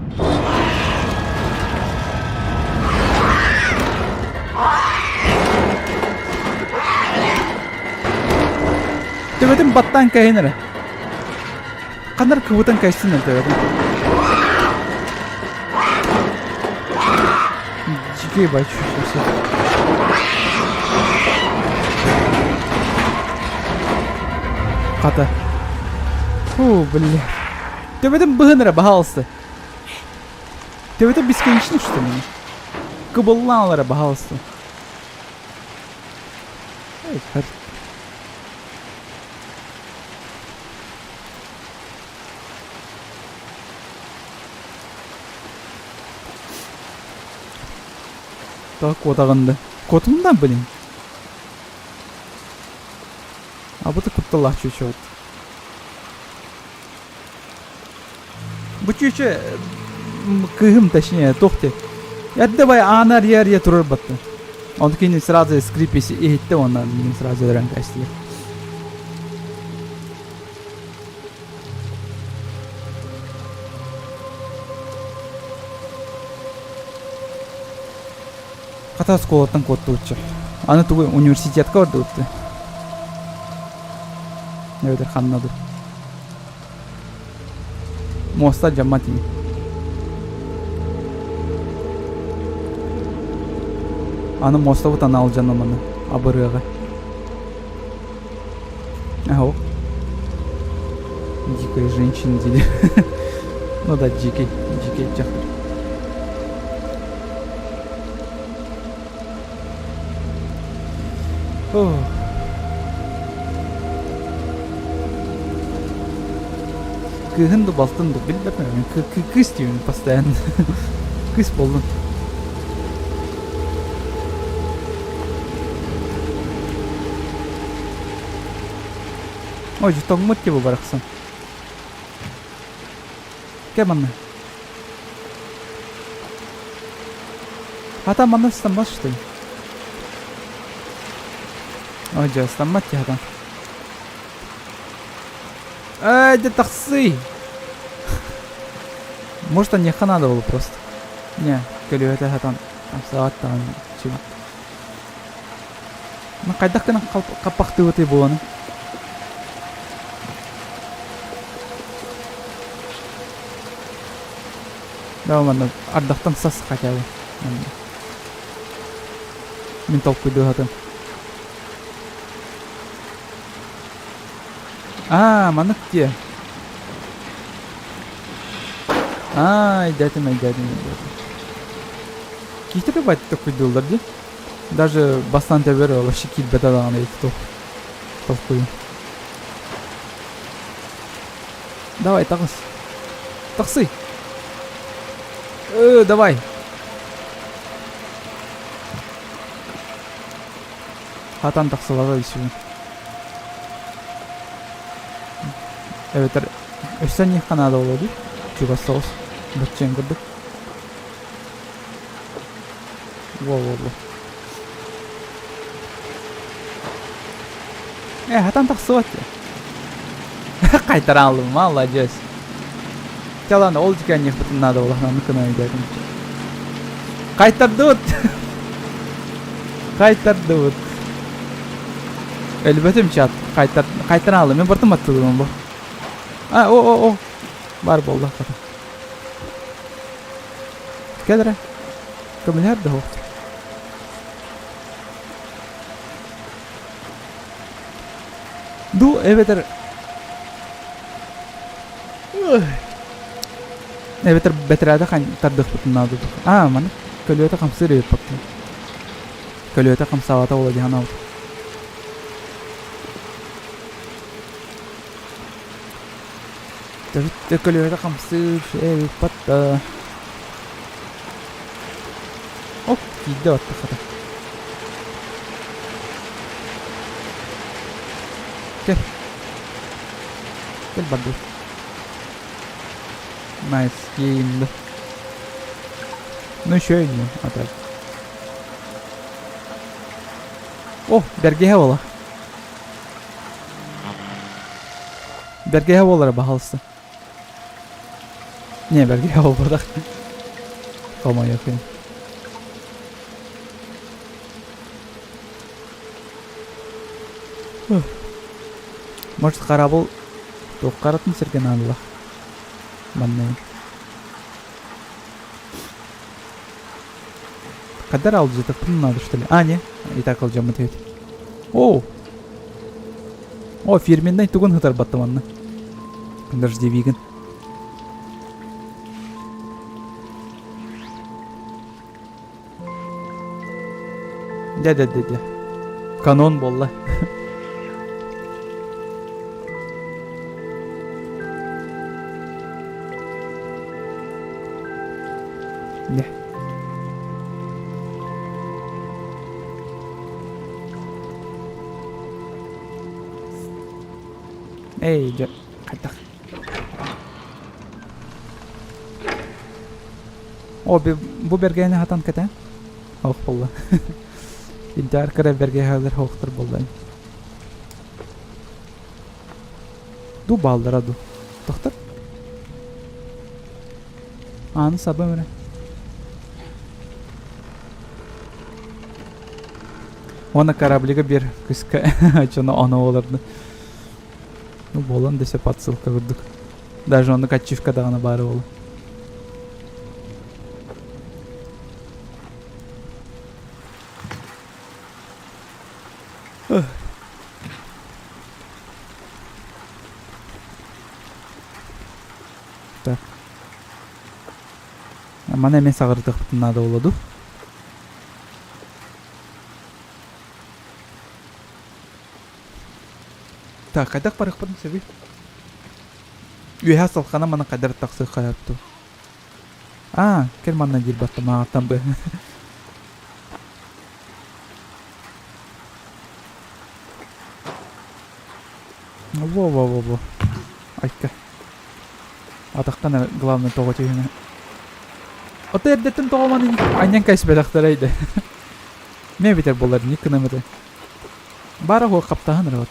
Төбөтүн баттаан кэһин эрэ. Ханнар кыбытан кэстин эрэ төбөтүн. Дикий бачу все. Хата. Фу, бля. Төбөтүн быһын эрэ, баһаалыста. Төбөтө бесконечно что ли? Кыбыллаан эрэ, пожалуйста. Эй, Так, куотаҕын да. Куотум да, блин. А бу кутталаах чүчү вот. Бу чүчү кыыһым, точнее, туох ти. Эрдэ бай ааны арыйа-арыйа турар батты. Ону кини сразу скрип иһиттэ уонна мин сразу өлөрөн кээстилэр. Хата оскуолаттан куоттубучча. Аны тугу университетка бардыбытты. Эбэтэр ханна ду. Муоста дьаммат ини. Аны муостабыт аны алдьанаманы абырыаҕа. Ага. Дикая женщина дили. Ну да, дикий, дикий дьахтар. Ох. Кыыһын ду балтын ду билбэппин кыыс диибин постоянно. Кыыс буоллун. Ой, тоҥмут типа барахсан. Кэ манна. А там манна стаммат что ли? Ой, дьэ, стаммат тиһатан. Эй, дьэ тахсый! Может, аньяха надо было просто. Не, көлүөтэ хатан, саат даҕаны чыбыт. Ну, хайдах гынан хаппахтыыбытый буоланы? Да, манна ардахтан сас хотя бы. Мин толкуйдуу сатым. Аа, маннык дии. Аа, өйдөөтүм, өйдөөтүм, өйдөөтүм. Киһитэ бать толкуйдууллар дии. Даже бастаан төбөр вообще киирбэтэ даҕаны ити толкуйум. Давай, таҕыс. Тахсый. Давай. Хатан тахсыбата исүгүн. Эбэтэр өссө аньыахха наада буолуо дии. Чугас соҕус. Баччыан курдук. Во-во-во. Э, хатан тахсыбат дии. Хайтараалым, маладьыас. Чалан ол дьикэ аньыахпытын наада буолла, аны кына өйдөөтүм. Хайтардыбыт! Хайтардыбыт. Өлбөтүм чат. Хайтар хайтараалым. Мен бартым аттылыгым бу. А, о, о, о. Бар буолла хата. Кэл эрэ. Көмөлөһөр да суохтар. Ду эбэтэр Эбэтэр бэтэрээдэ тардыахпытын наада дуо? Аа, маны көлүөтэ хамсыыр эбит баттым. Көлүөтэ хамсаабата буола дии санаабытым. Төрүт көлүөтэ хамсыыр эбит батта. Оп, киирдэ батта хата. Кэл. Кэл бардыбыт. Nice game. Ну еще один опять. О, бэргэһэ буола. Бэргэһэ буолара баһалыста. Не, бэргэһэ буолбатах. Хомойуох иһин. Может, харабыл туохха сиргэ наадалаах манна Кадар алдьатахпын надо что ли? А, не, и так алдьаммыт эбит. О! О, фирменный тугун хытар баттаманна. Дождевигин. Дьэ дьэ дьэ дьэ. Канон буолла. Дьэ. Эй, дьэ, хайдах? О, бу бэргэни хатан кэтэ. Ох буолла. Интээр кыра бэргэһэлэр хоохтор буолла. Ду бааллара ду. Тохтор. Ааны сабым эрэ. Уонна кораблига биэр кыска дьоно оно олорду. Ну, буолан да сөп отсылка курдук. Даже оннук ачивка даҕаны баар буолла. Так. Маны эмиэ саҕырытыахпытын наада буолла дуу? Так, хайдах барыахпытын сөбүй? Үөһэ салхана маны хайдар тахсыахха сөп дуу? Аа, кэл манна диир баттам ааҕыттан бы. Во-во-во-во. Айка. Атахтан главное тоҕо түһүнэ. Ото эрдэттэн тоҕо маны анньан кэспэтэхтэрэй да. Мэ битэр буолар ник гынам этэ. Бара хуо хаптаһан эрэ вот.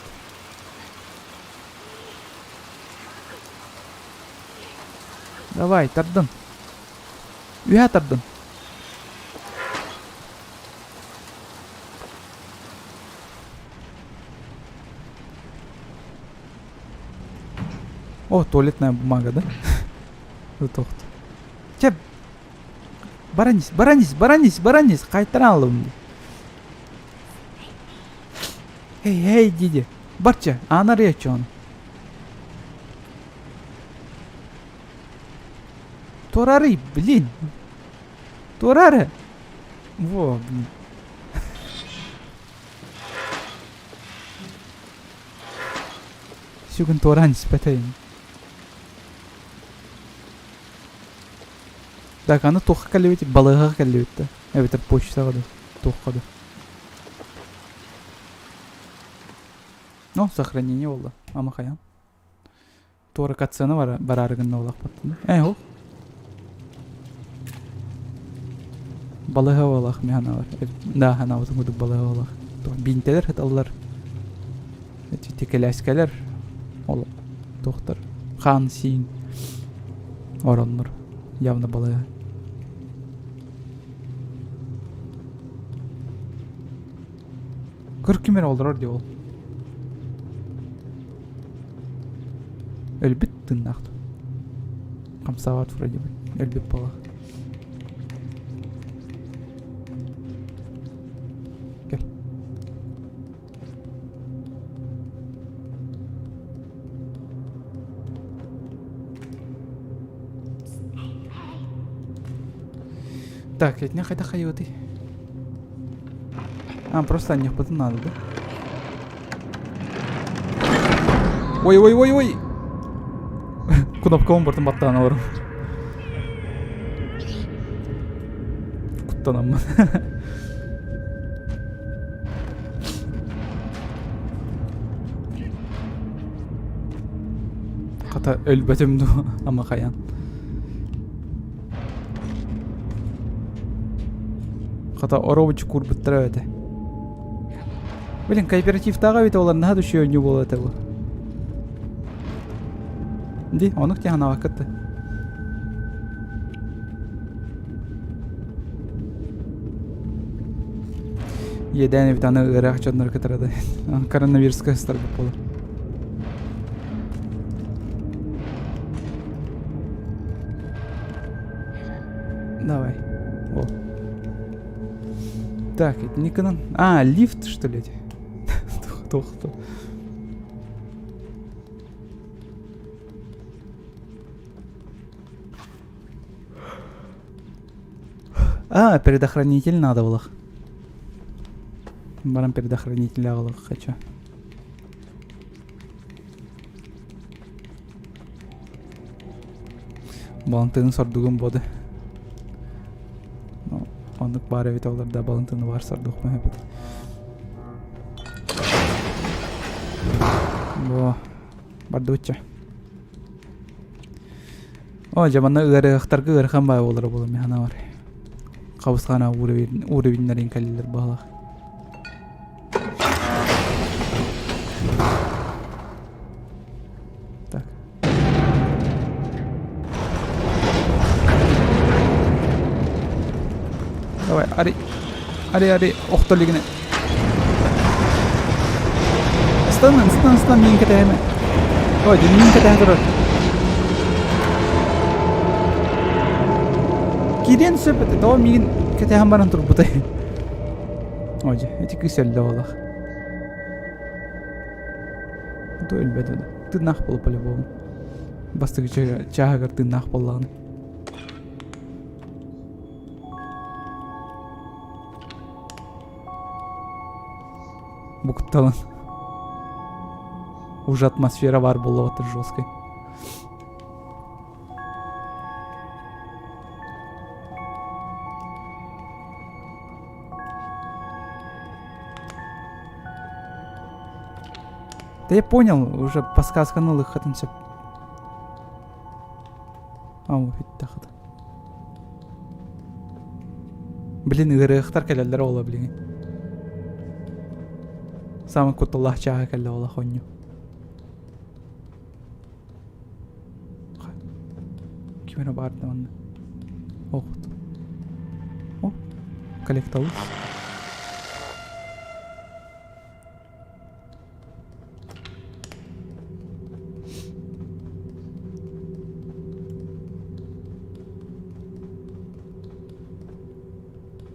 Давай, тардын. Үһэ тардын. О, туалетная бумага, да? Тохт. Чэ, баранис, баранис, баранис, баранис, қайтаран алым. Эй, эй, диди. Барча, анар ячон. Турары, блин. Турары. Во, блин. Сүгүн туораан испэтэйин. Так, аны туохха кэллибит? Балыыһаҕа кэллибит да? Эбэтэр почтаҕа да? Туохха да? Ну, сохранение буолла. Ама хайаан. Туора катсыаны бара бараары гынна буоллахпыт. Ээ, ол. Балыыһа буоллах мин санаабар. Да, санаабытым курдук балыыһа буоллах. Биинтэлэр сыталлар. Ити кэлээскэлэр ол туохтар хаан-сиин ороннор явно балыыһа. Көр ким эрэ олорор дии ол. Өлбүт тыыннаах Хамсаабат вроде бы. Өлбүт буолла. Кэл. Так, итини хайдах хайыыбытый? А, просто анньыахпытын наада да? Ой, ой, ой, ой! Кнопкабын бартын баттаан олорум. Куттанаммын. Хата өлбөтүм дуу, ама хайан. Хата оробучу куурбуттара этэ. Блин, кооперативтааҕы эбит олар наһаа да үчүгэй оонньуу буолуо этэ бу. Ди, онук дии санаабаккыт да. Иэдээн эбит аны ыараах дьоннору кытары да коронавируска сыстарбыт буолар. Давай. О. Так, это не канон. А, лифт, что ли? Тух-тух. А, предохранитель надо было. Баран предохранитель аҕалыахха чэ. Балантыны сордугум боды. Оннук баар эбит олор да балантыны баар сордуохпун эбит. Бо бардыбытча. О, дьэ манна ыарыһахтарга ыарахан баай буолара буолуо мин санаабар. Хабысхана уровеннарын кэллилэр баһылаах. Так. Давай, ари. Ари, ари, охто илигинэ. Ыстан, ыстан, ыстан, миин кэтэһэмэ. Ой, дьэ миин кэтэһэ турар. Киириэн сөп этэ, тоҕо миигин кэтэһэн баран турбутай? Ой, дьэ, ити кыыс өллө олох. То өлбөтө да. Тыыннаах буолу по-любому. Бастакы чааһыгар тыыннаах буоллаҕына. Бу кутталын. Уже атмосфера бар буолла жесткой. Да я понял, уже подсказканы ылыххытын сөп. А, бүттэ Блин, ыарыһахтар кэлэллэр ола блин. Самый кутталлаах чааһа кэллэ ола хонню. Ким эрэ баар да манна. Ох. О, коллекталыс.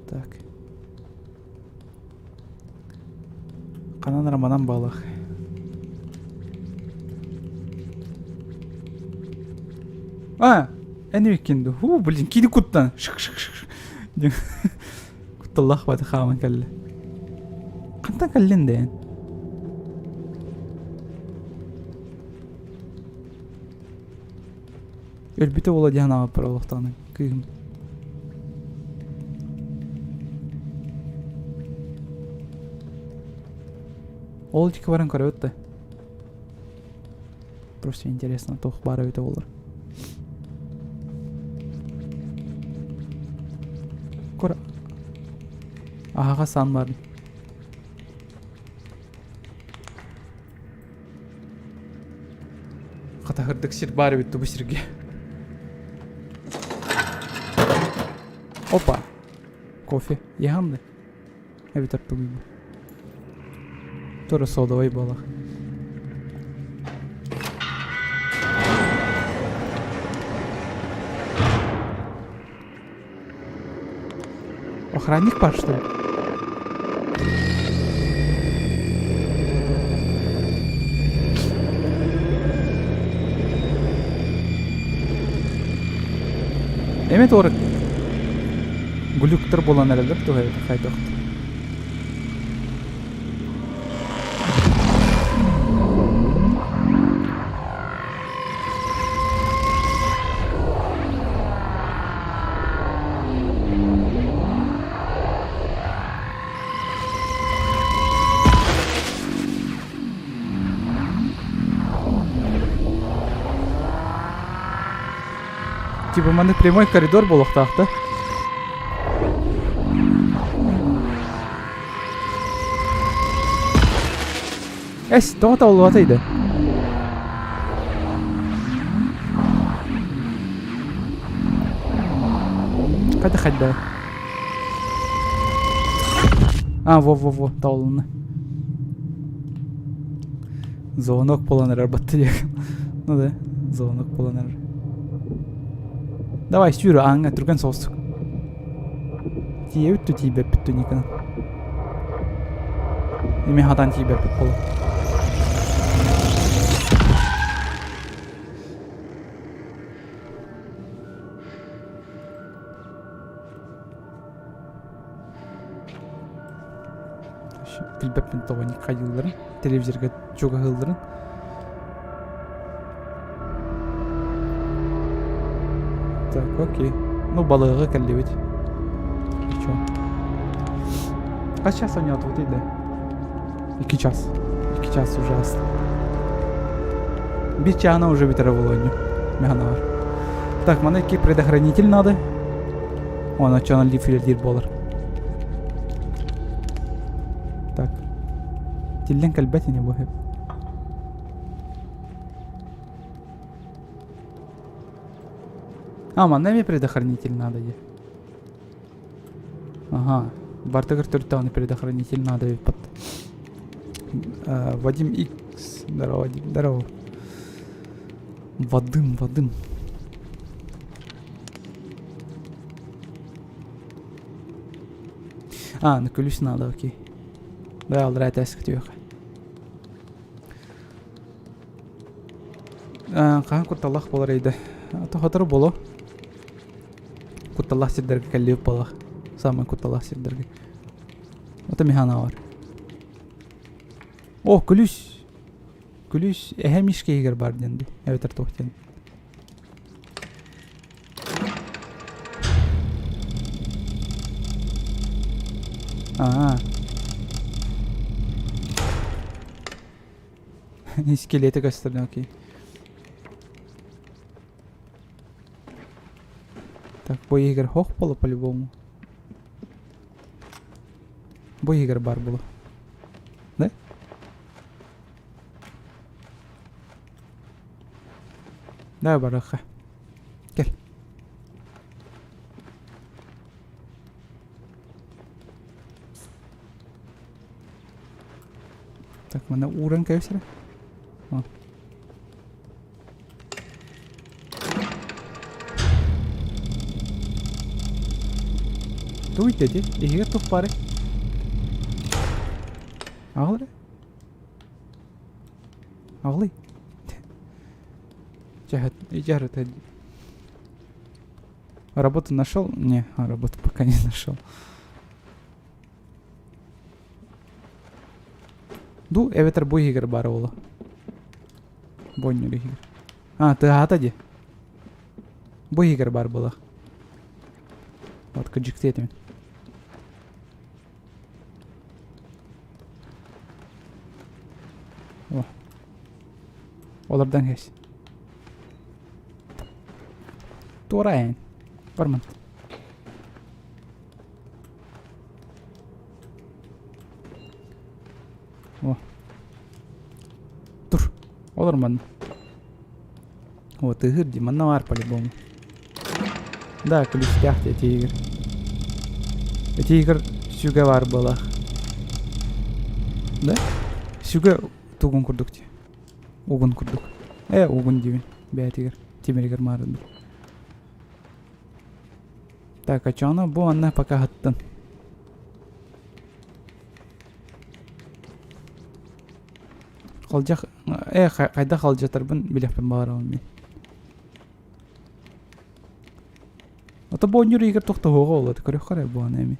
Так. Ханан Романан балах. А, эн иккинди. Ху, блин, киди куттан. Шик шик шик. Кутталлаах баты хааман кэллэ. Хантан кэллин дээн? Өлбүтэ буола диэн аҕаппар олохтоҕуна кыыһым. Ол диэки баран көрөбүт да. Просто интересно, туох баар эбитэ буолар. Көр аһаҕас аан баар. Хатаһырдык сир баар эбит бу сиргэ. Опа! Кофе. Иһэн да? Эбитэр тугуй бу? Тура содовай буолах. Охранник бар, что ли? Эми туора глюктар буолан эрэллэр туһа хайдах. Типа маннык прямой коридор буолуохтаах да? Эс, тоҕо табыллыбатай да? Хайда хайда? А, во-во-во, табылынна. Звонок буолан эрэр батты диэх. Ну да, звонок буолан эрэр. Давай, сүүр, ааҥҥа түргэн соҕустук. Тиийэбит дуу, тиийбэппит дуу Никон? Эмиэ хатан тиийбэппит буолуо. Билбэппин тоҕо хайыылларын, телевизорга чугаһыылларын. Так, окей. Ну, балыга кэллибит. Чё? Хас час оонньоотубут да? 2 час. 2 час ужасно. Биир чаана уже бүтэрэ буолуонньу. Механаар. Так, маны икки предохранитель надо. Оны чонон лифилдир буолар. Так. Тиллэн кэлбэт ини бу. А, манна эмиэ предохранитель надо дии. Ага. Бартыгар төрүттэҕинэ предохранитель надо эбит. Вадим Икс. Здорово, Вадим. Здорово. Вадым, Вадым. А, на ключ надо, окей. Да, аллараа этээскэ түһүөххэ. Хаһан кутталлаах буолар эйдэ? Тоһотору буолуо. Кутталлаах сирдэргэ кэллибит буоллах. Саамай кутталлаах сирдэргэ. Ото механа бар. О, күлүс! Күлүс эһэ мишка иһигэр бар диэн дуу. Эбэтэр туох диэн. Аа. Скелеты көстөр, окей. Так, бу иһигэр хох боло по-любому. Бу иһигэр бар боло. Да? Да, барыахха. Кэл. Так, манна ууран кэбис эрэ. Туй дэди, иһигэр тух баарый? Аҕал эрэ. Аҕалый. Чэ, Работу нашел? Не, работу пока не нашел. Ду эбэтэр бу иһигэр баар буолуо. Бу оонньуур иһигэр. А, тыаһаата дии. Бу иһигэр баар буолуох. Вот кыдьыктыы этим. О. Олордон кэс. Туора Барман. О. Тур. Олор манна. О, тыһыр дии, манна баар по-любому. Да, ключтээх дии тигр. Тигр сүгэ баар буолаах. Да? Сүгэ тугун курдук дии. Угун курдук. Э, угун диибин. Бэйэтигэр, тимиригэр маарыннар. Так, а чё бу анна пока хаттын. Халдьах э хайдах халдьатарбын билэхпин баҕарабын мин. Ото бу оонньуур игр тохтоһуоҕа буолла көрүөххэ эрэ буолан эми.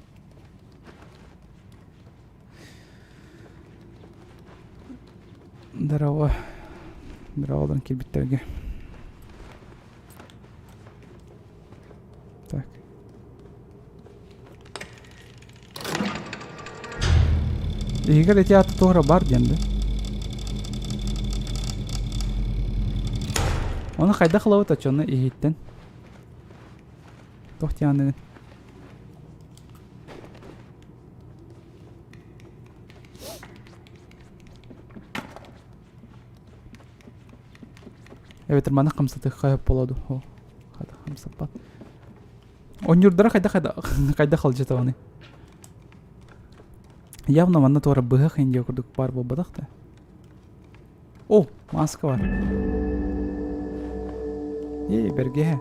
Здорово. Здорово киирбиттэргэ. Так. Иһигэр ити аата туох эрэ баар диэн да. Ону хайдах ылабыт оччону иһиттэн? Туох диэҕин Эбэтэр маны хамсатыахха сөп буолуо дуу? Хамсаппат. Онньуурдара хайдах хайдах халдьатабыный? Явно манна туора быһах индия курдук баар буолбатах да. О, маска бар. Эй, бэргэһэ.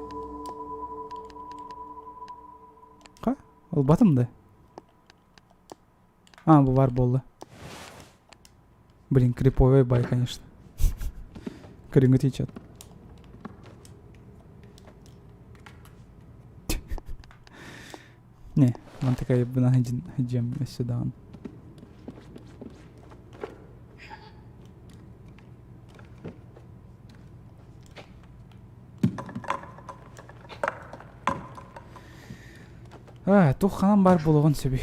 Ха, ылбатым да. А, бу бар буолла. Блин, криповый бай, конечно. Көрүҥҥү течет. Не, ман такая бына дьиэм өссө даҕаны. Аа, туох ханан баар буолуоҕун сөбүй?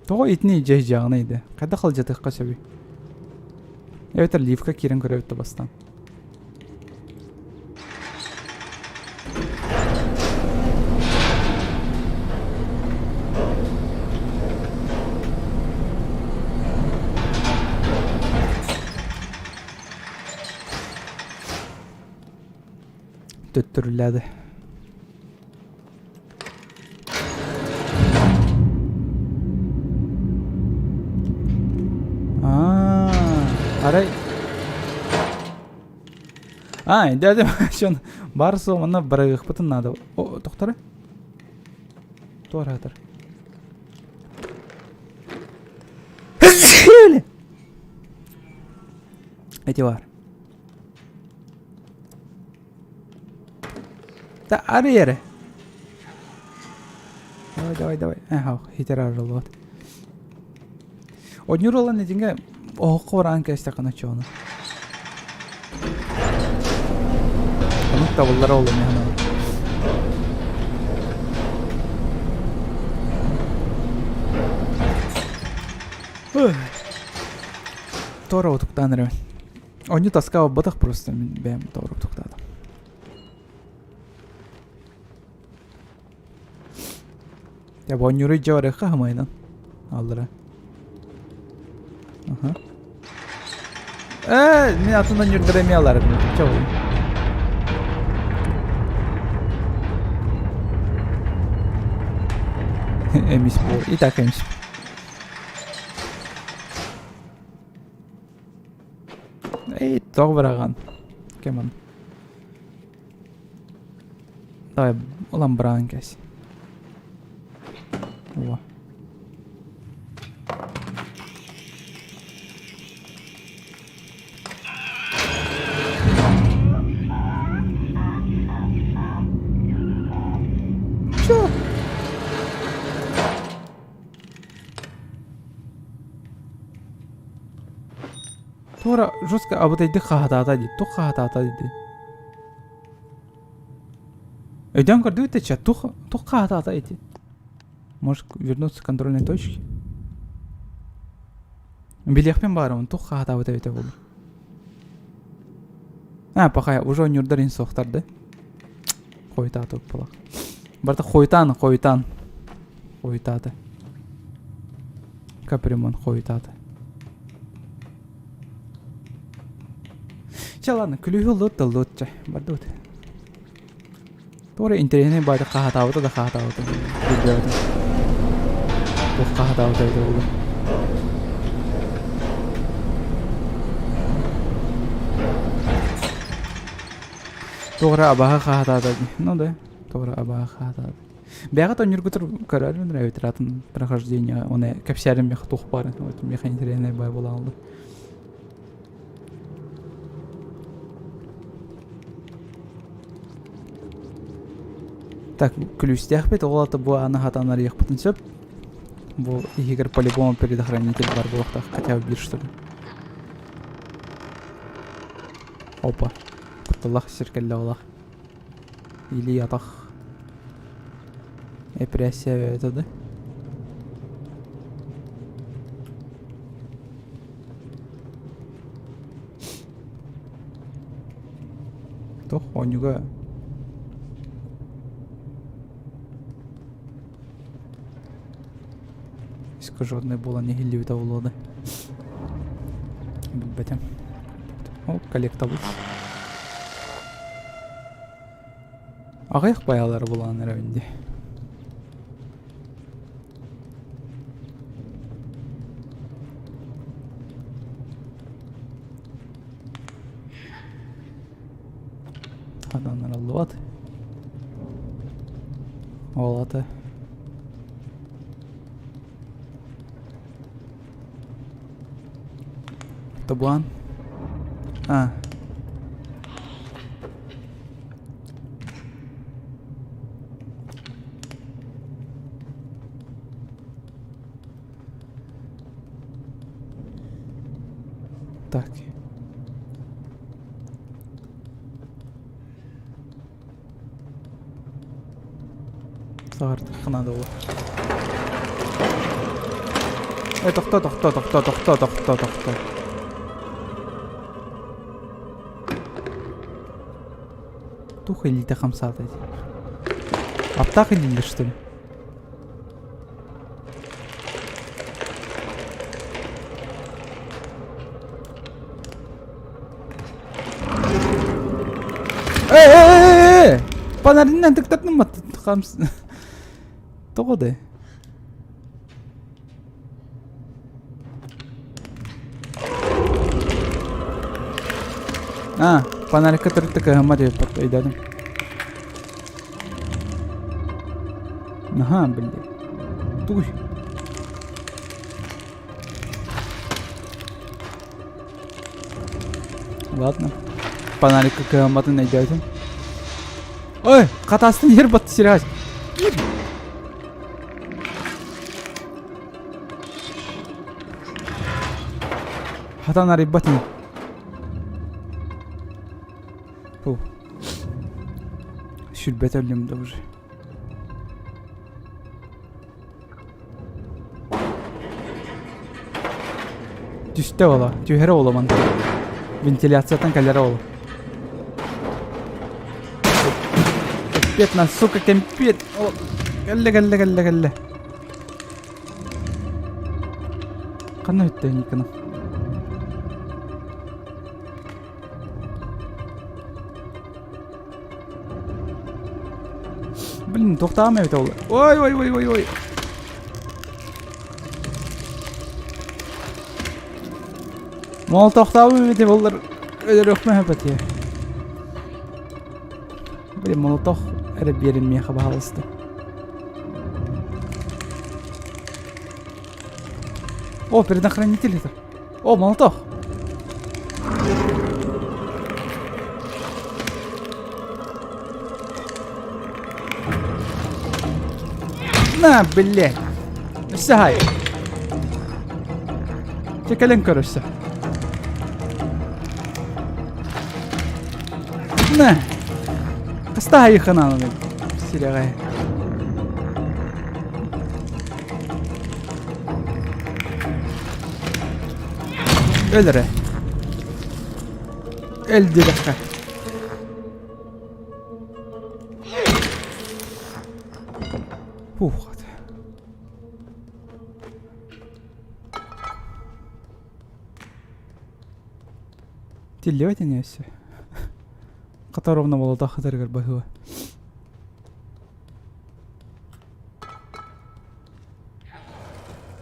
Тоҕо итини дьайдьаҕыный да? Хайдах алдьатыахха сөбүй? Эбэтэр лифка киирэн көрөбүт да бастаан. Төттөрүлээди. Аа, арай А, дядя Шон бар суох манна барыахпытын наада. О, тохторо. Туораатар. Эти бар. Да ары эрэ. Давай, давай, давай. Ага, хитер арыллыбат. Однюр olan этинге оһоххо бараан кээстэххинэ оччоҕуна. Онук табыллара ол эмиэ санаабар. Туора утуктаан эрэбин. Онньу таска барбатах просто мин бэйэм тоҕо утуктаатым. Я бонньуру дьэ барыахха хамайынан аллара. Аха. Ээ, мин атын онньурдара эмиэ аларым. Чэ ол. Эмис буол. И так эмис. Эй, тоҕо быраҕан. Кэмон. Давай, ылан быраҕан кээс. Во. Чё? Туора жестко абытайдык хаһатаата дии. Тух хаһатаата дии. Өйдөөн көрдүгүт да чэ, тух, тух хаһатаата ити. Может вернуться к контрольной точке? Билиэхпин баарымын, тух хаһатаабыт эбитэ буолуо. А, пахай, уже онньурдар ин суохтар да? Хойутаата уппалах. Барыта хойутаан, хойутаан. Хойутаата. Капремонт хойутаата. Чэ, ладно, күлүүһү ыллыт да ыллыт чэ, бардыбыт. Туора интэриэһинэй баайда хаһатаабыта да хаһатаабыта. Билбэбитим. Туох хаһатаабыта эбитэ буолуо. Туох эрэ абаһа хаһатаата дии. Ну да, туох эрэ абаһа хаһатаата. Бэйэҕит онньургутур көрөрүн эбитэр атын прохождение оны кэпсээрим миэхэ туох баарын вот миэхэ интэриэһинэй баай буолааллар. Так, күлүүстээхпит, ол аата бу ааны хатан арыйыахпытын сөп. Бу иһигэр по-любому предохранитель бар буолуохтаах, хотя бы биир что ли. Опа. Кутталлаах сир кэллэ олох. Или атах. Эпэрээссийэ это да? Туох оонньууга искаженный буолан иһиллибитэ буолуо да билбэтим. Ол коллектабыл. Аҕыйах байалары булан эрэбин дии. Ханан Ол ата. Тобуан. А. Так. Саҕартыахха наада буолуо. Э, тохтоо, тохтоо, тохтоо, тохтоо, тохтоо, тохтоо. Тух илиитэ хамсаата ити? Аптаах илиилэр что ли? Эй, эй, эй, эй! Панариннан тыктардым хамс... Тоҕо да? А, фонарикка төрүттэ кыһаммат эбиппат өйдөөтүм. Наһаа биллэ. Тугуй? Ладно. Фонарикка кыһамматын өйдөөтүм. Ой, хатаастын иһэр батты сирэҕэс. Хатан арыйбат ини. Фу. Сүрбэт өллүм да уже. Түстэ ола, түһэрэ ола мантан. Вентиляцияттан кэлэрэ ола. Кэмпиэт на, сука, кэмпиэт. Кэллэ, кэллэ, кэллэ, кэллэ. Ханна бүттэ Никона? Блин, тохтаама эбит ол. Ой, ой, ой, ой, ой. Мол тохтаабы эбит боллар өлөрөхмө хөпөтүө. Блин, молотох эрэ биэрин миэхэ баһаалыста. О, предохранитель это. О, молоток. На, блядь. Өссө хай. Чэ кэлэн көр өссө. На. Хаста хайыханааны сирэҕэ. Өл эрэ. Өл диэтэххэ. Фух. Тиллибэт ини өссө. Хата ровно болотох хатарыгар баһыа.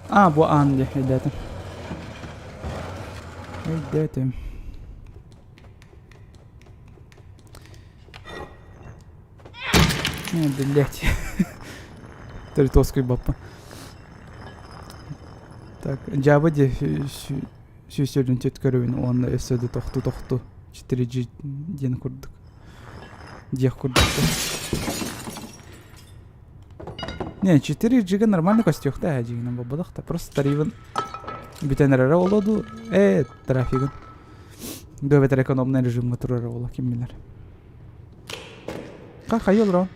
А, бу аан диye өйдөөтүм. Өйдөөтүм. Не, блять. Төрүт Так, дьаабы дии сүүс төрүт көрөбүн уонна өссө да тохту-тохту 4G диэн курдук диэх курдук. Не, 4G-га нормально көстүөхтэй ээ дьиҥинэн буолбатах да. Просто тарифын бүтэн эрэрэ буолуо дуу? Ээ, трафигын. Дуу эбэтэр экономный режимҥа турара буолуо, ким билэр. Ха, хайа олороҕун?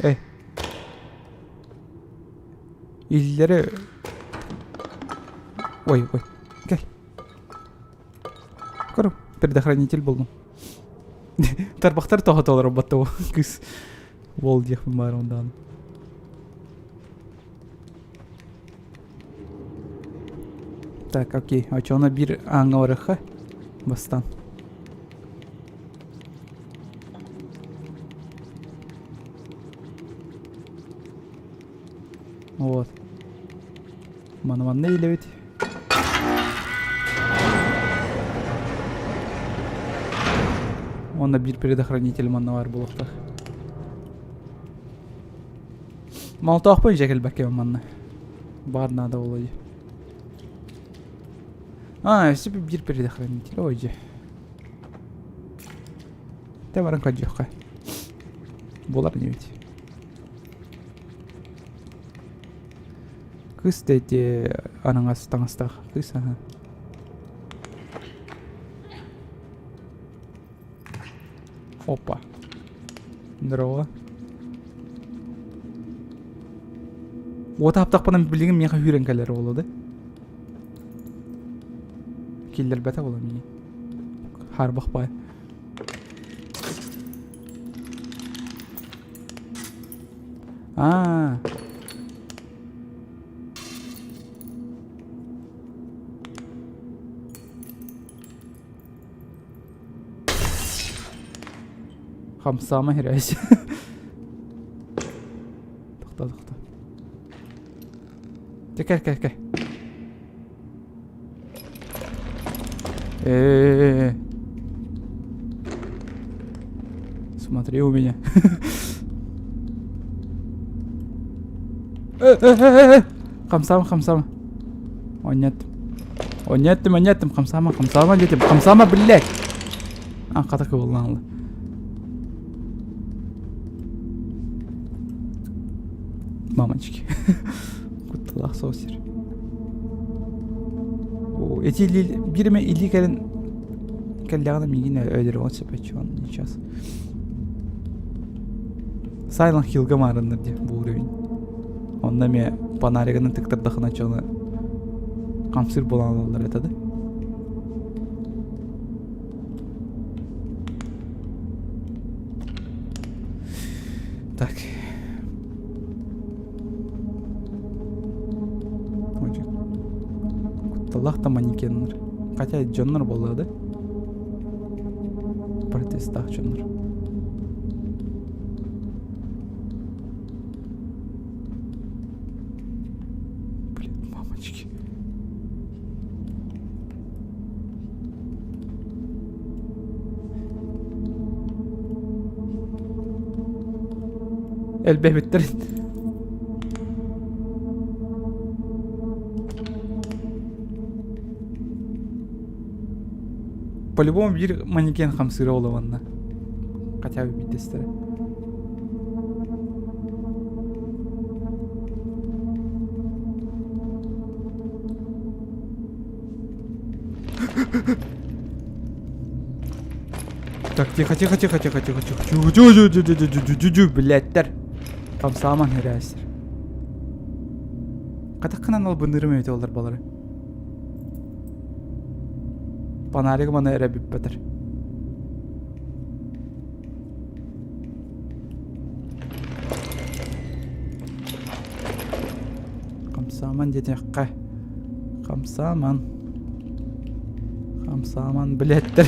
Эй. Иллэри... Ой, ой, кэл. Көрүм, предохранитель буллум. Тарбахтар тоһотолор батта кыс уол диэхпин баар ондаан. Так, окей. Очоно биир ааҥҥа барыахха бастаан. Вот. Маны манна илэбит. Уонна биир предохранитель манна баар буолуохтаах. Молотоохпун дьэ кэлбэккэ манна. Баар наада буолуо дии. А, өссө биир предохранитель. Ой дьэ. Тэ баран көрдүөххэ. Буолар ини ведь. Кыыс да ити араҥас таҥастаах кыыс аһа. Опа. Здорово. Уота аптахпына билигин миэхэ үүрэн кэлэр буолуо да. Киллэрбэтэ буолуо миигин. Хаарбах баай. Аа. Хамсаама хирээс. Тохто, тохто. Дьэ, кэл, кэл, кэл. Э-э-э. Смотри у меня. Э-э-э-э. Хамсаама, хамсаама. Онньоттум. Онньоттум, онньоттум. Хамсаама, хамсаама диэтим. Хамсаама, блядь! А, хата кыбыллан ылла. Мамочки. Кутталаах соҕус сир. О, эти биир эмэ илии кэлин кэллэҕинэ миигин өлөрүөн сөп он сейчас. Silent Hillга маарыннар дии бу уровень. Онно эмиэ фонаригынан тыктардахына дьону хамсыыр буолан ылаллар этэ да. Так. Кутталлаах да манекеннар. Хотя дьоннор буолла да. Протестаах дьоннор. Блин, мамочки. Элбэбиттэр. По-любому биир манекен хамсыыра олоҕунна. Хотя бы биирдэстэрэ. Так, тихо, тихо, тихо, тихо, тихо, тихо, тихо, тихо, тихо, тихо, тихо, тихо, блядьтэр. Хамсааман хирээстэр. Хатаххынан албыннырым эбит олар балары. Фонарик маны эрэ бүппэтэр. Хамсааман диэтэххэ. Хамсааман. Хамсааман билэттэр.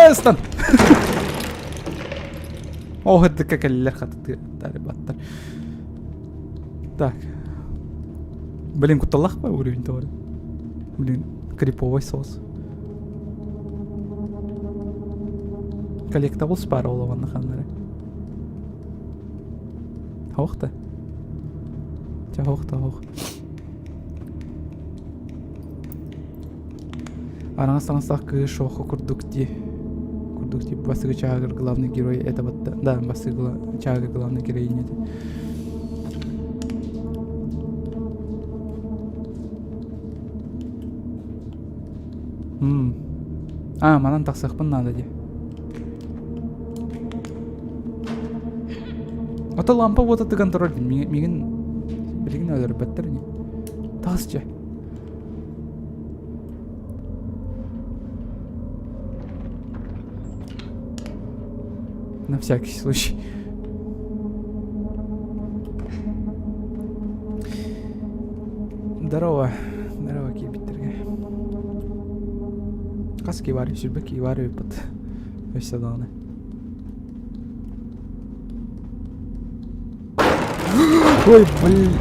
Ыстан! О, һырдыкка кэллилэр хатытыаттар баттар. Так. Блин, кутталлах ба уровень товары. Блин, криповый соус. Коллектабл спара олоҕонно ханнары. Хоох да. Чэ хоох да хоох. Араҥас таҥастаах кыыс шоха курдук дии. Курдук дии. Бастакы чаагыр главный герой это вот да, бастакы чаагыр главный героиня это. М. А, манан тахсыахпын наада дии. Ото лампа уота тыган турар миигин билигин өлөрбөттөр ини. Таас чэ. На всякий случай. Здорово. Здорово, киирбиттэргэ. Хас киһи баар сүүрбэ киһи баар эбиппит. Өссө даҕаны. Ой, блин.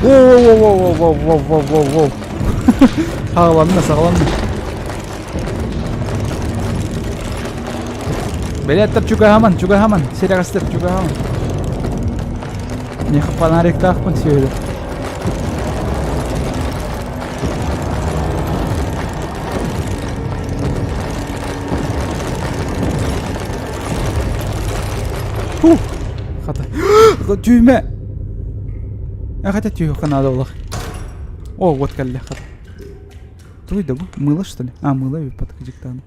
Воу-воу-воу-воу-воу-воу-воу-воу. Саҕаланна, саҕаланна. Билеттер чугаһаман, чугаһаман, сирэҕэстэр чугаһаман. Миэхэ фонариктаахпын сүөһүлэр. Фу! Хата. Түймэ! Хата түйүөххэ наада олох. О, вот кэллэ хата. Туй да бу? Мыло что ли? А, мыло эбит патыкыдьыктааны.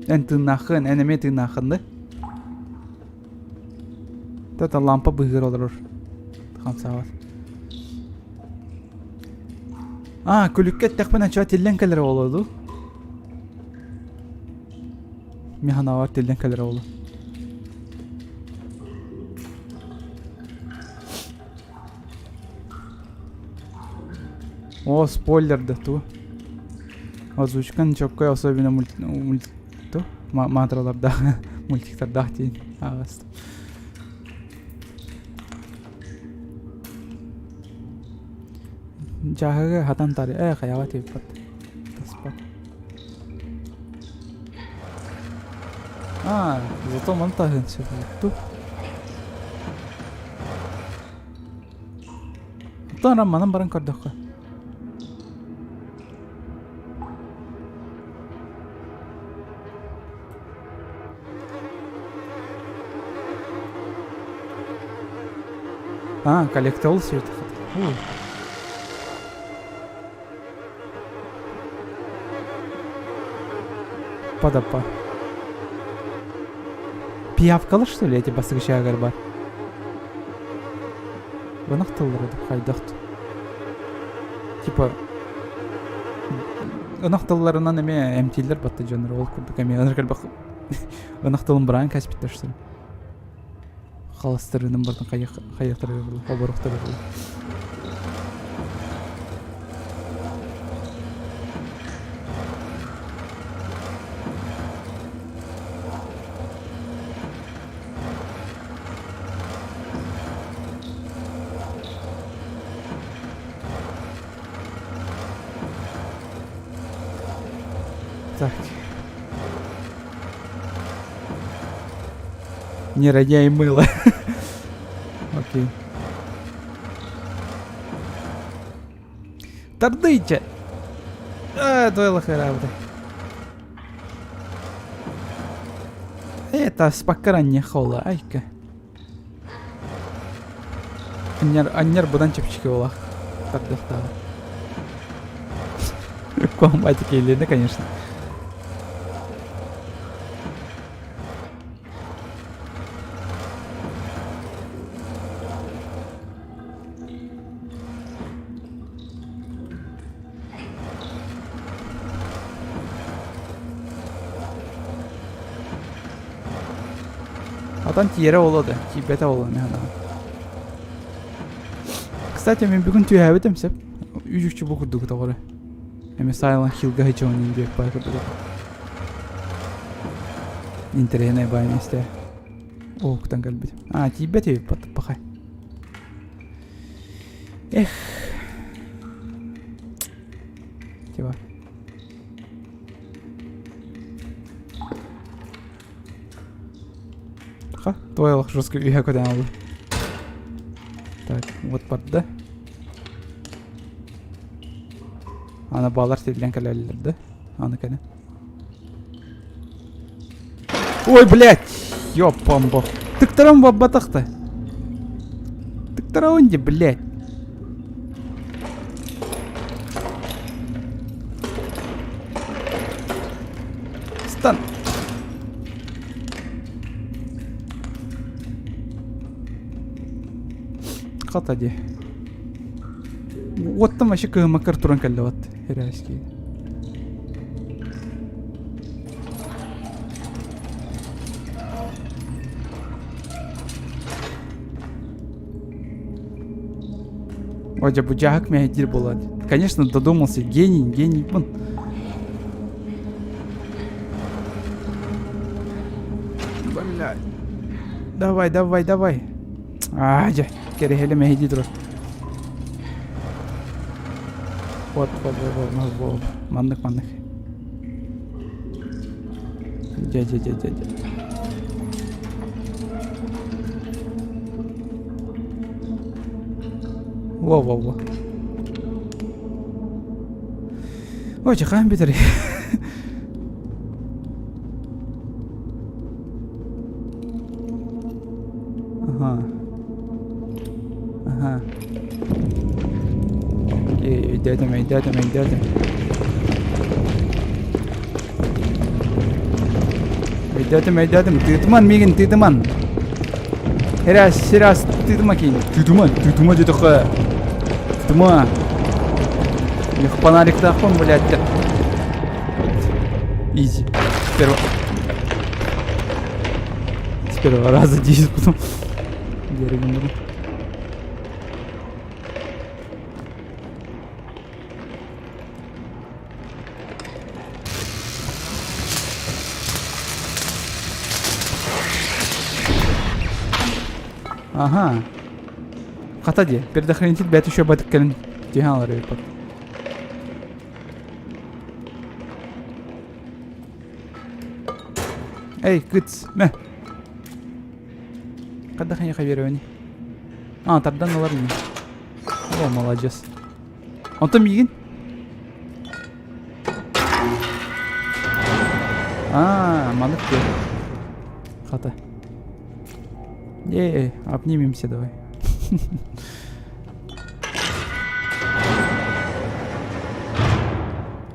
Эн тыыннааххын, эн эмиэ тыыннааххын да? Это лампа быһыыр олорор. Хамсаабат. А, күлүккэ эттэхпинэ чуо тиллэн кэлэр оҕолор дуу? Мин санаабар тиллэн кэлэр оҕолор. О, спойлер да ту. Озвучкан чоккой особенно мульт, мульт, ту, матраларда, мультиктардаах диин ааҕастым. Дьааһыгы хатан тары ээ хайаҕа тиийбэт таспат. А, зато маны таһыан сөп буолту. Оттон манан баран көрдөххө. А, коллективал все это. Падапа. Пиявкалар, что ли, эти басыгычаагар бар? Ынах тыллары деп хайдах Типа ынах тылларынан эмиэ эмтииллэр батта дьоннор ол курдук эмиэ ынырык элбэх ынах тылын быраан кэспиттэр что ли халастырыынан бардын хайыахтарыгар оборуохтарыгар Так. Не роняй мыло. Окей. Тардыйча! А, твоя лохера. Это спаккара хола, айка. Анньар, анньар быдан чэпчэки буолар. Тардыахтааҕар. Комбатик иһиллинэ, конечно. Атан тиэрэ буолуо да, тиийбэтэ буолуо мин санаабар. Кстати, мин бүгүн түһээбитим сөп. Үчүгчү бу курдук тоҕо эрэ. Эми Silent Hill-га сыччаҕын диэк баар курдук. Интэриэһинэй баай миэстэ. Уһуктан кэлбит. А, тиийбэт эбит пахай. Эх. Типа. Ха, твой олох жестко үйэ көтөн алды. Так, вот барда. Аны балар тиллэн кэлэллэр да. Аны кэлэн. Ой, блядь! Ёппам бог. Тыктарам баббатахта. Тыктарауын блядь. Стан. Хата дии. Уоттан вообще кыһыммаккар туран кэллэ вот. Херээски. Ой, дьэ, бу дьааһык мэһэйдиир буолла. Конечно, додумался. Гений, гений. Вон. Блядь. Давай, давай, давай. Аа, дьэ, кэрэһэлэ мэһэйдии турар. Вот, вот, вот, вот, вот, маннык, маннык. Дьэ, дьэ, дьэ, дьэ, дьэ. Во-во-во. Ой, чахаан бүтэр. Ага. Ага. Окей, өйдөөтүм, өйдөөтүм, өйдөөтүм. Өйдөөтүм, өйдөөтүм. Тыытыман миигин, тыытыман. Херас, херас, тыытыма киин. Тыытыма, тыытыма диэтэххэ. Тыытыма. Их фонариктаахпын, блядь. Изи. С первого... С первого раза 10 потом. Деревню. Ага. Хата дии. Предохранитель бэт еще батык кэлин тиһэн алар эбит. Эй, кыц, мэ. Хайдах эйиэхэ биэрэбиний? А, тардан ылар ини. О, молодец. Онтон миигин? А, маннык диэ. Хата. Е, обнимемся давай.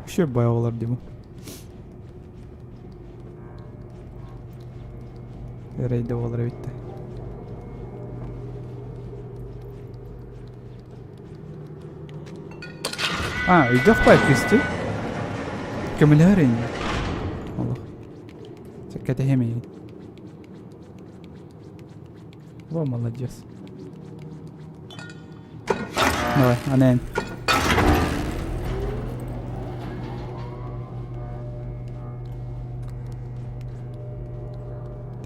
Вообще байғалар деймін. Рейде болар эбит А, өйдөөх бай кысты. Көмөлөһөр ини. Олох. Кэтэһиэм эйигин. Во, молодец. Давай, анен.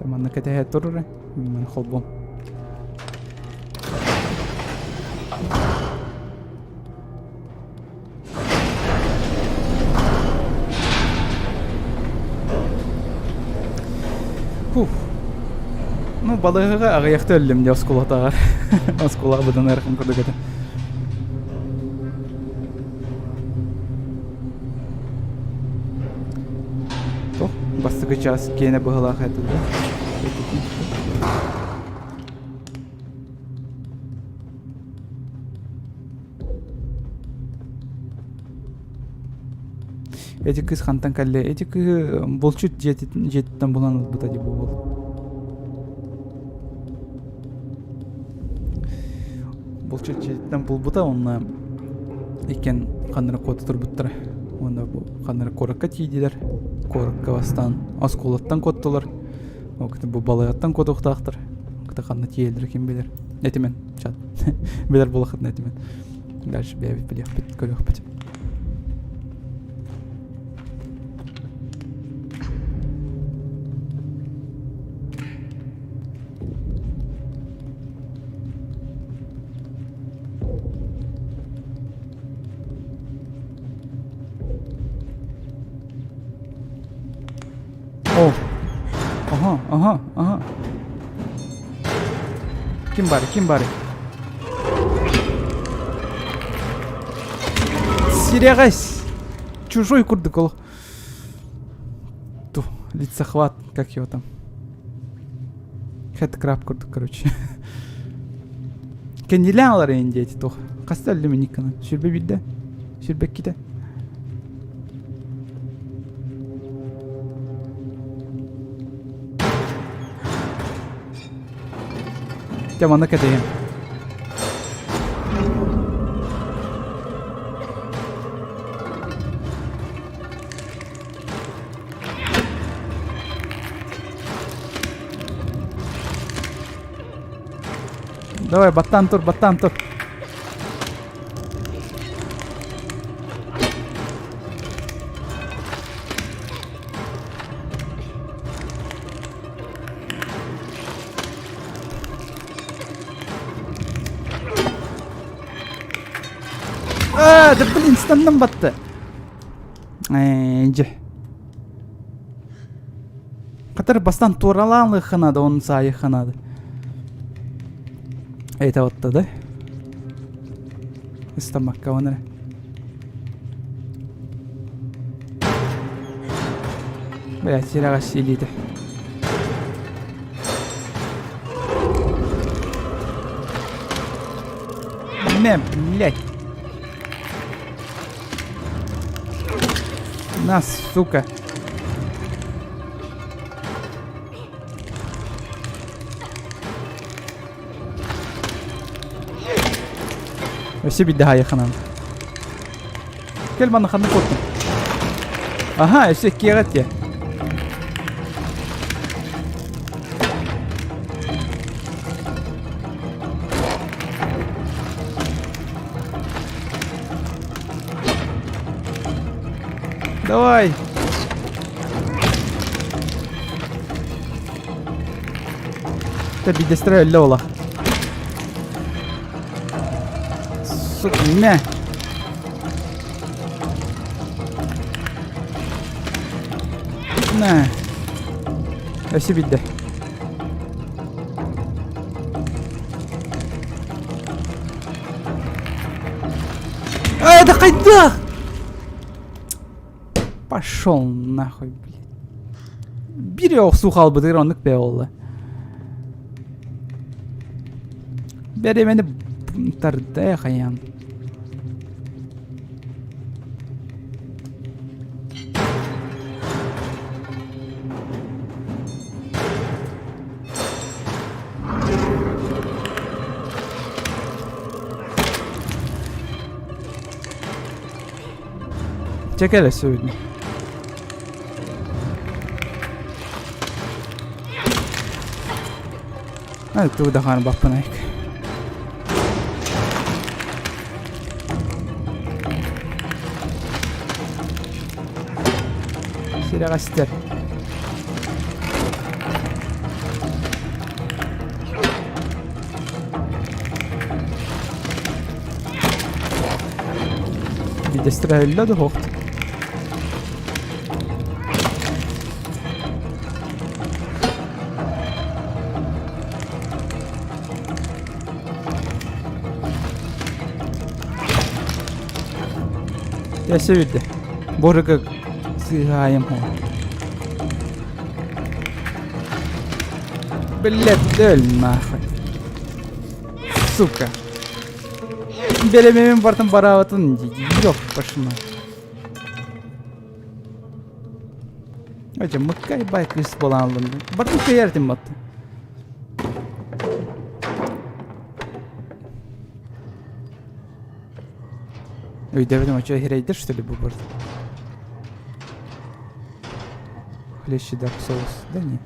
Манна кэтэһэ турар мен холбом. Фух. Ну, балыыһаҕа аҕыйахта өллүм дии оскуолатааҕар. Оскуолаҕа быдан ыарахан курдук этэ. Туох бастакы чаас киэнэ быһыылаах этэ да? Эти кыыс хантан кэллэ? Эти кыыһы булчут дьиэтиттэн булан ылбыта дии буол. Булчут дьиэтиттэн булбута уонна иккиэн ханна эрэ куота турбуттара. Уонна бу ханна эрэ куоракка тиийдилэр. Куоракка бастаан оскуолаттан куоттулар. Ол бу балыыһаттан куотуохтаахтар. Ханна тиийэллэрэ ким билэр. Этимэн, чат. Билэр буолахытына этимэн. Дальше бэйэбит билиэхпит, көрүөхпүт. О! Ага, ага, ага. Ким баар, ким баар? Сирэҕэс! Чужой курдук ол. Ту, лицехват, как его там. Хэт-краб курдук, короче. Кэннилээн алар эйин диэти туох. Хаста өллүм иниккана. Сүрбэ биирдэ. Сүрбэккитэ. Дьэ манна кэтэһиэм. Давай, баттаан тур, баттаан тур. А, да блин, станнан батты. Дьэ. Хатыр бастан туоралаан лыхханады, он саайыхханады. Это вот да? Ыстамакка оны. Бля, сирэҕэ сиилиитэ. Мэ, блядь. На, сука. Өссө биирдэ хаайыаххынан. Кэл манна ханна куоттуҥ? Аха, өссө иккиэҕэ этиэ. Давай! Тэ бидэстэрэ өллө ола. Сука, мэ. Мэ. Өссө биирдэ. А, это хайдах! Пошел нахуй, блядь. Биир охсуу хаалбытыгар оннук бэйэ буолла. Бэримэни тарда хайаан. Чэ кэлэ сегодня. А, тугу даҕаны баппынайк. Сирэҕэстэр. Бидэстэрэ өллө да суох. Өссө биирдэ. Борыга сыыһаайым Блядь, өл нахуй. Сука. Бэлэмимин бартын бараабытын ёп пошла. Өте мыккай бай кыыс буолан аллым. Бартын кыйар батты. Өйдөбүтүм очо хирэйдэр что ли бу барт. Хлеще Dark Souls. Да не.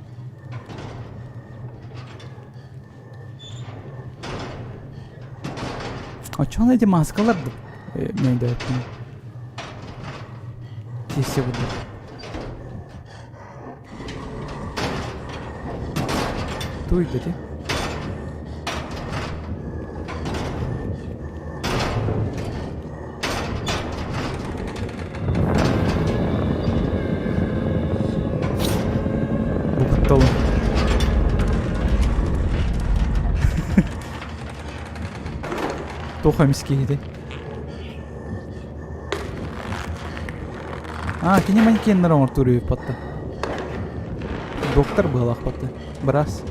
А чё эти маскалар? Мен өйдөбүтүм. Тисе буду. Туй ди. Бу кутталы. Туох эмис киһитэй? А, кини манекеннэр оҥортуур үһү батта. Доктор быһалаах батта. Быраас.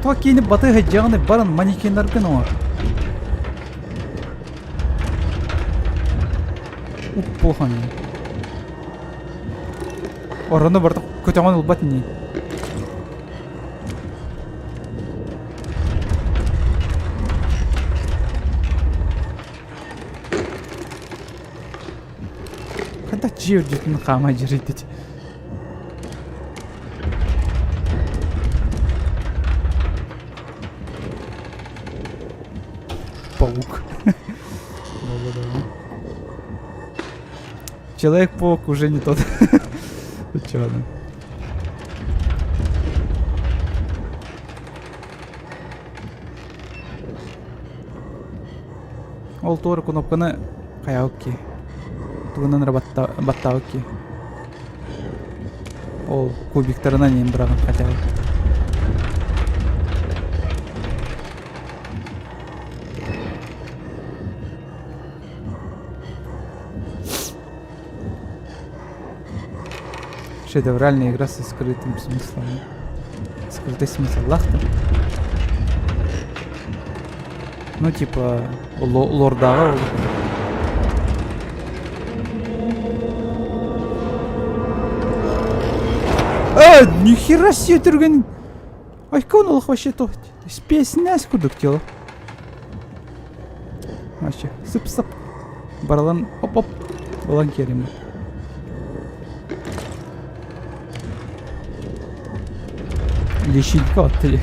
Туох киини баты сылдьаҕын баран манекеннаргын оҥор. Уппуохан. Орону барыта көтөҕөн ылбат ини. Дьиэ үрдүтүн хаама дьирэйдит. Паук. Человек-паук уже не тот. Чё там? Ол туора кнопканы хайаабыт Тугунан эрэ баттаабыт киһи. Ол кубиктарынан иһин быраҕан хотя бы. Шедевральная игра со скрытым смыслом. Скрытый смысл лахта. Ну, типа, лордаҕа ол. Э, нихера себе түргэн! Айкон олох вообще то спецназ курдук тело. Вообще, сып-сып. Баралан оп-оп. Балан керим. Лещинка отты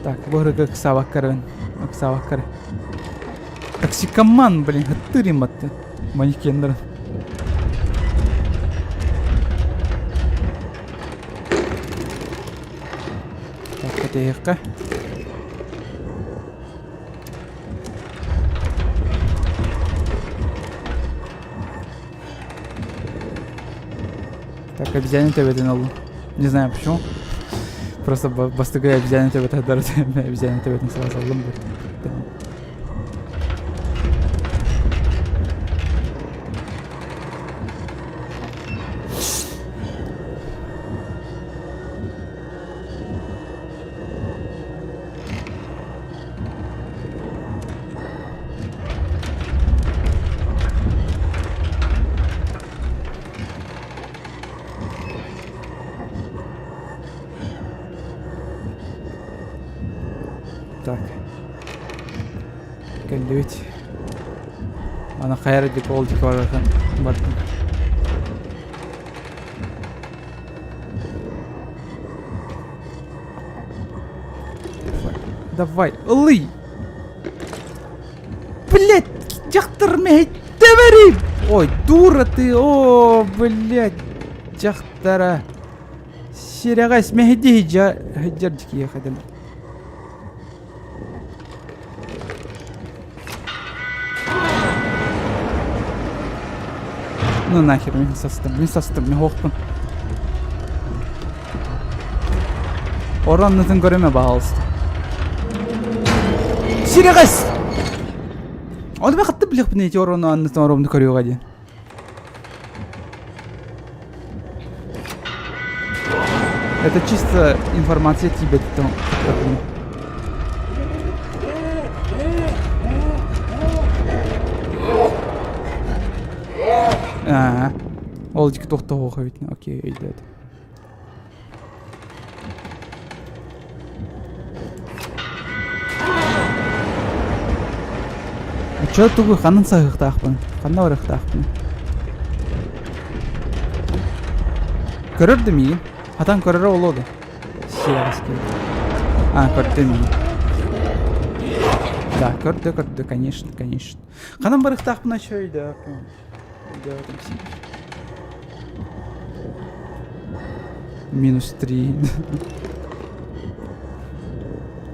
Так, бу ыксаабаккарын, ыксаабаккары. Токсикоман, блин, хаттырим атты. Манекеннер. Так, кэтэһиэххэ. Так, обезьяне төбөтүн оллум. Не знаю почему. Просто бастакы обезьяне төбөтө обезьяне төбөтүн сразу аллым. Так. Кэллибит. Аны хайа эрэ ол диэки барархан бардым. Давай, ылый! Блять, дьахтар мэһэйдэбэри! Ой, дура ты, о, блять, дьахтара. Сирэҕэс мэһэйдии сылдьар дикиэхэдэн. Ну нахер, мин састым, мин састым, мин хоохпун. Ороннутун көрүмэ, пожалуйста. Сирэҕэс! Оны мен хатты билиэхпин эти орону аннытын оромну көрүөҕэ диэн. Это чисто информация тебе там. Аа. Ол дики тохтоһуох эбит. Окей, өйдөөтүм. Чё тугу ханан саһыахтаахпын? Ханна барыахтаахпын? Көрөр да миигин. Хатан көрөрө олуо да. Сиэҕэс А, көрдө миигин. Да, көрдө, көрдө, конечно, конечно. Ханан барыахтаахпын очо өйдөөхпүн. Өйдөөтүм Минус 3.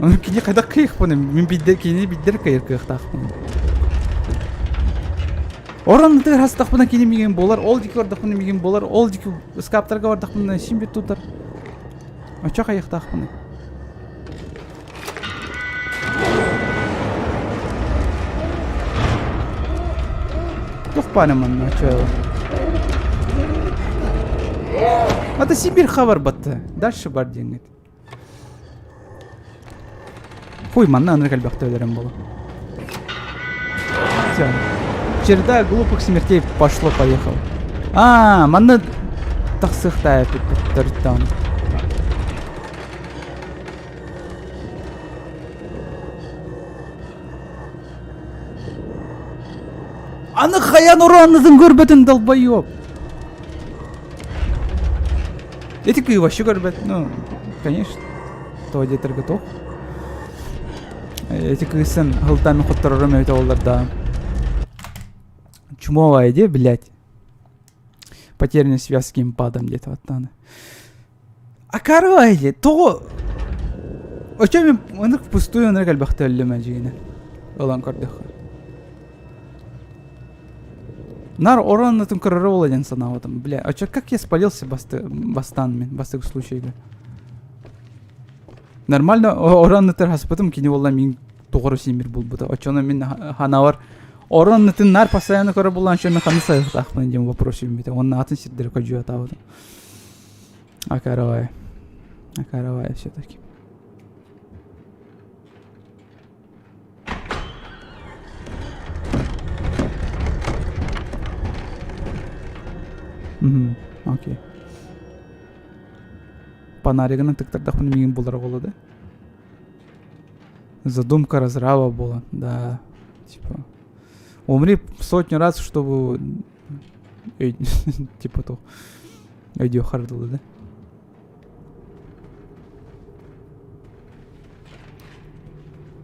Ону кини хайдах кыайыахпын мин биддер кини биддер кыайар кыахтаахпын. Орон ытыгар хастахпына кини миигин буолар, ол дики бардахпына миигин буолар, ол дики ыскааптарга бардахпына син бир тутар. Очо хайыахтаахпыный? Туох баара манна очо Ата Сибирь хабар батты. Дальше бар диэҥҥит. Хуй, манна аны кэлбэхтэ өлөрөн буолу. Все. Череда глупых смертей пошло-поехало. А, манна тахсыахтаа төрүттэн. Аны хайан ороннутун көрбөтүн долбоёб. Эти кыы вообще көрбөт. Ну, конечно. То диэтэргэ туох. Эти кыысын хылтан хотторорум эбит оллар да. Чумовая иди, блядь. Потерянная связь с геймпадом где-то вот А короче, тоҕо Очо мин ынырык впустую ынырык элбэхтэ өллүм эдьиийинэ. Ылан көрдөххө. Нар ороннотун көрөрө буола диэн санаабытым. Бля, а чё, как я спалился басты, бастаан мин, бастакы случайга. Нормально ороннотор хаспытым, кини буолла мин тоҕоро сиимир булбута. Оччону мин ханавар ороннотун нар постоянно көрө булан, чё мен ханы сайыхтаахпын диэн вопрос үүммүтэ. Онно атын сирдери көдьүө атаабытым. Акаровая. Акаровая все-таки. Угу, окей. Панаригынан тыктардахпын миигин булар оҕоло да. Задумка разраба была, да. Типа. Умри сотню раз, чтобы типа то өйдүөххэр дылы да.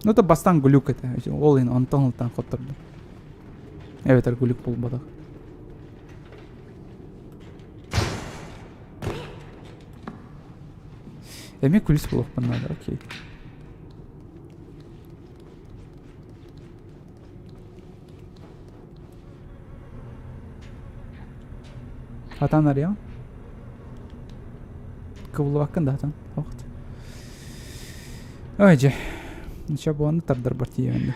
Ну это бастан глюк это. Ол ин онтон ылтан хотторду. Эбэтэр глюк буолбатах. Эмиэ күлүс буолуохпун наада, окей. Хатан арыйаҕын? Кыбыллыбаккын да хатан. Охт. Ой дьэ. Ничего буолан тардарбар тиийэбин да.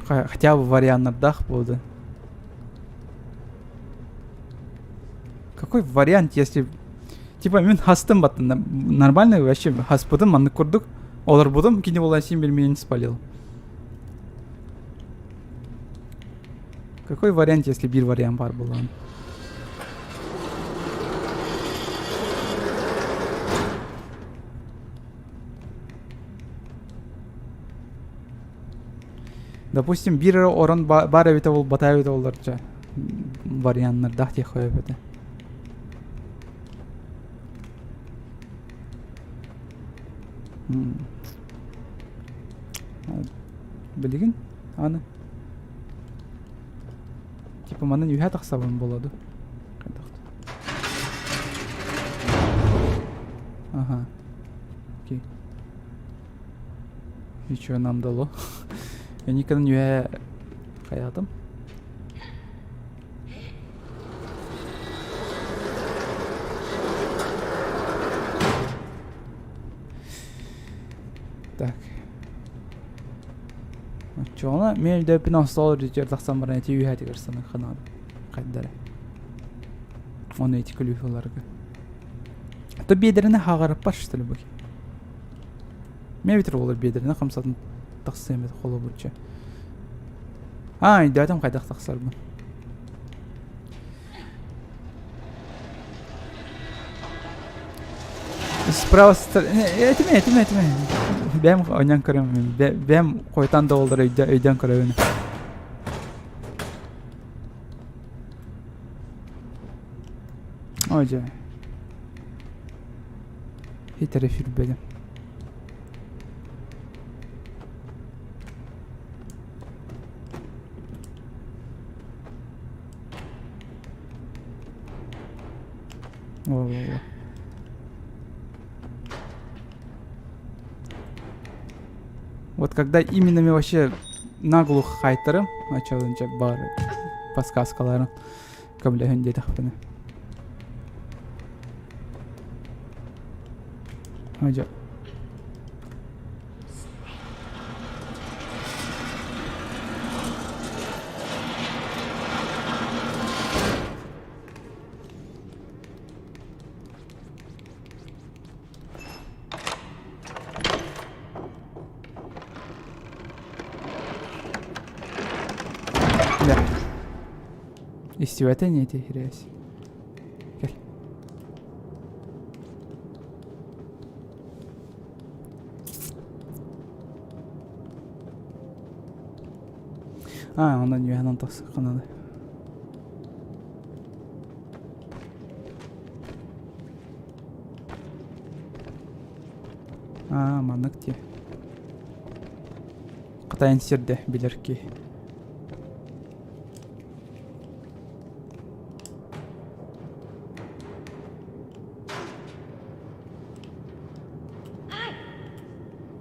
Хотя бы варианнардаах буолду. Какой вариант, если... Типа мин хастым баттым, нормально вообще хаспытым маннык курдук. Олорбутум кини буолан син бир миигин спалил. Какой вариант, если биир вариант баар буоллаҕына? Допустим, биир эрэ орон баар эбитэ буолбата эбитэ буоллар дьэ варианнардаах диэх эбитэ. Билигин аны Типа манан үһэ тахсабын буолуо дуу? Хайдах Ага. Окей. И чё нам дало? Я никогда не үһэ хайаатым. Так. Оччоҕуна мин өйдөөппүн остуол үрдүгэр тахсан баран ити үөһээтигэр саныахха наада. Хайда эрэ. Ону ити күлүүһү ыларга. То биэдэрини хаҕарыппат что ли бу? Мен битир олор биэдэрини хамсатын тахсыам этэ холобурча. Аа, өйдөөтүм хайдах тахсарбын. Справа этиме, этиме, этиме. Бэм ойнан көрөм. Бэм хойтан да олдор өйдөн көрөбүн. Ой, дьэ. Хитере сүрбэлим. Во-во-во. Вот когда именно мен вообще наглух хайтарым, очолунча бар подсказкаларын көмөлөһүн диэтэхпинэ. Ожо. Истибэтэ ини ити хирээс. Кэл. А, онон үөһэнэн тахсыахха наада. Аа, маннык дии. Хатайын сирдэ билэр киһи.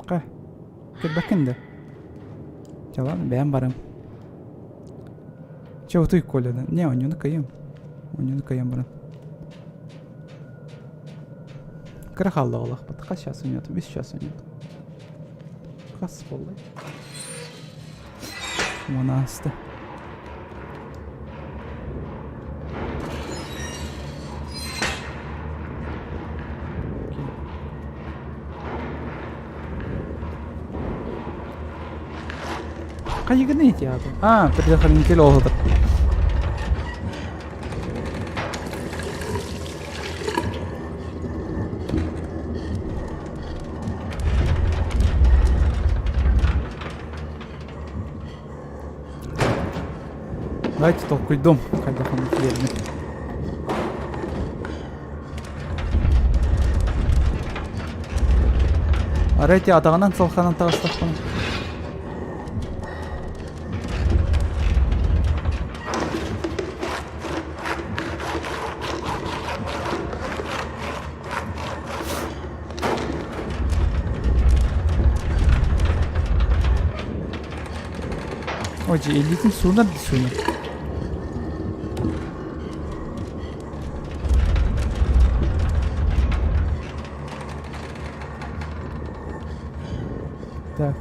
Ха, көрбөккүн да? Чэ ладно, бэйэм барым. Чэ, утуй Коля да. Не, оонньууну кыайыам. Оонньууну кыайан баран. Кыра хаалла олохпут. Хас час оонньоотум? Үс час оонньоотум. Хас буолла? Уон ааста. Хайыгыный театр? А, предохранитель оҕото. Давайте толкуйдуом хайдах оннук киирэрин. Арай ити атаҕынан салханан таҕыстахпына. Ой, илиитин суунар да суунар. Так.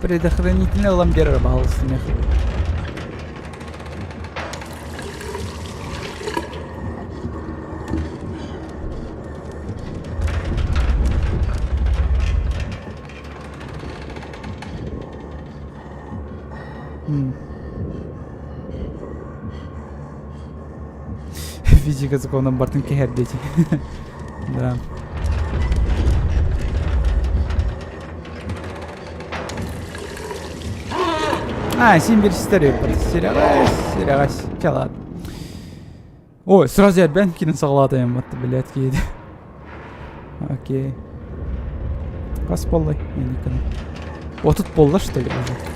Предохранительный ылан биэрэр баһылыстым Физика законом бартын кэһэрдэ ити. Да. А, син бир история Серега, Серега, чалат. Ой, сразу я бен кирин саҕалаатайым батты, блядь, кейді. Окей. Хас буоллай? 30 буолла, что ли, уже?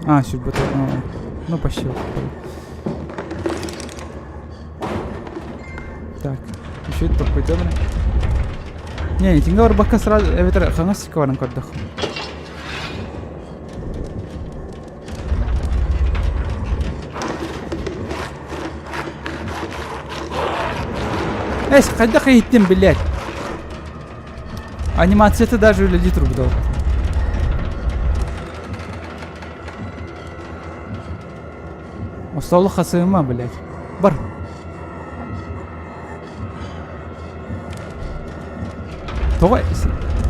А, сюрбет. Ну, почти. Так, еще это пойдем. Не, итингэ барбакка сразу эбэтэр хаҥас сикка баран көрдөх. Эс, хайдах иһиттим, блядь? Анимацията даже үлэлии турбут. Остуолу хасыма, блядь. Бар. Тоҕо,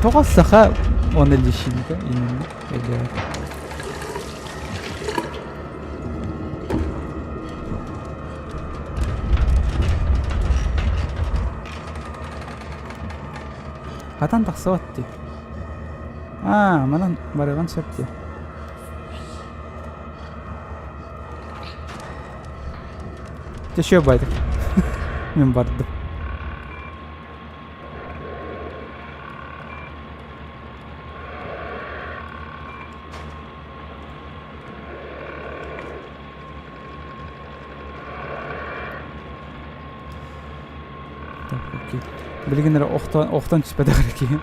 тоҕо саха уонна лещинка именно өйдөөх. Хатан тахсыбат дии. Аа, манан барыган сөп дии. Еще байдык. Мен бардым. Так, окей. Билигин эрэ охтон, охтон түспэтэх эрэ киһи.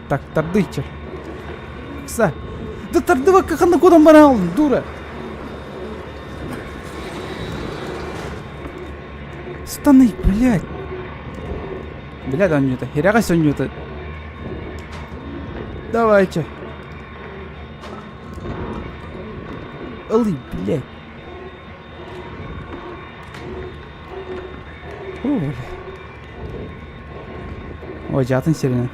Так, тардыйчы. Ыкса. Да тардыбакка ханна куотан бараҕын, дура. Станы, блядь. Блядь, онньута. Хирэҕэс онньута. Давайте. Ылый, блядь. О, бля. Ой, дьаатын сиринэн.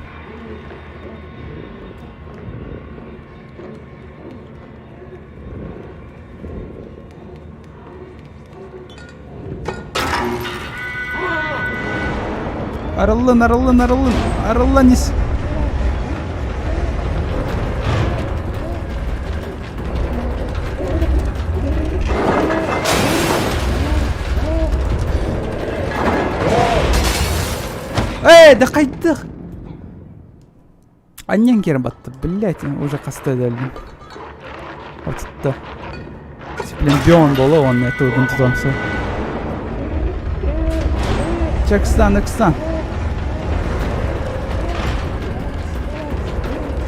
Арыллын, арыллын, арыллын, арыллан ис. Эй, да хайдах? Анньан киирэн батта, блять, уже хаста өлдүм. Отутта. Сплембион буола уонна тугун тутан сыл. Чекстан, ыкстан.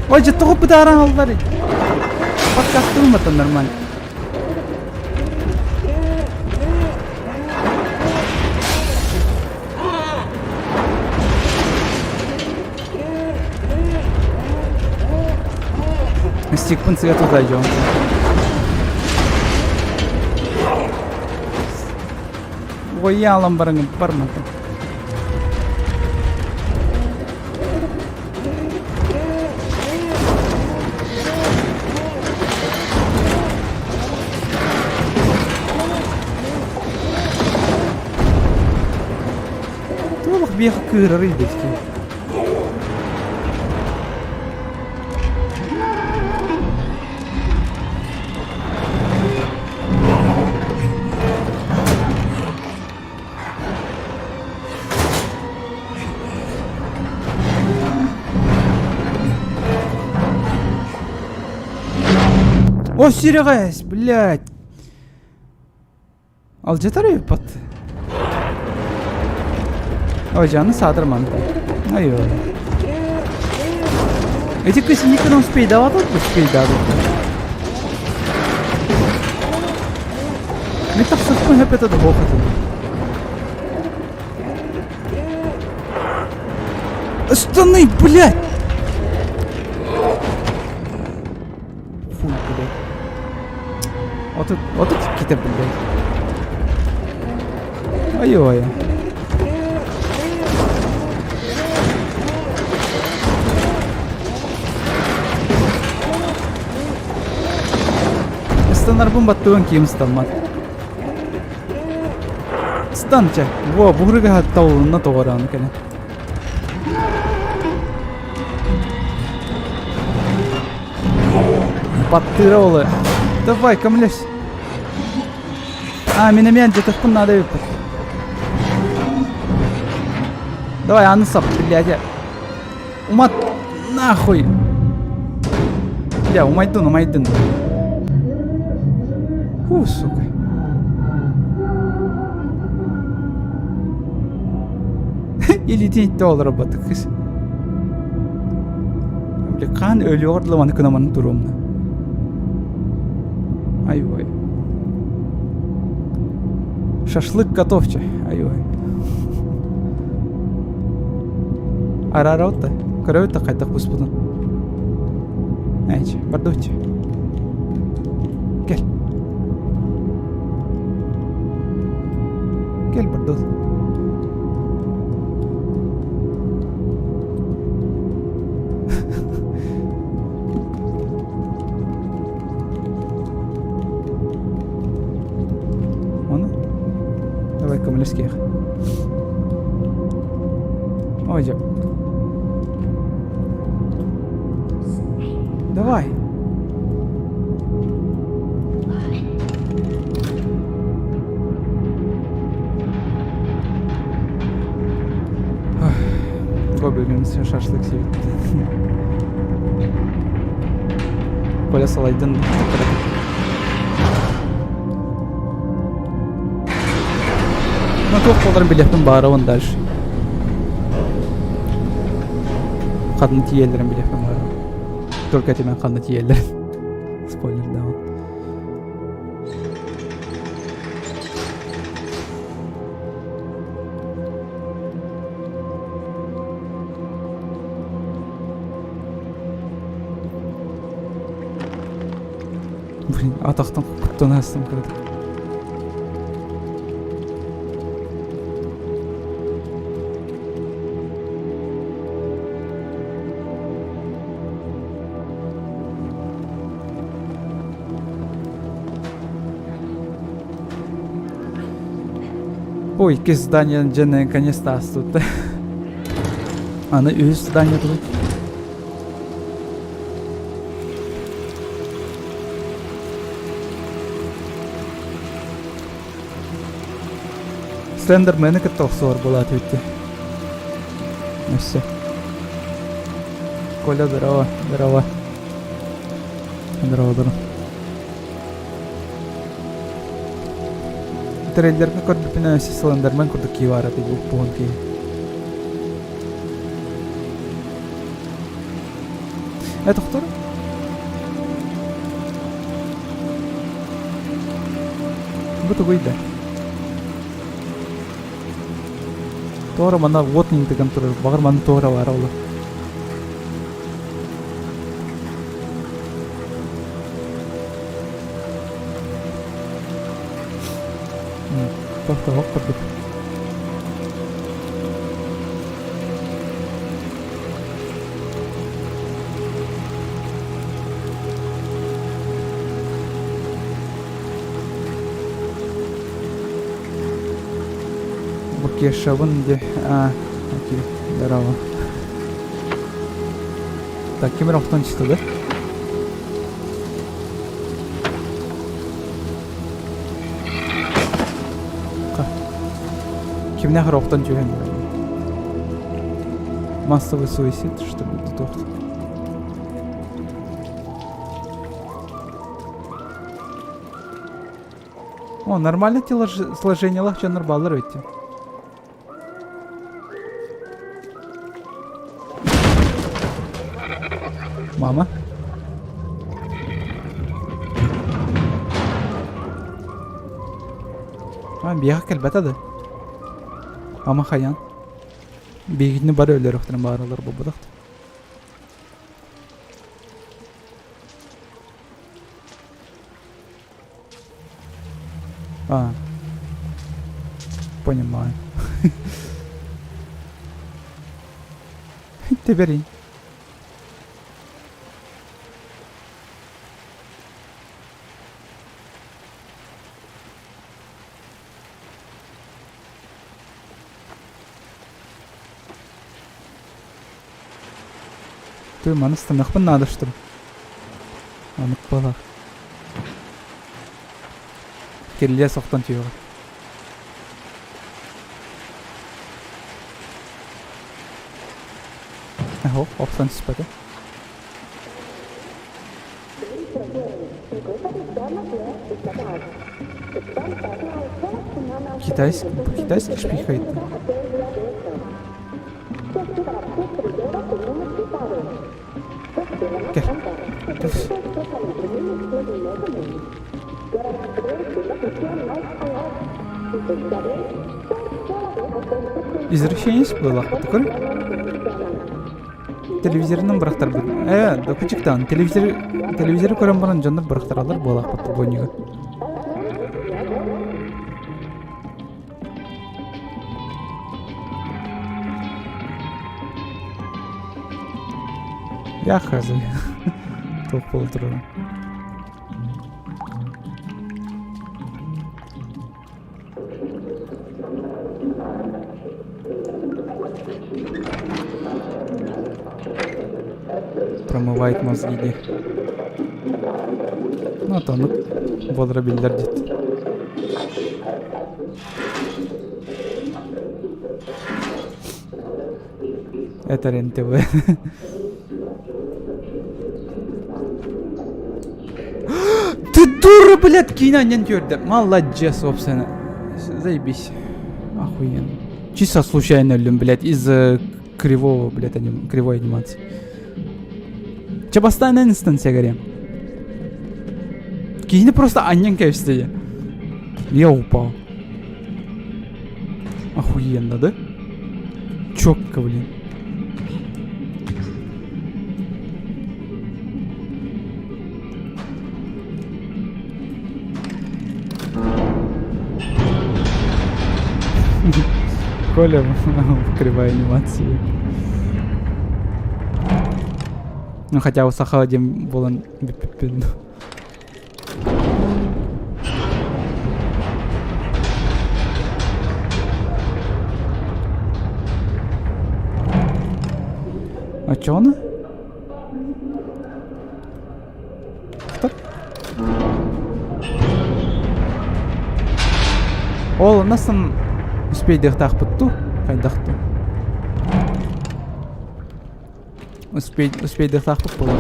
Ой, дьэ тоҕо бытааран аллар? Подкастылмата нормально. Стикпын сыа тута дьон. Ой, барыңын барматын. Туох биэх кыырарый битки. О, Серега, блядь. Алдьатар эбиппат. Ой, саатар манта. Ай ой. Эти кыс никогда успейдават успейдават. Мен тахсыппын хөп это дохотын. Штаны, блядь! Хуй, блядь. Вот это, вот это какие-то, блядь. Ой-ой. Ыстанарбын баттыбын киим ыстаммат. Стан чэ. Во, буһурга табылынна тоҕорааны кэлэн. Баттыыра олы. Давай, көмөлөс. А, мин эмиэ дьытыхпын наада эбиппит. Давай, аны сап, блядь. Умат, нахуй. Бля, умайдын, умайдын. Фу, сука. Илитин доллара батыкыс. Бля, хаан өлүөҕэр дылы маны кынаманы туруомна. Ай-ой. Шашлык готовче. Ай-ой. Арараутта. Көрөбүт да хайдах буспутун. Айчы, бардуччу. Кел. Кел бардут. Ону? Давай көмөлөскиэх. Ой, дьэ. Давай. Го бүгүн шашлык сиэбит. Коля салайдын. Ну, туох буоларын билиэхпин баарабын дальше. Ханна тиийэллэрин билиэхпин баҕарабын. Только этимэн ханна тиийэллэрин. Спойлердаабын. Блин, атахтан куттан астым кыратык. Ой, иккис здание дьэ наконец-то астыбыт. Аны үһүс здание тугуй? Слендермени кытта охсуор буолаат бүттэ. Өссө. Коля, здорово, здорово. Здорово, здорово. Трейлерга көрбүппүнэн өссө Слендермен курдук кии баар этэ буһун киһи. Э, тохтор? Бу тугуй да? Туора манна уот тыган турар. Баҕар манна туора баара ол. Тохтоох курдук. Бу Кешабын де а окей здорово так ким эрэ охтон түстэ да Кимнээх эрэ охтон түһэн Массовый суицид, что ли, туох О, нормально телосложениелах дьоннор бааллар эбит. Мама? А, биэхэ кэлбэтэ да. Ама хайан. Биһигини бары өлөрөхтөрүн бааралар буолбатах. А. Понимаю. Тэбэрий. Ты маны станахпын надо что ли? Анық бала. Кирилиэс охтон түһүөҕэ. Оһох, охсон түспэтэ. Китайский, по-китайски шпихает. Кэл. Извращенец буоллахпыт көр. Телевизорынан бырахтарбыт. Э, докучуктаан телевизор телевизоры көрөн баран дьоннор бырахтараллар буолаахпыт бонньуга. Я хз. Туох буола турарын. Промывает мозги дии. Ну, отоннук буолара биллэр дит. Это РЕН-ТВ. Ты дура, блядь, киинэ анньан түөрдэ. Молодец, собственно. Заебись. Охуенно. Чисто случайно өллүм, блядь, из-за... кривого, блядь, аним... кривой анимации. Че бастаан инстанция горем. Киһини просто анньан кэбистэ. Я упал. Охуенно, да? Четко, блин. Коля, кривая анимация. Ну хотя у Сахала диэн буолан бүппүппүн. Оччоҕуна? Стоп. Ол оннасан успейдыахтаахпыт дуу? Хайдах дуу? Успей, успейдыахтаахпыт буолар.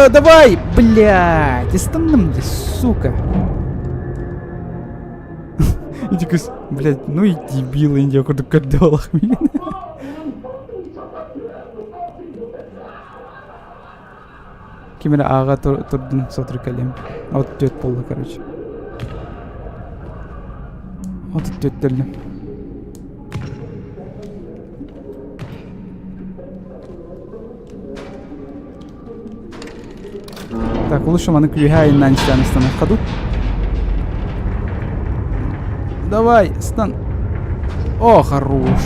Давай, блядь, истанным дии, сука. Ити кыс, блядь, ну и дебил Индия курдук көрдө олох миигин. Ким эрэ ааҕа турдун сотору кэлиэм. 34 буолла, короче. 34 төллүм. Так, лучше маны күүһэ айыннаан истээн ыстаныахха дуу. Давай, стан. О, хорош.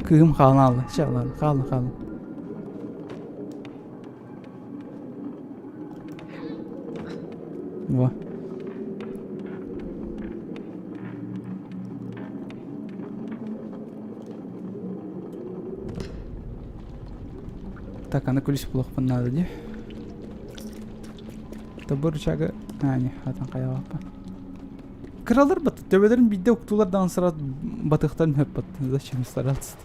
Кыым хаалан аалла. Чэ, ладно, хаалла, хаалла. Во. Так, аны күлүс булуохпун наада дии. Тобу рычага... А, не, хатан хайалааппа. Кыралар бат, төбөлөрүн биирдэ уктуулар даҕаны сарат батыхтарын хөппөт. Зачем стараться?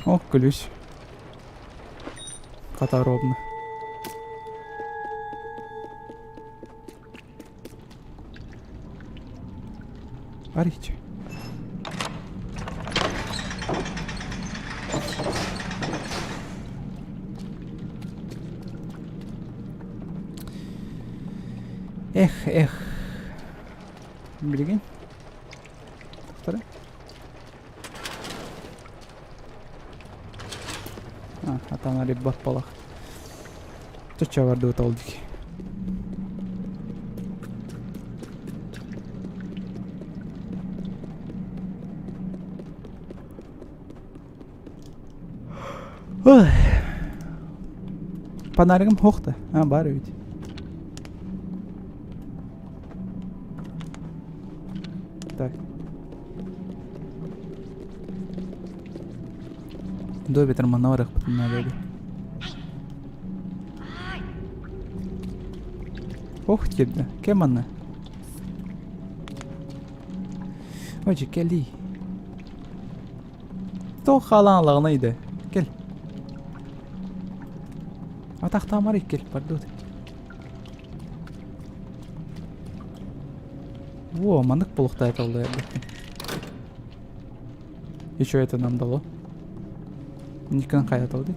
О, ключ. Хата ровно. Аричи. Эх, эх. Билигин. Второй. А, атаан риббат балах. Чача бардыбыт ол дики. Фонаригым суох да. А, баар эбит. Так. До ветер манна барыахпытын наада эбит. Ох, киирдэ. Кэм манна? Ой, кэлии. Тоох хаалаан алаҕына идэ. Кэл. Атахтаамар кэл, бардыбыт. Во, маннык буолуохтаах этэ Еще это нам дало. Никон хайа дии.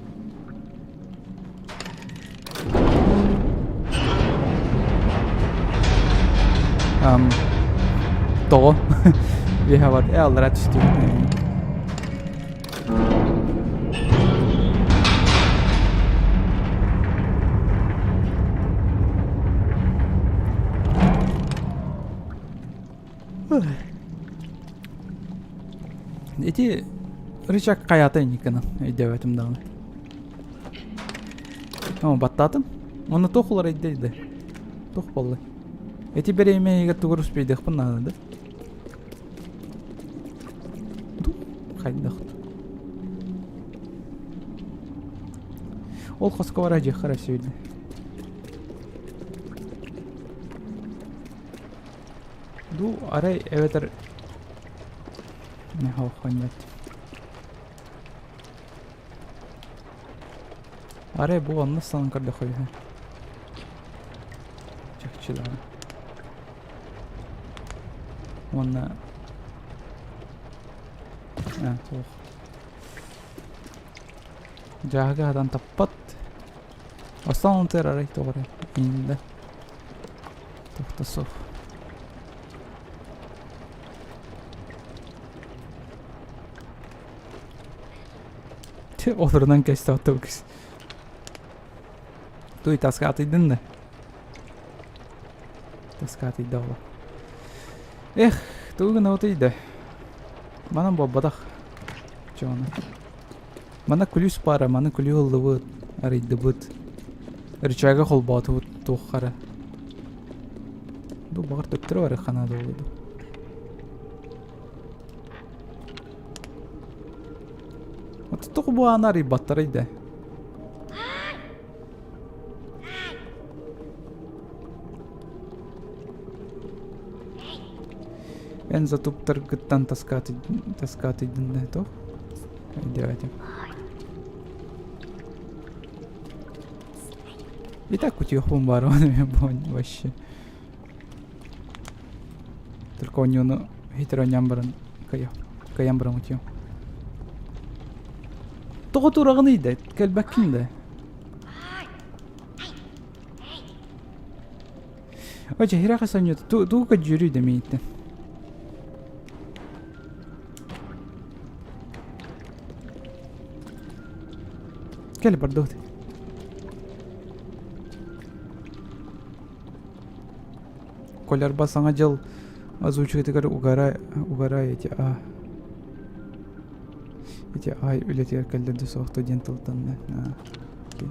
Um, тоҕо? We have э аллара түстүбүт. Ити рычаг хайата инниккынан өйдөөбөтүм даҕаны. О, баттаатым. Уонна туох уларыйда да? Туох буолла? Ити бириэмэ тугу успейдыахпын наада да? Хайдах Ол хоско бара дьиэххэ эрэ Дуу, арай эбэтэр нет. Арай бу онно санан көрдөххө үһү. Чахчы даҕаны. Уонна а, суох. Дьааһыга хатан таппат. Остан онтуйар арай тоҕо эрэ ииннэ. Туох да суох. Олорунан кэстэ оттубукс. Туй таска атыйдын да. Таска атыйда оҕо. Эх, тугу гына утуйда. Манан буолбатах. Чону. Манна күлүүс баара, маны күлүү ыллыбыт, арыйдыбыт. Рычага холбоотубут туоххара. Бу баҕар төттөрү барыахха наада буолуо дуу. Тоҕо бу ааны арыйбаттарай да? Эн затуптаргыттан таскаатыйдын да тоҕ? Өйдөөтүм. И так утихум барон вообще. Только онньууну хитер оонньоон баран кыайан баран утуйуом. Тоҕо тураҕыный да? Кэлбэккин да? Оче хирэхэ сонньута тугу көрдьүөрүй да мииттэн? Кэл бардыбыт. Колярба Саҥа дьыл озвучкатыгар угара угара эти а эти ай үлэтигэр кэллэ да суохта диэн тылтанна. Окей.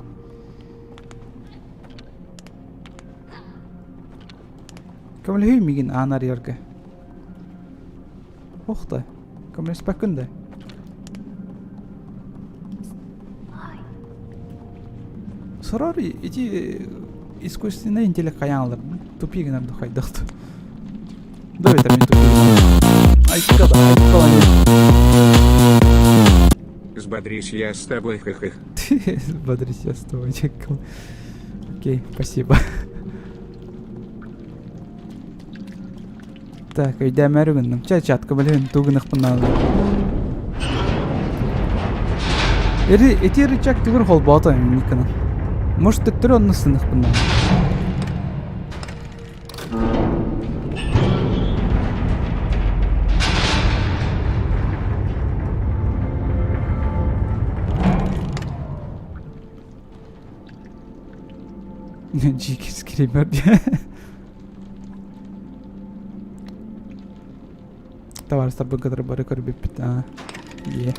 Көмөлөһүй мигин аан арыйарга. Ох да, көмөлөспөккүн да. Сорор ити искусственный интеллект хайаан ылар тупи гынар да хайдах Да это мен тупи Айка да, айка Сбодрись, я с тобой, хы-хы. Сбодрись, я с тобой, Джекл. Окей, спасибо. Так, өйдөмөр гынным. Чэ, чатка билин тугунахпын наада. Эри, эти рычаг түгүр холбоото Никона. Может, төттөрү онно сыныхпын наада. Дьиикий скример Табаарыстарбын кытары бары көрбүппүт. Аа. Е.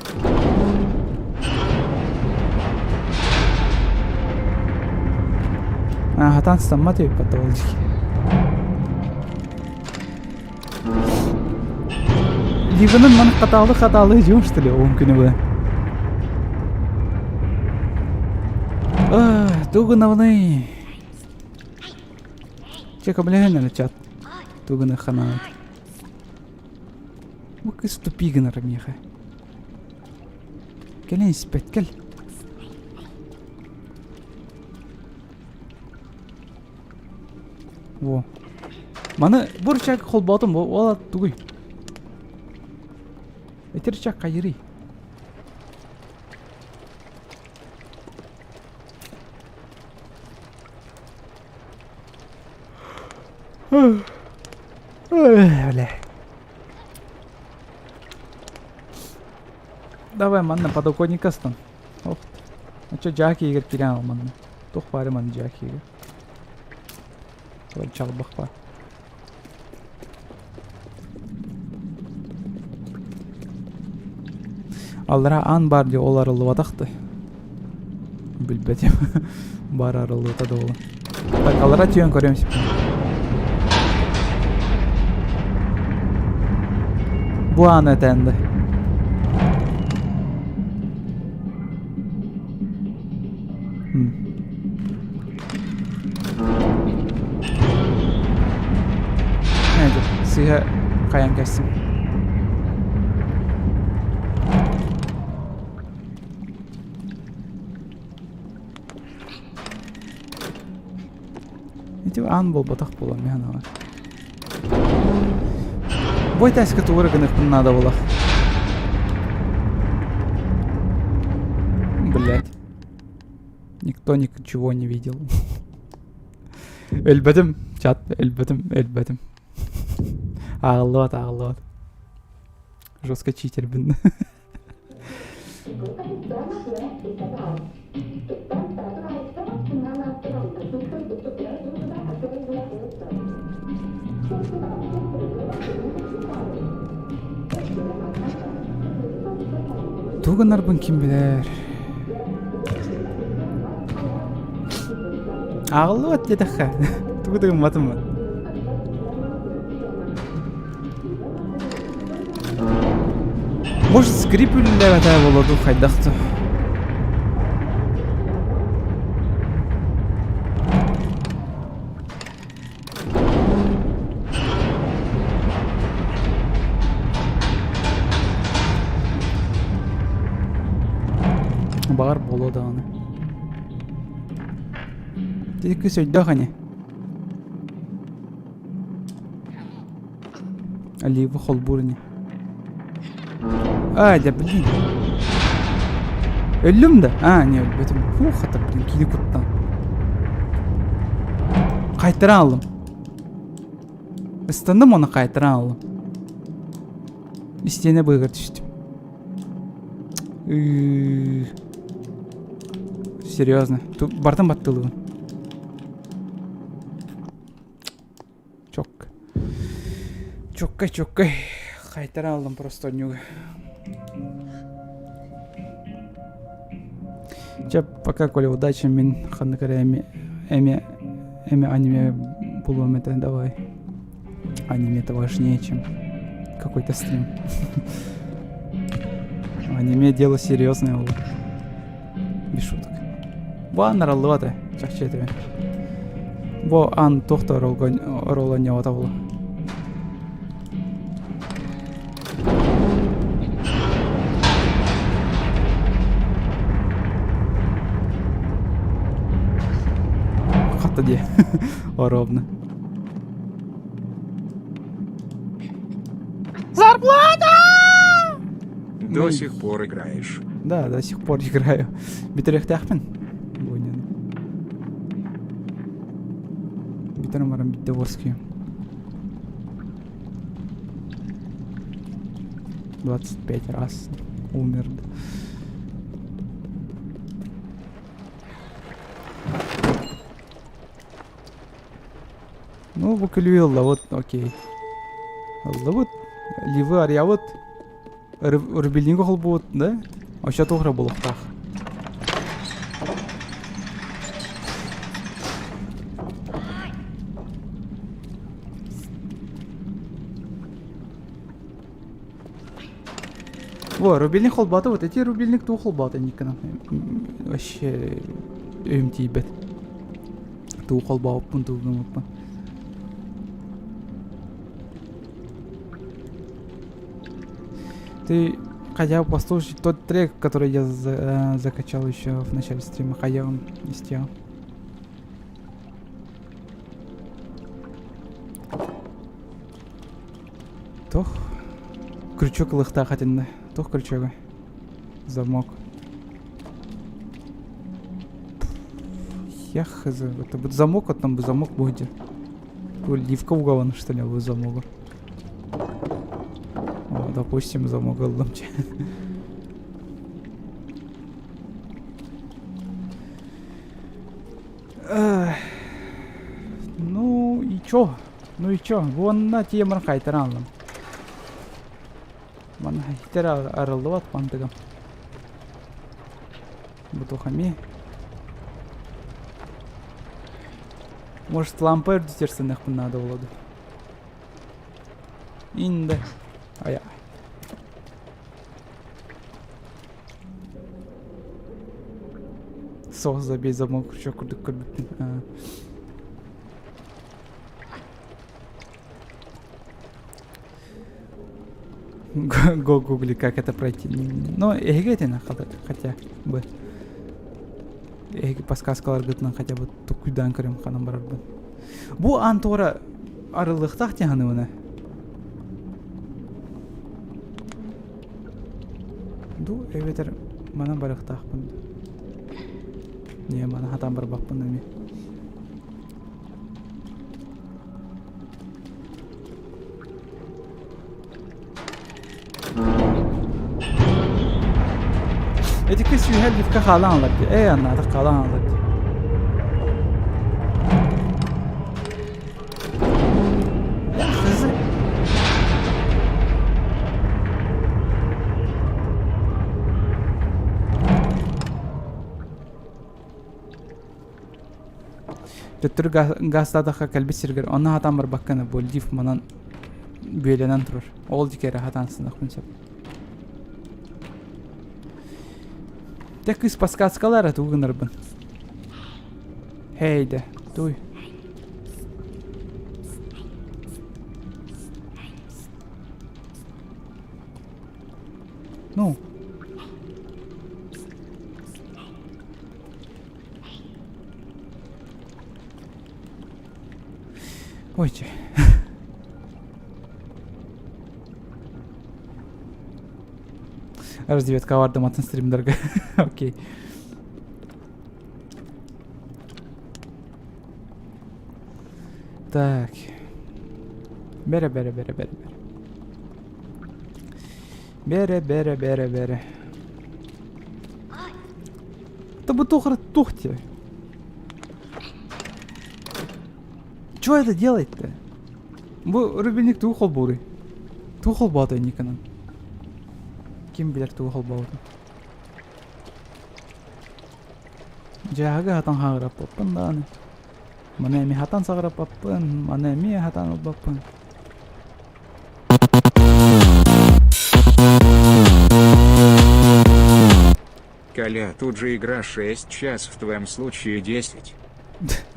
Аа, хатан сытаммат эбиппат ол дьиги. Ливанын маны хатаалы хатаалы идем, что ли, он күнү бу. Тугунавны. Чэ, көмөлөһөн чат. Тугуна ханаат. Бу кыс тупи гынар миэхэ. Кэлэн испэт кэл. Во. Маны бу рычаг холбоотум бу ол тугуй? Эти рычаг хайырый? Бля. Давай манна подоконника стан. Ох ты. А чё дьаак иһигэр киирэн ал манна. Туох баары манна дьаак иһигэр. Чалбах баар. Аллара аан баар дии ол арыллыбатах да. Билбэтим. Баар арыллыбыта да буолуо. Так, аллара түйэн көрүөм сиппин. Бу ааны этэн да. Сыыһа хайан кэстим. Ити аан буолбатах буолуо мин санаабар. Бу этээскэ тугу эрэ гыныахпын наада буолар. Блять. Никто ничего не видел. Өлбөтүм, чат, өлбөтүм, өлбөтүм. Ааҕыллыбат, ааҕыллыбат. Жестко читербин. Тугу гынарбын ким билэр. Ааҕыллыбат диэтэххэ, тугу да гымматым Может, скрип үлэлээбэтэ буолуо дуу, хайдах дуу. Баҕар буолуо даҕаны. Ити кыыс өйдөөх ини. Оливы холбуур ини. А, да блин. Өллүм да? А, не өлбөтүм. Фух, это, блин, кини куттан. Қайтара алдым. Ыстанным оны қайтара алдым. Истиэнэ быыгар түстүм. Серьезно. Бартын баттылыбын. Чокка. Чокка, чокка. Хайтара алдым просто онньуга. Чэ, пока, Коля, удачи, мин ханнык эрэ эми, эми, эми аниме булуом этэ, давай. Аниме это важнее, чем какой-то стрим. Аниме дело серьезное было. Без шуток. Бу араллыбат чахчы этибин. Бу аан туох да оруоланньабата буолуо. Хатта дии оруобуна. Зарплата! До сих пор играешь. Да, до сих пор играю. Бүтэриэхтээхпин. Буйнаны. Бүтэрэн баран бүттэ воскую. 25 раз умер. Ну, бу күлүү ыллабыт, окей. Ыллыбыт. Ливы арыйабыт. Рубильниги холбуут, да? Оччо туох эрэ буолуохтаах. Во, рубильник холбоото, вот эти рубильник туох холбоото инниккынан вообще өйүм тиийбэт. Тугу холбооппун, тугу гыммыппын. Ты хотя бы послушай тот трек, который я закачал еще в начале стрима, хотя он не сделал. Туох крючок ылыахтаах этиннэ. Туох крючога? Замок. Я хз. Это будет замок, вот там бы замок будет. Ливка угован, что ли, бу замогу. О, допустим, замок ыллым. Ну и чё? Ну и чё? Уонна тиэмэр хайтаран ыллым. Манна хитер арыллыбат мантыгым. Бутухами. Может, лампа үрдүтерсенехпин наада буолуо дуу. Инде. Ая. Суох забей замок крючок курдук көрбүппүн. Го гугли, как это пройти. Ну, эһиги этин хотя бы. Эһиги подсказкаларгытынан хотя бы тукуйдаан көрүм ханан барарбын. Бу аан туора арыллыахтаах дии саныыбын. Ду эбэтэр манан барыахтаахпын. Не, маны хатаан барбаппын эмиэ. Эдикке сүүһэ лифка хаалан алар дии. Ээ, аннаатах хаалан алар дии. Төттөрү гаастаатахха кэлбит сиргэр онно хатаан барбаккына бу лифт манан бүөлэнэн турар. Ол диэки эрэ хатаан сыныахпын сөп. Дьэ кыыс подсказкалара тугу гынарбын. Һэй да, туй. Ну. Ой, чэ. Разведка бардым атын стримдерге. Окей. Так. Бере, бере, бере, бере, бере. Бере, бере, бере, бере. Да бу туох туох тебе? Чё это делает-то? Бу рубильник тугу холбууруй? Тугу холбоото Никонон? Ким билэр тугу холбообутун? Дьааһыга хатан хаҕыраппаппын даҕаны. Маны эмиэ хатан саҕыраппаппын, маны эмиэ хатан ылбаппын. Коля, тут же игра 6 час, в твоем случае 10.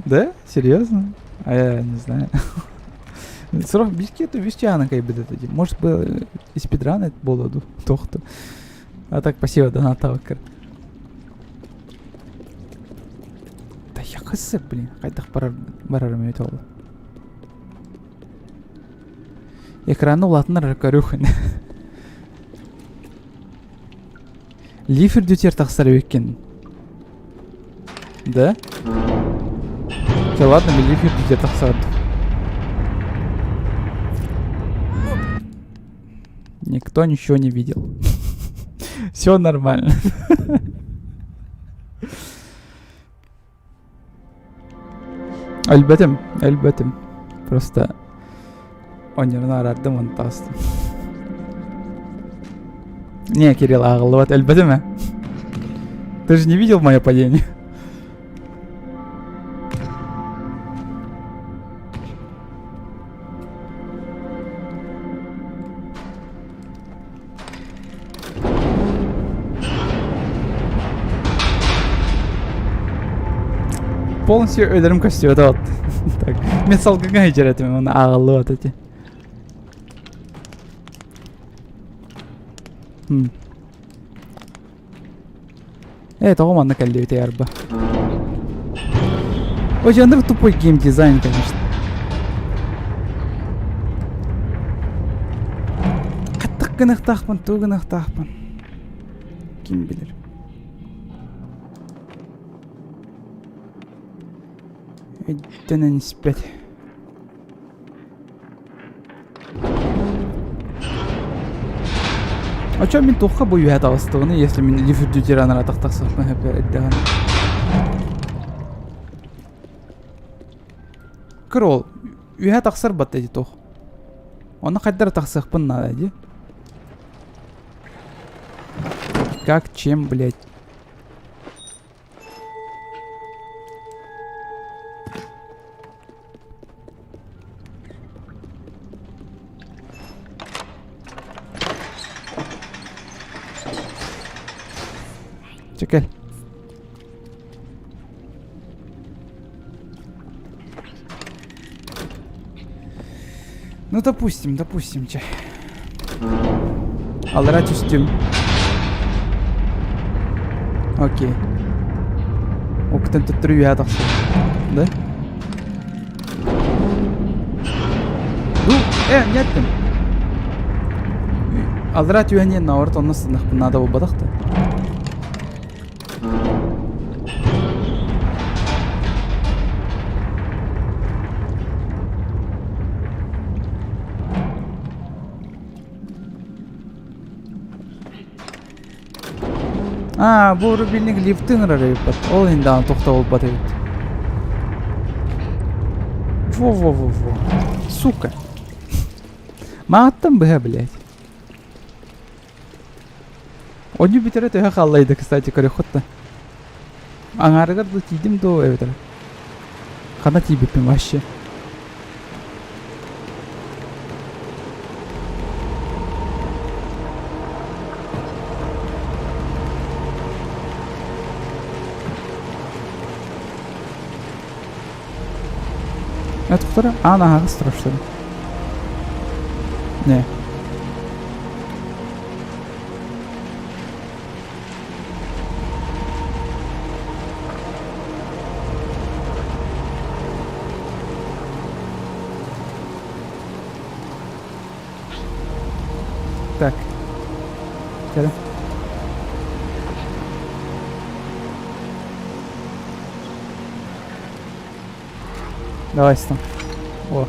Да? Серьезно? А я не знаю. Сорох бискету вестяна кайбит это. Может бы и спидран это было тохту. А так спасибо, донат Да я хз, блин. Хайдах барар барар эбит ол. Экраны улаатыннар көрүөхүн. Лиф үрдүтүгэр тахсар эбиккин. Да? Да ладно, мен лиф үрдүтүгэр тахсар. Никто ничего не видел. Все нормально. Өлбөтүм, өлбөтүм. Просто онньорун арардым он таҕыстым. Не, Кирилл, ааҕыллыбат өлбөтүм ээ. Ты же не видел мое падение? Полностью өлөрүм көстүбэтэ вот. Так, мен салгыҥҥа сылдьар этим, оны ааҕыллыбат эти. Э, тоҕо манна кэллибит арба. Очень андыр тупой геймдизайн, конечно. Хаттах гыныахтаахпын, тугу гыныахтаахпын. Ким билэр. Өйдөнөн испэт. А чё мин туохха бу үөһэ таҕыстыгыный, если мин лифт тиранара тахсахпын сөп эрдэҕинэ. Көр ол, үөһэ тахсар батта ити туох. Онно хайдара тахсыахпын наада дии. Как, чем, блядь? Чэ кэл. Ну, допустим, допустим, чэ. Аллара түстүм. Окей. Октан төттөрү үөһэ тахсар. Да? Э, не еттим? Аллара түһэн иэн наоборот онно сыннахпын наада буолбатах да. Аа, бу рубильник лифты ыҥырар эбиппит. Ол иһин даҕаны тохтобулбат эбит. Во-во-во-во. Сука. Мааттан быһа, блядь. Онньу бүтэрэ төһө хааллайда, кстати, көрүөххүт да. Аҥаарыгар да тиийдим дуо эбэтэр? Хана тиийбиппин вообще. Этухтара аан аһаҕас турар что ли? Не. Так. Кэлэ. Давай стан. О.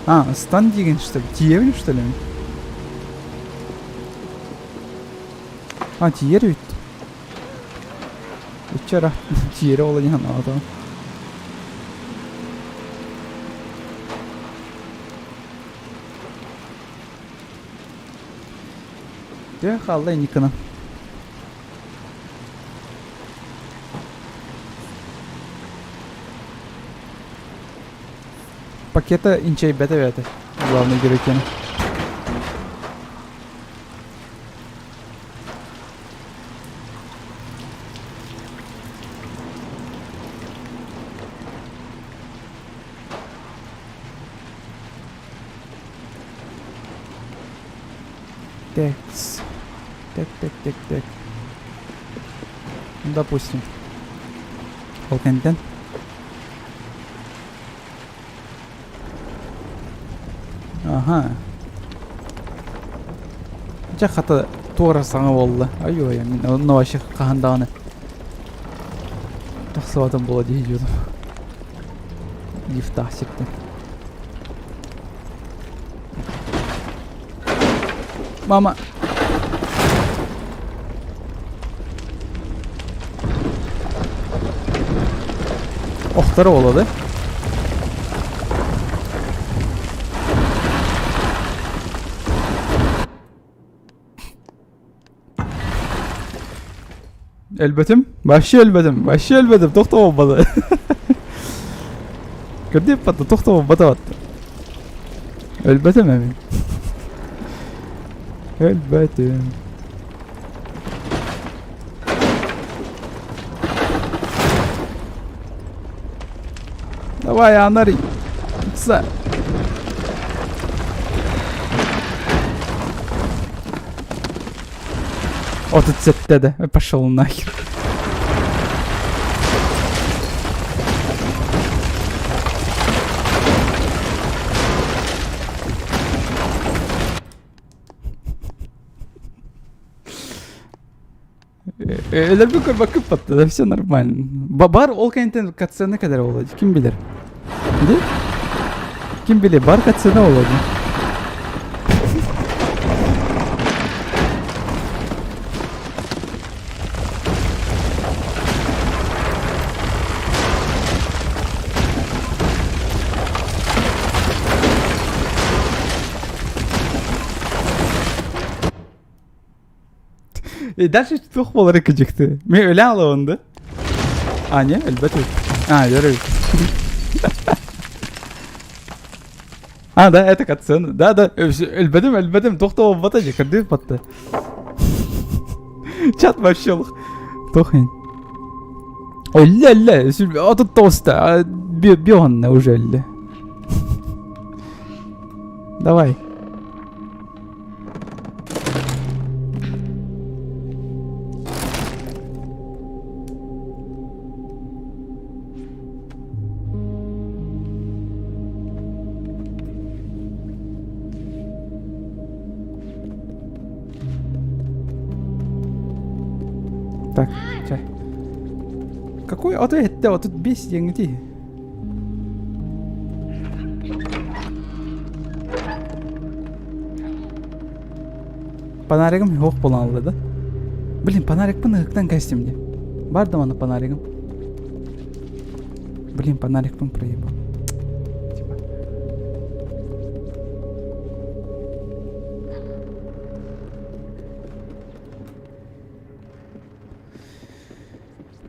А, стан диген что ли? Тиебин что ли? А, тиер ведь. Вчера тиере ол не надо. Дьэ, хаалла инниккына. Пакета инчэйбэтэ эбэтэ. Главный герой Текс. Так, так, так, так. Ну, допустим. Ол кэнтэн. Ага. Дьэ хата туора саҥа буолла. Ай-ой, мин онно вообще хаһан даҕаны тахсыбатым буола дии дьиэтим. Лифтаах сиртэн. Мама. Охторо буолла да? Өлбөтүм. Вообще өлбөтүм. Вообще өлбөтүм. Тохтобоббата. Көрдүп батта тохтобоббата батта. Өлбөтүм эми. Өлбөтүм. Давай, Анари. Ца. 37 да. Пошел нахер. Өлөрбү көрбөккө батта да все нормально. Бар ол кэнниттэн катсцена кэлэр буолуо ким билэр? Ди? Ким билэр бар катсцена буолуо И дальше туох буолара кыдьыкты. Мен өлө алабын да. А, не, өлбөт А, өлөр А, да, это катсцена. Да, да, өлбөтүм, өлбөтүм, тохтобобото же, көрдүк батты. Чат вообще Тохин. Өллө, өллө, 39-та, бионна уже өллө. Давай. Так, чай. Какой 37, 35 диэҥҥитий? Панаригым суох буолан ылла да. Блин, панарикпын ыһыктан кэстим дии. Бар да манна панаригым. Блин, панарикпын проебал. Типа.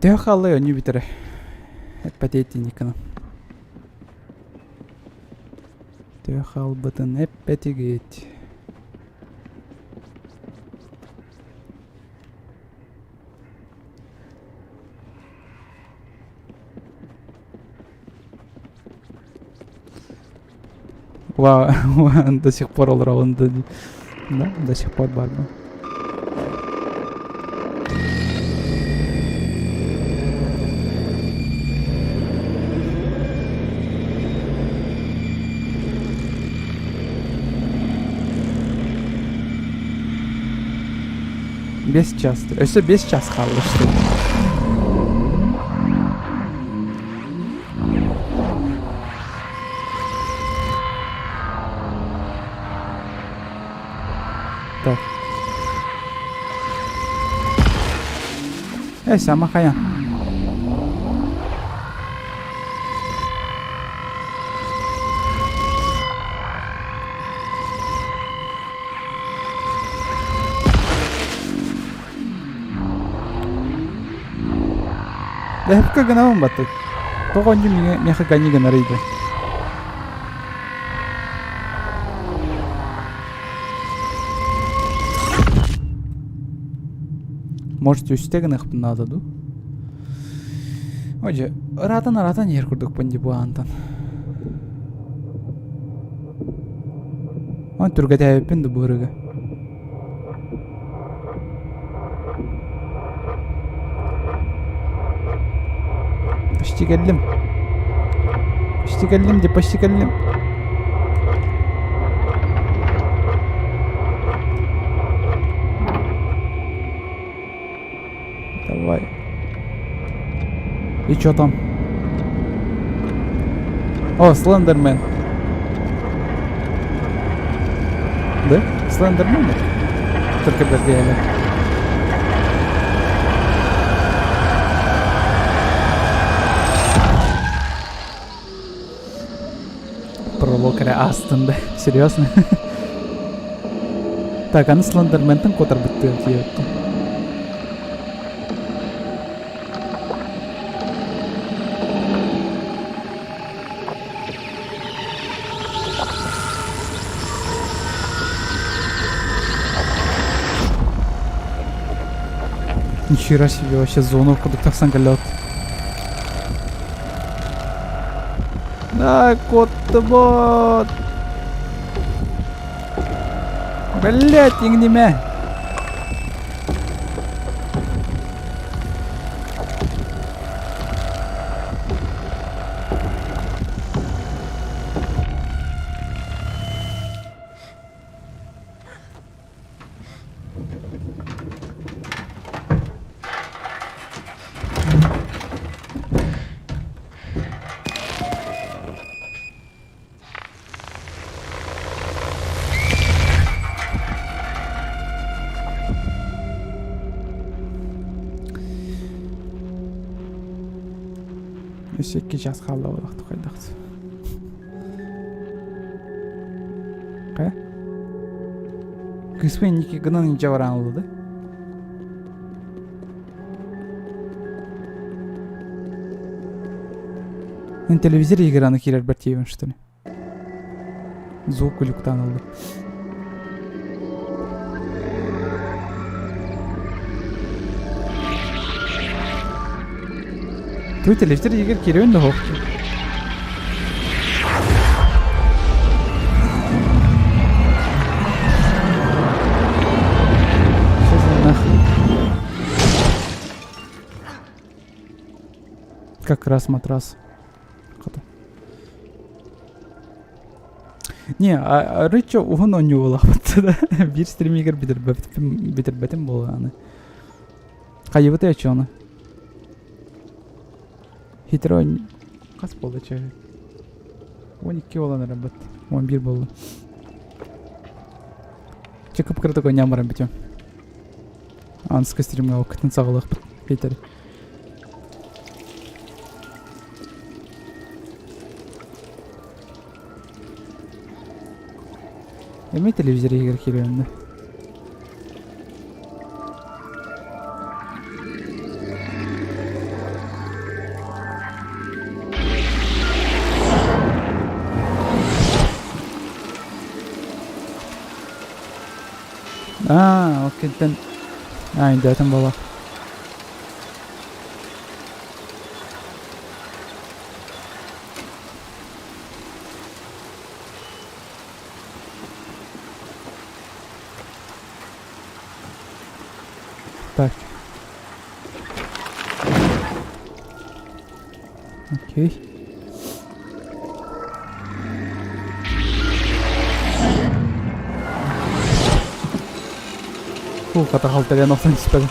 Төһө хааллай оонньуу бүтэрэ? Эппэтиэт Никона. Төһө хаалбытын эппэтигит. Ва, до сих пор олороҕун да, да, до сих пор баарбын. Бес час. Өссө бес час хаалла что Так. Э, сама хайа. Лэһэпкэ гынабын баттык. Тоҕо онньу миэхэ ганьы гынарый да? Может, үстэ гыныахпын наада дуу? Ой, ыраатан-ыраатан иһэр курдукпун дии бу аантан. Он түргэтээбиппин да быһырыга. Почти кэллим. Почти кэллим де почти кэллим. Давай. И чё там? О, Слендермен. Да? Слендермен? Только бергейле. Пролог эрэ астын да. Серьезно? Так, аны Слендерментэн куотарбыттыы тиийэбиттэ. Нихера себе, вообще зону курдук тахсан кэллэ Да, куоттубут! Блять, иҥнимэ! Өссө икки час хаалла буолуохтук хайдах. Хайа? Кыыспын инники гынан илдьэ баран ылла да? Мен телевизор играны киирэрбэр тиийэбин что ли? Звук глюктан ыллым. Туй телевизор игер киирэн да хоох. Что за нахуй? Как раз матрас. Хата. Не, а арычча уһун оонньуу буолаахпыт да. Биир стримигэр бүтэрбэппин бүтэрбэтим буолааны. Хайыбытай оччоҕуна? Хитро хас буолла чэ? 12 буолан эрэ бат. 11 буолла. Чэ кып-кыратык оонньоон баран бүтүөм. Аныска стримҥа оккутун саҕалыахпыт. Хитер. Эмиэ телевизор иһигэр киирэн Аа, ол кэнтэн аа өйдөөтүм буолуо. Так. Окей. Фу, хата халтарыйан охсон түспэтим.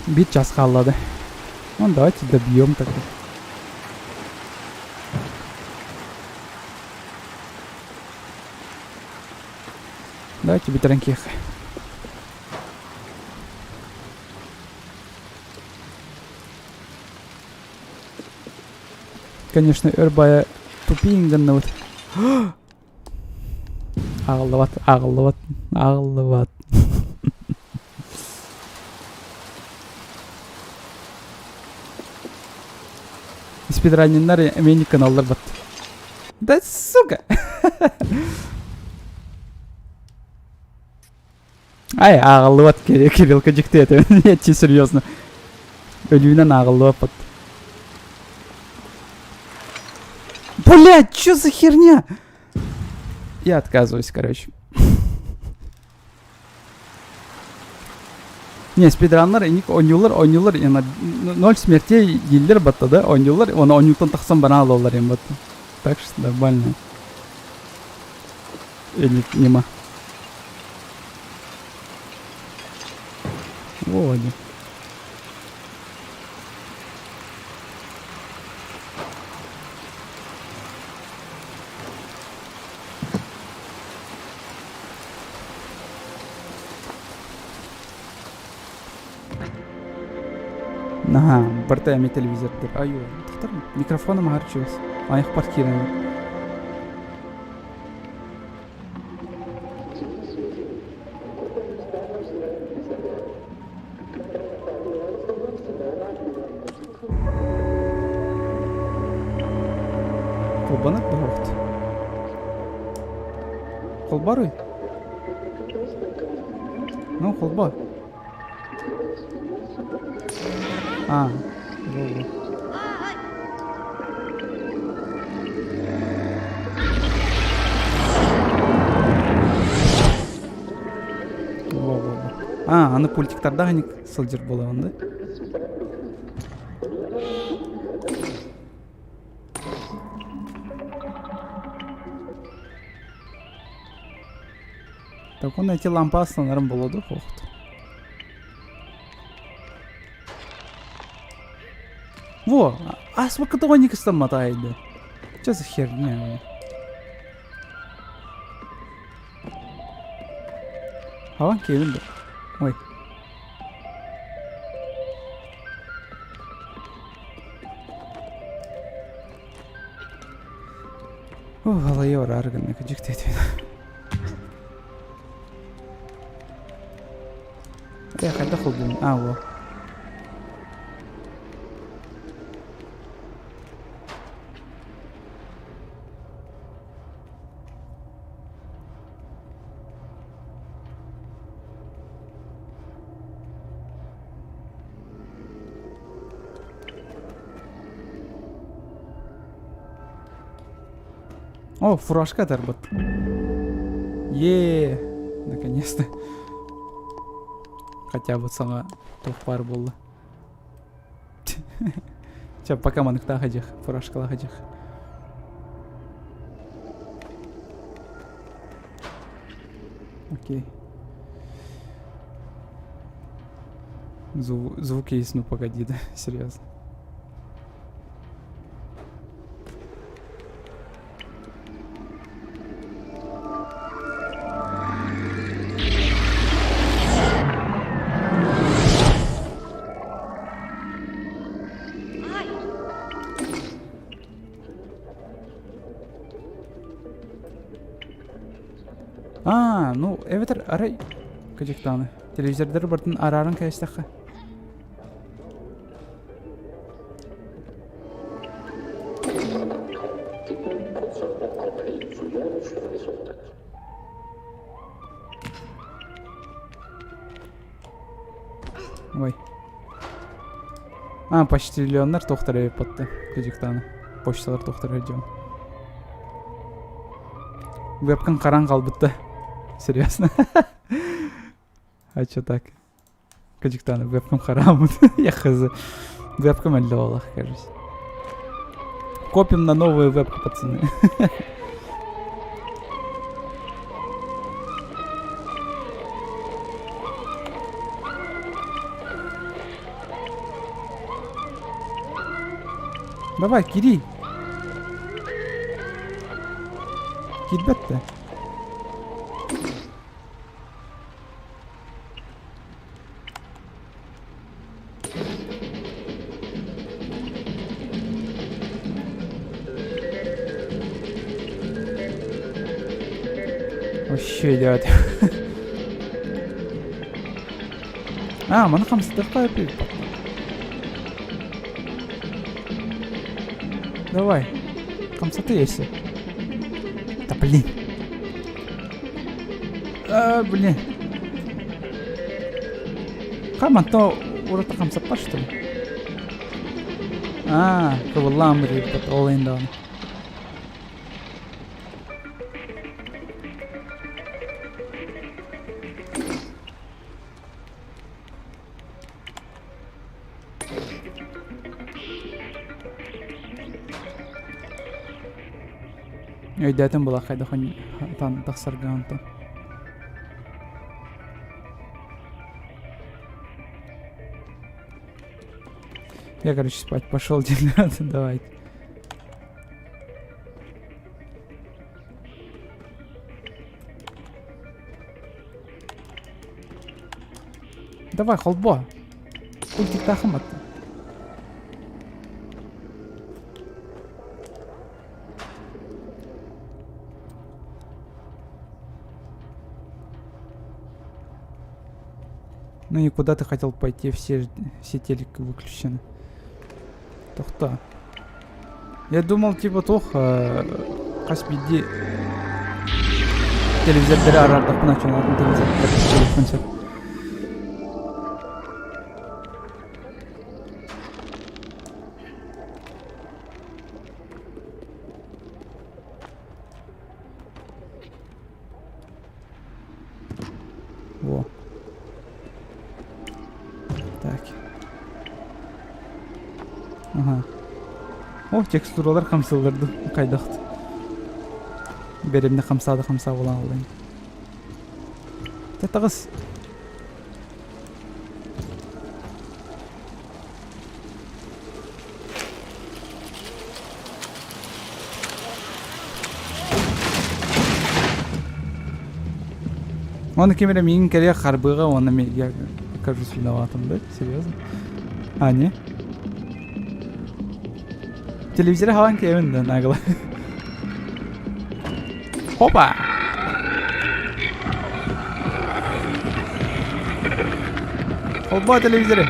Биир час хаалла да. Ну, давайте добьем тогда. Давайте бүтэрэн киэхэ. Конечно, өр бая тупиин гынныбыт. Аҕыллыбат, аҕыллыбат, аҕыллыбат. Спидраниннар эмиэ каналлар бат. Да сука! Ай, ааҕыллыбат Кириллка дьикти этэ. Нет, серьезно. Өлүүнэн ааҕыллыбаппыт. Блядь, что за херня? Я отказываюсь, короче. Не, спидраннар иник оонньуулар, оонньуулар, ноль смертей дииллэр батта да, оонньуулар, оны оонньууттан тахсан баран алаллар им батта. Так что нормально. Эник нема. Во они. Наһаа, барыта эмиэ телевизордыр. Айуу, тохтор микрофоном аһар чугас. Айах киирэн. Холбонор да Холборуй. Ну, холбо. А, во-во. Во-во-во. А, аны пультиктардаах ини сылдьар буолаҕын да? Так он эти лампа астанарым болады хохт. Во, асмакытоник мотайды. Что за херня? Хаван кевин Ой. Ух, алайы барар гынна кыдьык Э, хайдах холбуун? А, во. О, фуражка оторват. Е, наконец-то. Хотя бы саҥа туох баар буолла. Чэ, пока маныктаах ыдьых, фуражкалаах ыдьых. Окей. Звуки есть, ну погоди, да, серьезно. А, ну, эбэтэр арай кыдьыктааны. Телевизордары бартын арааран кээстэххэ. Ой. А, почтальоннар тохтор эбиппатты. Кыдьыктааны. Почталар тохтор дьон. Вебкам харан қалбытта. Серьезно? А чё так? Кыдьыктааны вебкам хараамыт. Я хз. Вебкам әллә кажется. Копим на новую вебку, пацаны. Давай, кири. Кирбәт Вообще идет. А, маны хамсытыахха Давай. Хамсаты если. Да блин. А, блин. Хаман то урата хамсаппа что ли? А, кыбыллаан бит ол даҕаны. Өйдөөтүм була хайдах тахсарга онтон. Я, короче, спать пошел, ребята, давайте. Давай, холбо. Пультик тахаматты. Ну и куда ты хотел пойти? Все, все телеки выключены. Тохта. Я думал, типа, туох хас биирдии телевизордары араардахпына чоҥоотун телевизордары сөп. Во. Так. Ага. О, текстуралар хамсылларды хайдахт. Беремне хамсаады хамсаа буолан аллайын. Татаҕыс. Оны ким эрэ миигин кэлиэх харбыыга уонна я окажусь виноватым, да? Серьезно? А, не? Телевизор хаан киэбин да нагло. Хопа! Холбоо телевизоры!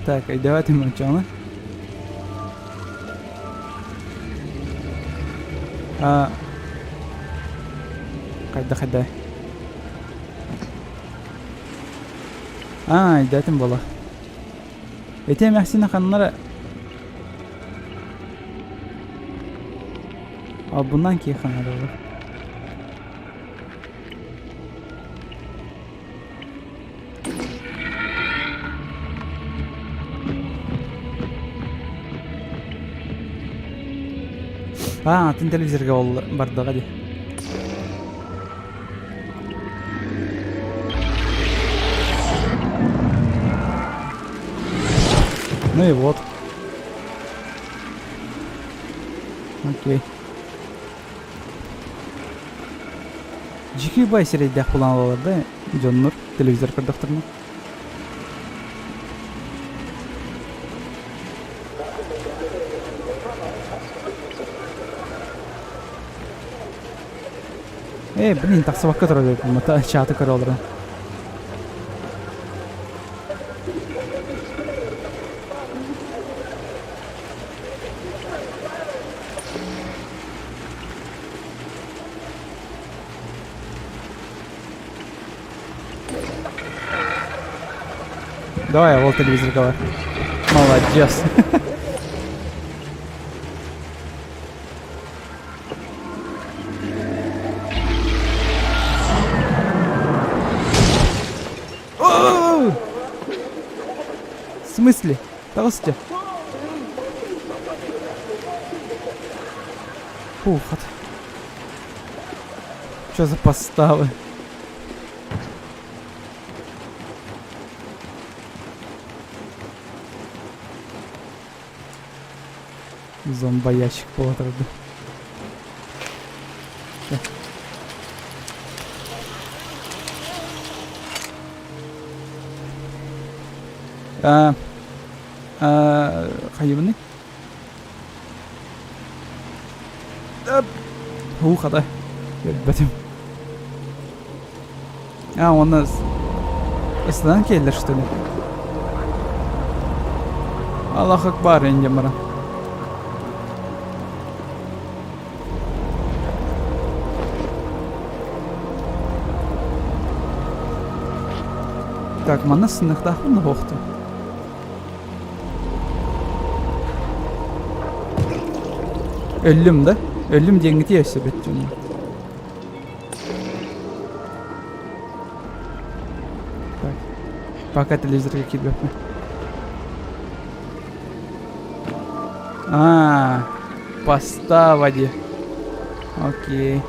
Так, давайте мочоны. А... Хайда хайда. Аа, өйдөөтүм буолла. Ити эмээхсин ханнара... Албыннаан киһиэхэ наада буолар. Аа, атын телевизорга ол бардаҕа дии. Ну и вот. Окей. Дьикий бай сирэйдээх булан алалар да дьоннор телевизор көрдөхтөрүнэ. Э, блин, тахсыбакка турар эбиппин, чаты көрө олорон. Давай, ол телевизорга бар. Молодец. В смысле? Таҕыс дьэ. Фух, Что за поставы? Зомбоящик буолатарды. А, а, хайыбыный? Уу хата. Көрбөтүм. А, уонна ыстынан киэллэр что ли? Аллах акбар инде баран. Так, манна сыныктаахпын да буохту. Өллүм да? Өллүм диэҥҥитий өссө бүттүм. Так. Пока телевизорга киирбэппин. А, постава дии. Окей.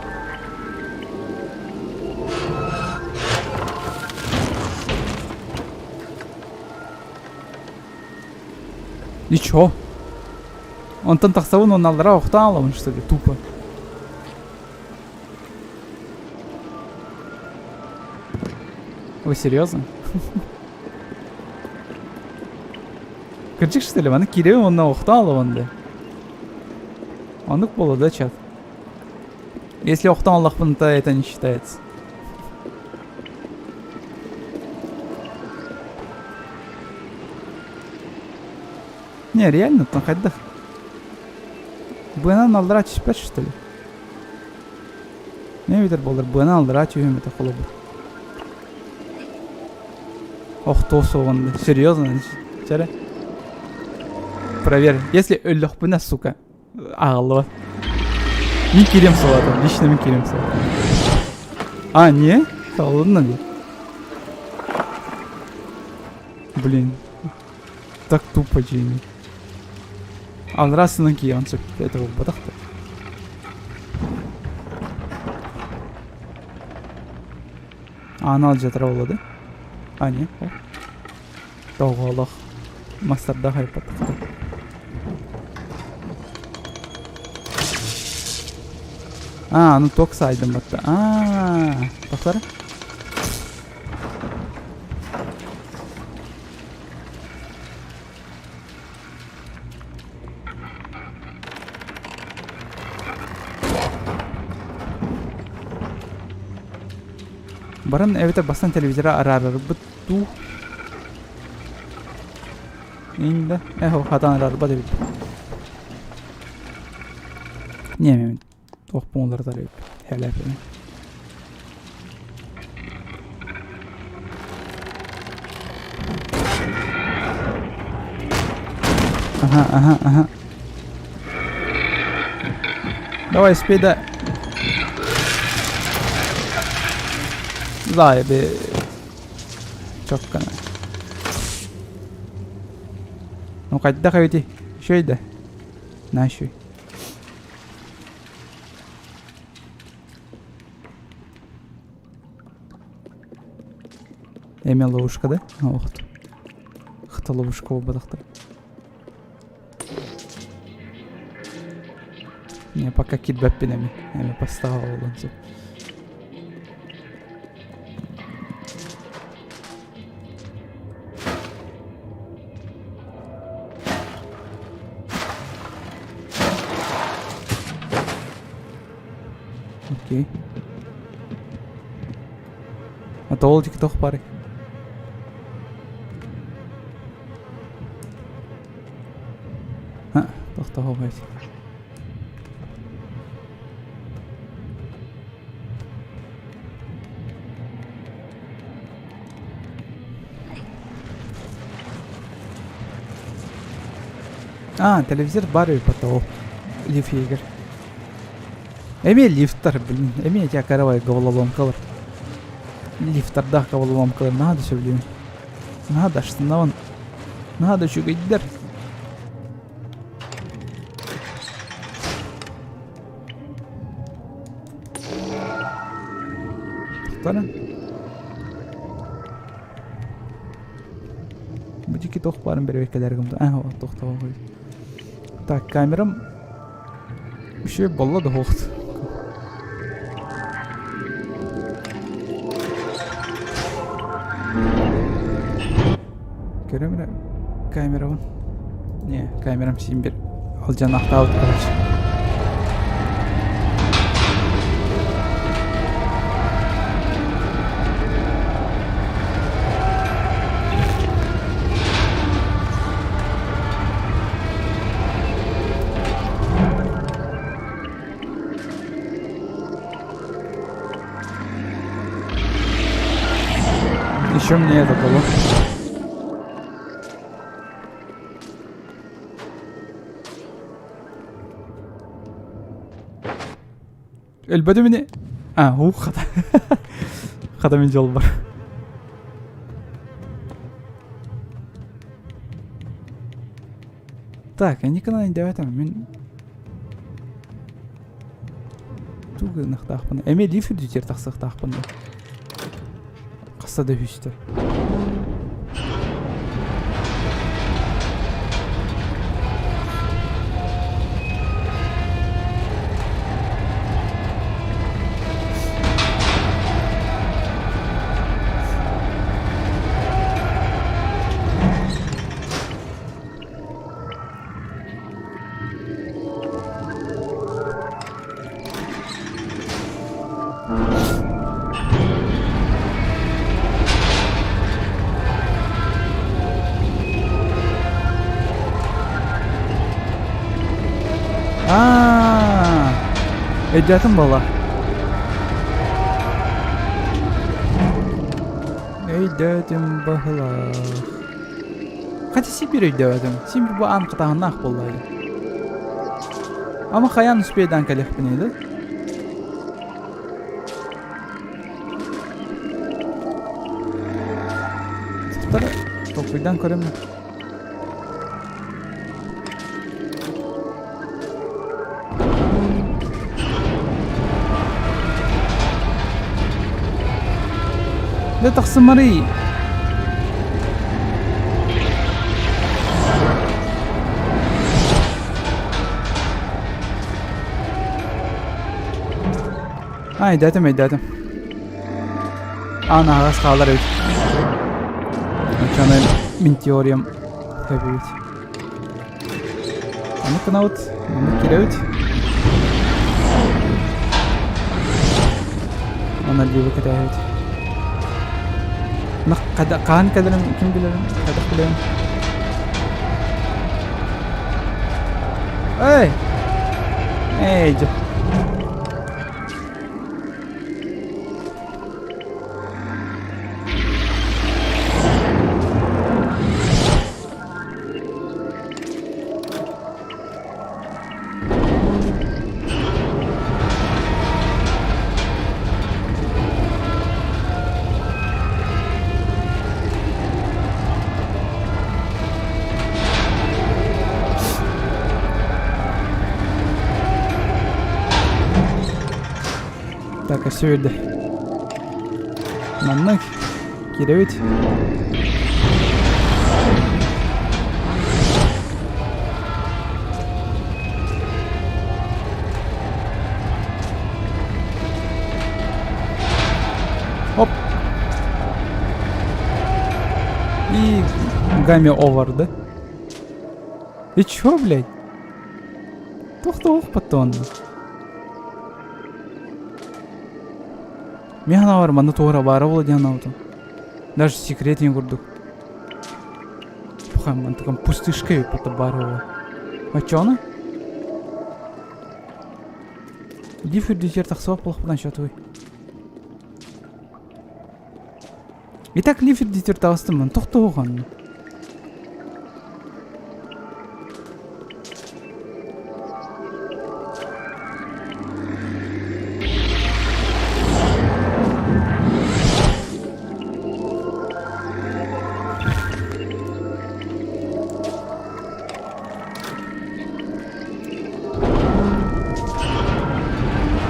И чё? Онтон тахсабын уонна аллара охтоон аламын что ли тупо. Вы серьезно? Кырдьык что ли? Маны киирэбин уонна охтоон аламын да. Оннук буолла да чат? Если охтоон аллахпын, то это не считается. Не, реально, там хайдах. Быанан аллара түспэт что ли? Не эбэтэр буоллар быанан аллара түһүөм этэ холобур. Охтуо суоҕун серьезно чэрэ. Проверь. Если өллөхпүнэ, сука, Аҕаллыбат. Мин киириэм суоҕа лично мин киириэм суоҕа. А, не? Холодно ли? Блин. Так тупо, Джейми. Аллара сынан киириэн сөп. Это буолбатах да. Аана алдьатара буолла да? А, не? Тоҕолох. Мастардаах айпатахта. Аа, ну ток сайдым батта. Аа, тохтор. Баран эбэтэр бастан телевизора араарарбыт дуу? Инде эхо хатан араарбат эбит. Не мен туох буолар эбит. Хэлэпин. Ага, ага, ага. Давай, спида. Зайби. Чоккана. Ну хайдах эбитий? Үчүгэй да? На үчүгэй. Эмиэ ловушка да? Охт. Хата ловушка буолбатахтар. Не, пока киирбэппин эми. Эми поставил буолуон сөп. Окей. А то ол тох бары. Тохтоһуобай. А, телевизор бар үһү потолок. Лифт иһигэр. Эмиэ лифтар, блин, эмиэ эти каравай головоломкалар. Лифтардаах головоломкалар наһаа да сөбүлүүбүн. Наһаа да астынабын. Наһаа да үчүгэйдэр. Тохторо. Бу диэки туох баарын бэрэбиэркэлэргим аа тохтоо Так, камерам үчүгэй буолла да суох. Көрөм эрэ камерабын. Не, камерам син бир алдьанаахтаабыт короче. Еще мне это дало. Өлбөтүм ини. А, ух, хата. Хата мин дьол бар. Так, Николай дэбэтим мин тугу гыныахтаахпын эмиэ лифт үрдүтүгэр тахсыахтаахпын да хаста да үһүстэр Аа, өйдөөтүм буолла. Өйдөөтүм баһылаах. Хотя Сибирь өйдөөтүм. Сибирь бу аан хатааһыннаах буолла дии. Ама хайаан успейдаан кэлиэхпиний да? Тохтор толкуйдаан көрөм. Дэ тахсымарый. А, өйдөөтүм, өйдөөтүм. Аан аһаҕас хаалар эбит. Оччону мин теориям сөбүбүт. Ону гынабыт, ону киирэбит. Онно либо кэтэһэбит. Хаһан кэлэрин ким билэрин, хайдах билэрин. Эй! Эй, дьэ. Так, өссө биирдэ. Маннык киирэбит. Оп. И game over, да? И чё, блядь? Туох потон. Мин санаабар манна туора баара буола диэн санаабытым. Даже секретин курдук. Пуха, мантыкам пустышка эбит баар буола. Оччоҕуна? Лифт үрдүтүгэр тахсыбат буолуохпутун счетуй. Итак, лифт үрдүтүгэр таҕыстым ман тохтоһуоханна.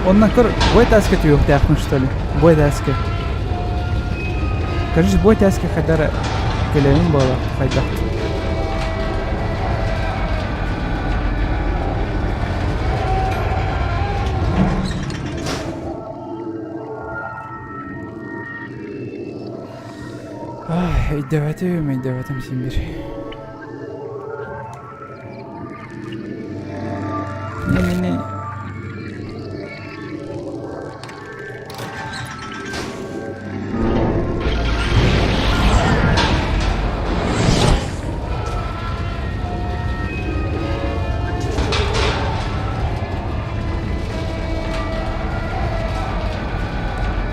Онно көр, бой таска түһүөхтээхпин что ли? Бой таска. Короче, бой таска хайдара кэлэбин буола хайдах. Өйдөөбөтүм, өйдөөбөтүм син бир. Не-не-не.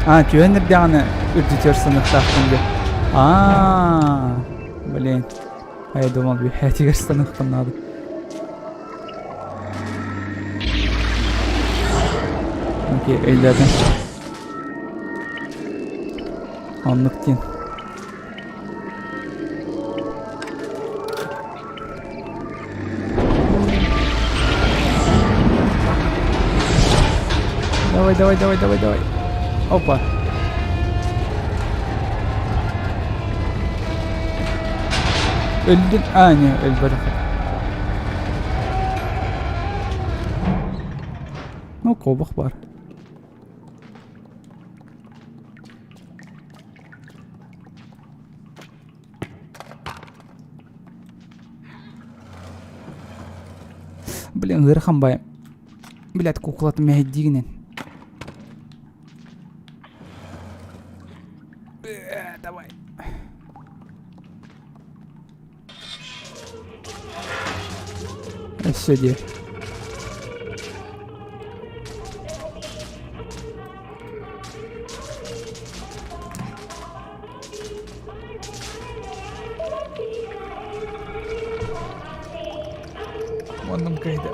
А, түһэн эрдэҕинэ үрдүтүгэр саныахтаахпын диэн. Аа, блин. А я думал, үөһээтигэр станыахпын наада. Окей, өйдөөтүм. Оннук диэн. Давай, давай, давай, давай, давай. Опа. Өлдүн. А, не, өлбөтөх. Ну, куобах бар. Блин, ыарахан бай. Блядь, куклатын мэһэйдиигинэн. Давай. Өссө дии. Оннум кыйды.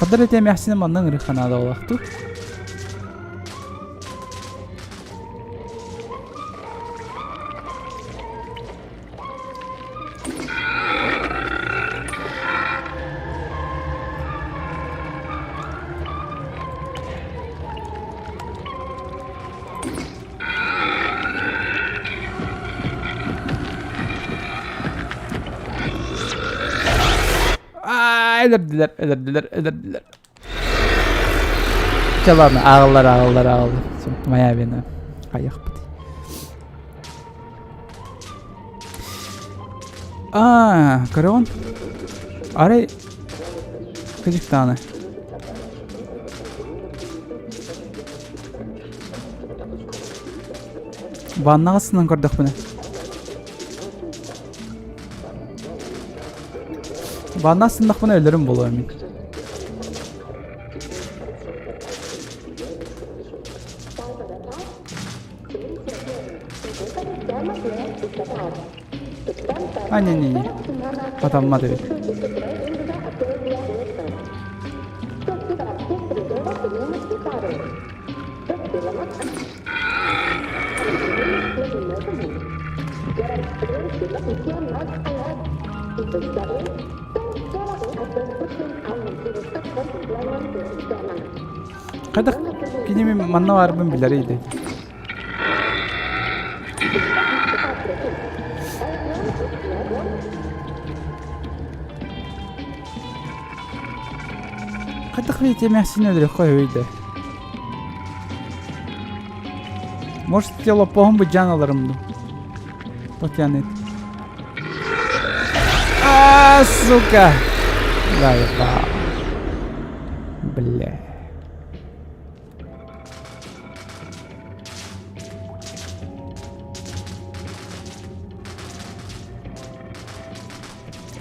Қадар этэ эмээхсинэ манна ыҥырык ханаада олохтур. Өлөрдүлэр, өлөрдүлэр, өлөрдүлэр. Чэ ладно, ааҕыллар, ааҕыллар, ааҕыллар. Моя вина. Хайахпыт. Аа, көрөҕүн? Арай кыдьык даҕаны. Ваннаҕа сынан көрдөхпүнэ. Ванна сыннахпына өлөрүм буолуо мин. А, не-не-не. Хатаммат эбит. Хайдах кини мин манна баарбын билэрий дии. Хайдах видите, эмээхсин өлөрөххө үһүй да. Может, лоппоһун быдьаан аларым дуу? Татьяна. А, сука! Заебал. Бля.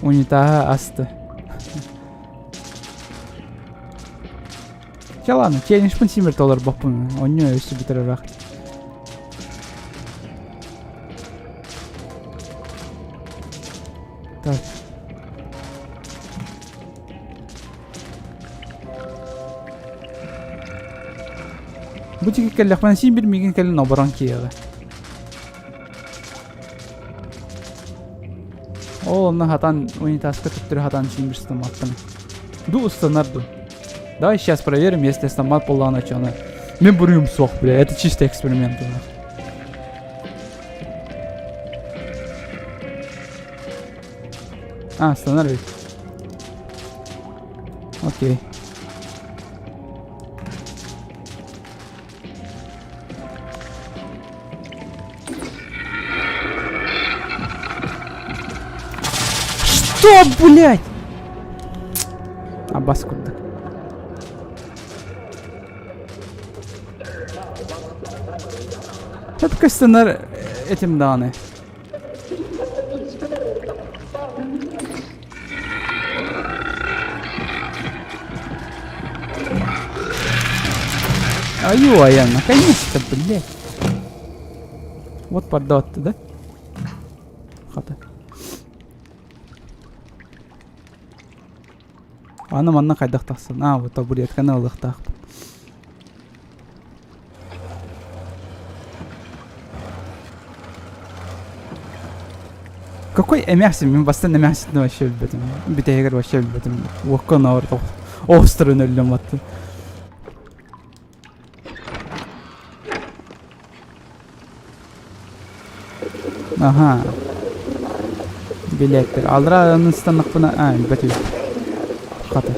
Унитаһа аста. Чэ ладно, челленджпын симир толорбоппун. Онньо өссө бүтэр ыраах. Так. Бу тиги кэллэхпинэ син бир миигин кэлин оборон киэҕэ. Ол онно хатан унитазка төттөрү хатан син бир стоматтым. Ду устанар ду. Давай сейчас проверим, если стомат буоллаҕына чону. Мин буруйум суох, бля, это чисто эксперимент. А, станар ведь. Окей. Что, блядь? Абас курдук. Сөпкө ыстанар этим даҕаны. Аю, я наконец-то, блядь. Вот поддат да? Хата. Аны манна хайдах тахсан? А, вот табуретканы ылыахтаахпын. Какой эмээхсин? Мин бастан эмээхсинтэн вообще билбэтим. Бүтэһигэр вообще билбэтим. Уокка наоборот оҕустаран өллөм аттын. Аха. Билээттэр. Аллараа ыстаннахпына аа билбэт үһү. Хата.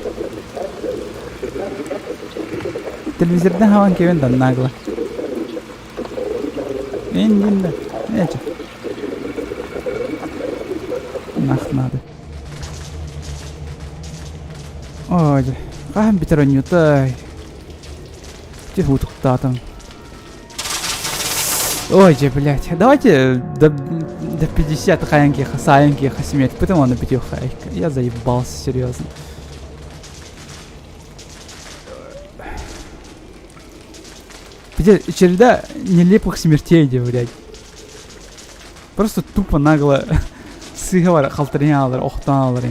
Телевизордан хаван кевен да нагло. Эн да. Эче. Нах надо. Ой, хаһан бүтэр оонньуутай. Тих утуктаатым. Ой, же, блядь. Давайте до 50 хаянки, саянки хасимет. Потом он битюха. Я заебался, серьезно. Где череда нелепых смертей, где, блядь. Просто тупо нагло сыһа халтарыйан алар, охтон алар.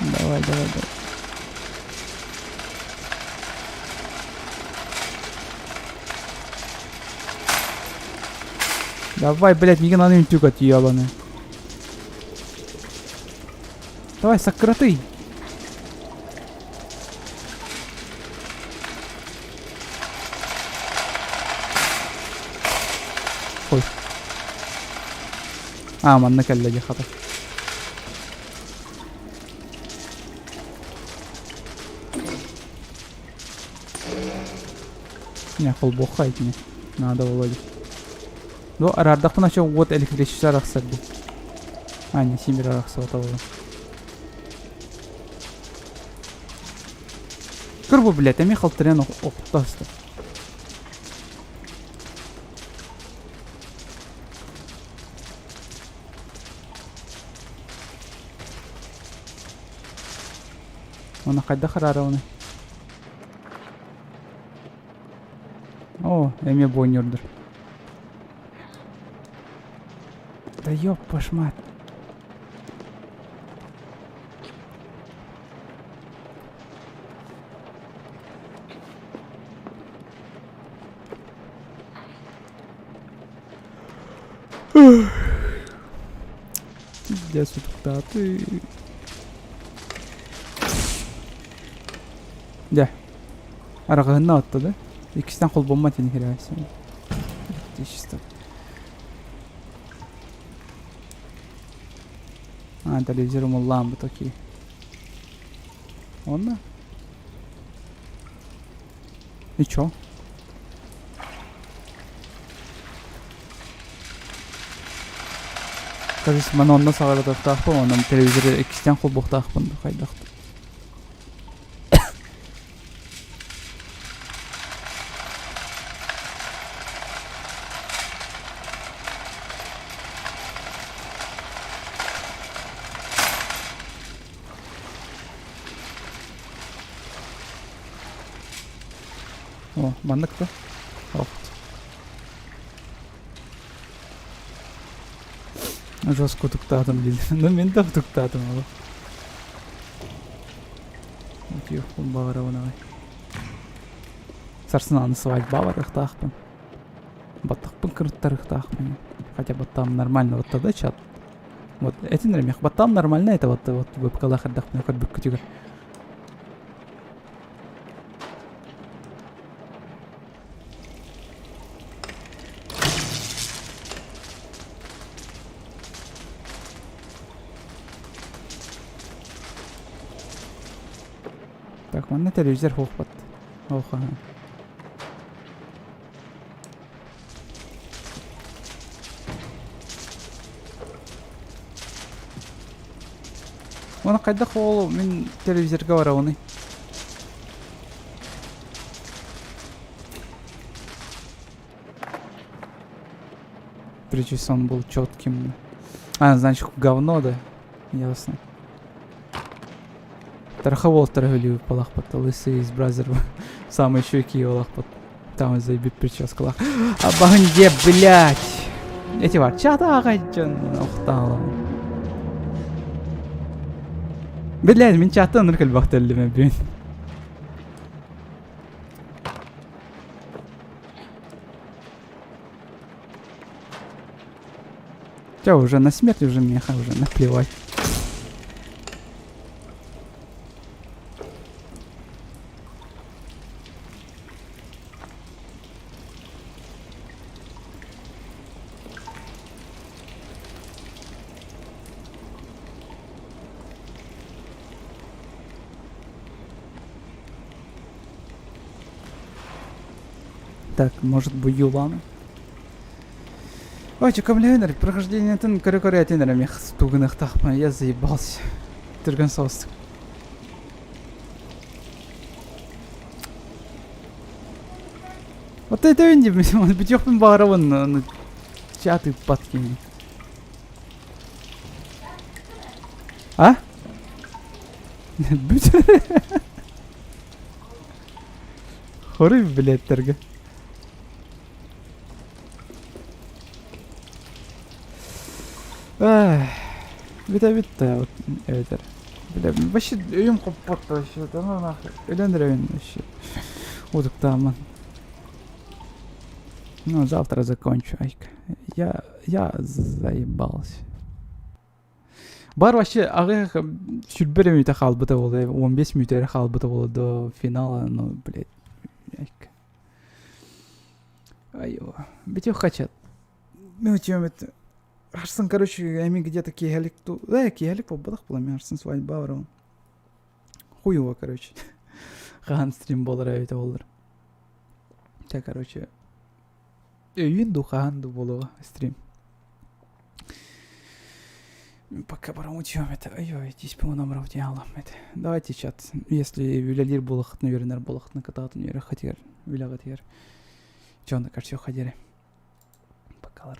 Давай, давай, давай. Давай, блядь, миигин аны үнтүк ебаный. Давай, саккыратый. Ой. А, манна кэллэ дии хата. Не, холбуохха итини. Надо Володя. Ну, араардахпына чо уот электричество арахсар дии. А, не, симир арахсыбата буолуо. Көр бу, блядь, эмиэ халтарыйан охто аста. Уонна хайдах араарабыный? О, эмиэ буонньурдур. Да ёп башмат. Пиздец утуктааты. Дьэ. Араҕаһынна отто да? Иккистэн холбоммот ини хирээсин. Электричество. А, телевизор умуллааммыт, окей. Онно? И чё? Кажется, маны онно саҕалатыахтаахпын, онон телевизоры иккистэн холбуохтаахпын хайдах. О, маннык да? Ох. Жестко утуктаатым дииллэр. Ну мин да утуктаатым ол. Утуйуохпун баҕарабын аҕай. Сарсын аны свадьба барыахтаахпын. Баттахпын кырыттарыахтаахпын. Хотя бы там нормально вот тогда чат. Вот этин эрэ баттам нормально это вот вот вебкалаах эрдэхпинэ көрбүккүтүгэр. Так, манна телевизор хуохпат. Ох, ага. Уонна хайдах ол мин телевизорга барабыный? Причесон был четким. А, значит, говно, да? Ясно. Тарховолтар өлүү балахпат. Лысый из Бразер. Самый щеки балахпат. Там заебит прическалах. Абанде, блядь! Эти var. Чата ағайчан. Охтаала. Блядь, мин чаттан ынырк элбэхтэллим эбин. Хотя уже на смерть уже мне уже наплевать. Так, может быть, Юлана? Ой, чукамлевинер, прохождение тын көрө-көрө этинер мех тугыныхтахпын, я заебался. Түргэн соҕустук. Вот это инди, бүтүөхпүн баҕарабын, чат ыыппат кини. А? Бүт. Хоруй билеттэргэ. Бүтэ бүттэ вот эбэтэр. Бля, вообще өйүм хоппот вообще, да ну нахуй. Өлөн эрэбин вообще. Утуктааммын. Ну, завтра закончу, айка. Я заебался. Бар вообще аҕыйах сүүрбэ эрэ мүнүүтэ хаалбыта буолуо, 15 мүнүүтэ эрэ хаалбыта буолуо до финала, ну, блядь, айка. Айва. Бүтүөх хачат. Ну, чем это? Арсын, короче, эми где-то киэһэлик ту... Э, киэһэлик буолбатах буолан, мен Арсын свадьба барабын. Хуево, короче. Хаһан стрим буолар эбитэ буоллар. Чэ, короче, өйүүн дуу, хаһан дуу буолуоҕа стрим. Пока промучим это. Ой-ой, тиспин номеров дьаалам это. Давайте чат. Если үлэлиир буолахытына, үөрэнэр буолахытына, кытаатын үөрэх хатыгар, үлэҕитигэр. Чонно көрсүөххэ диэри. Пока.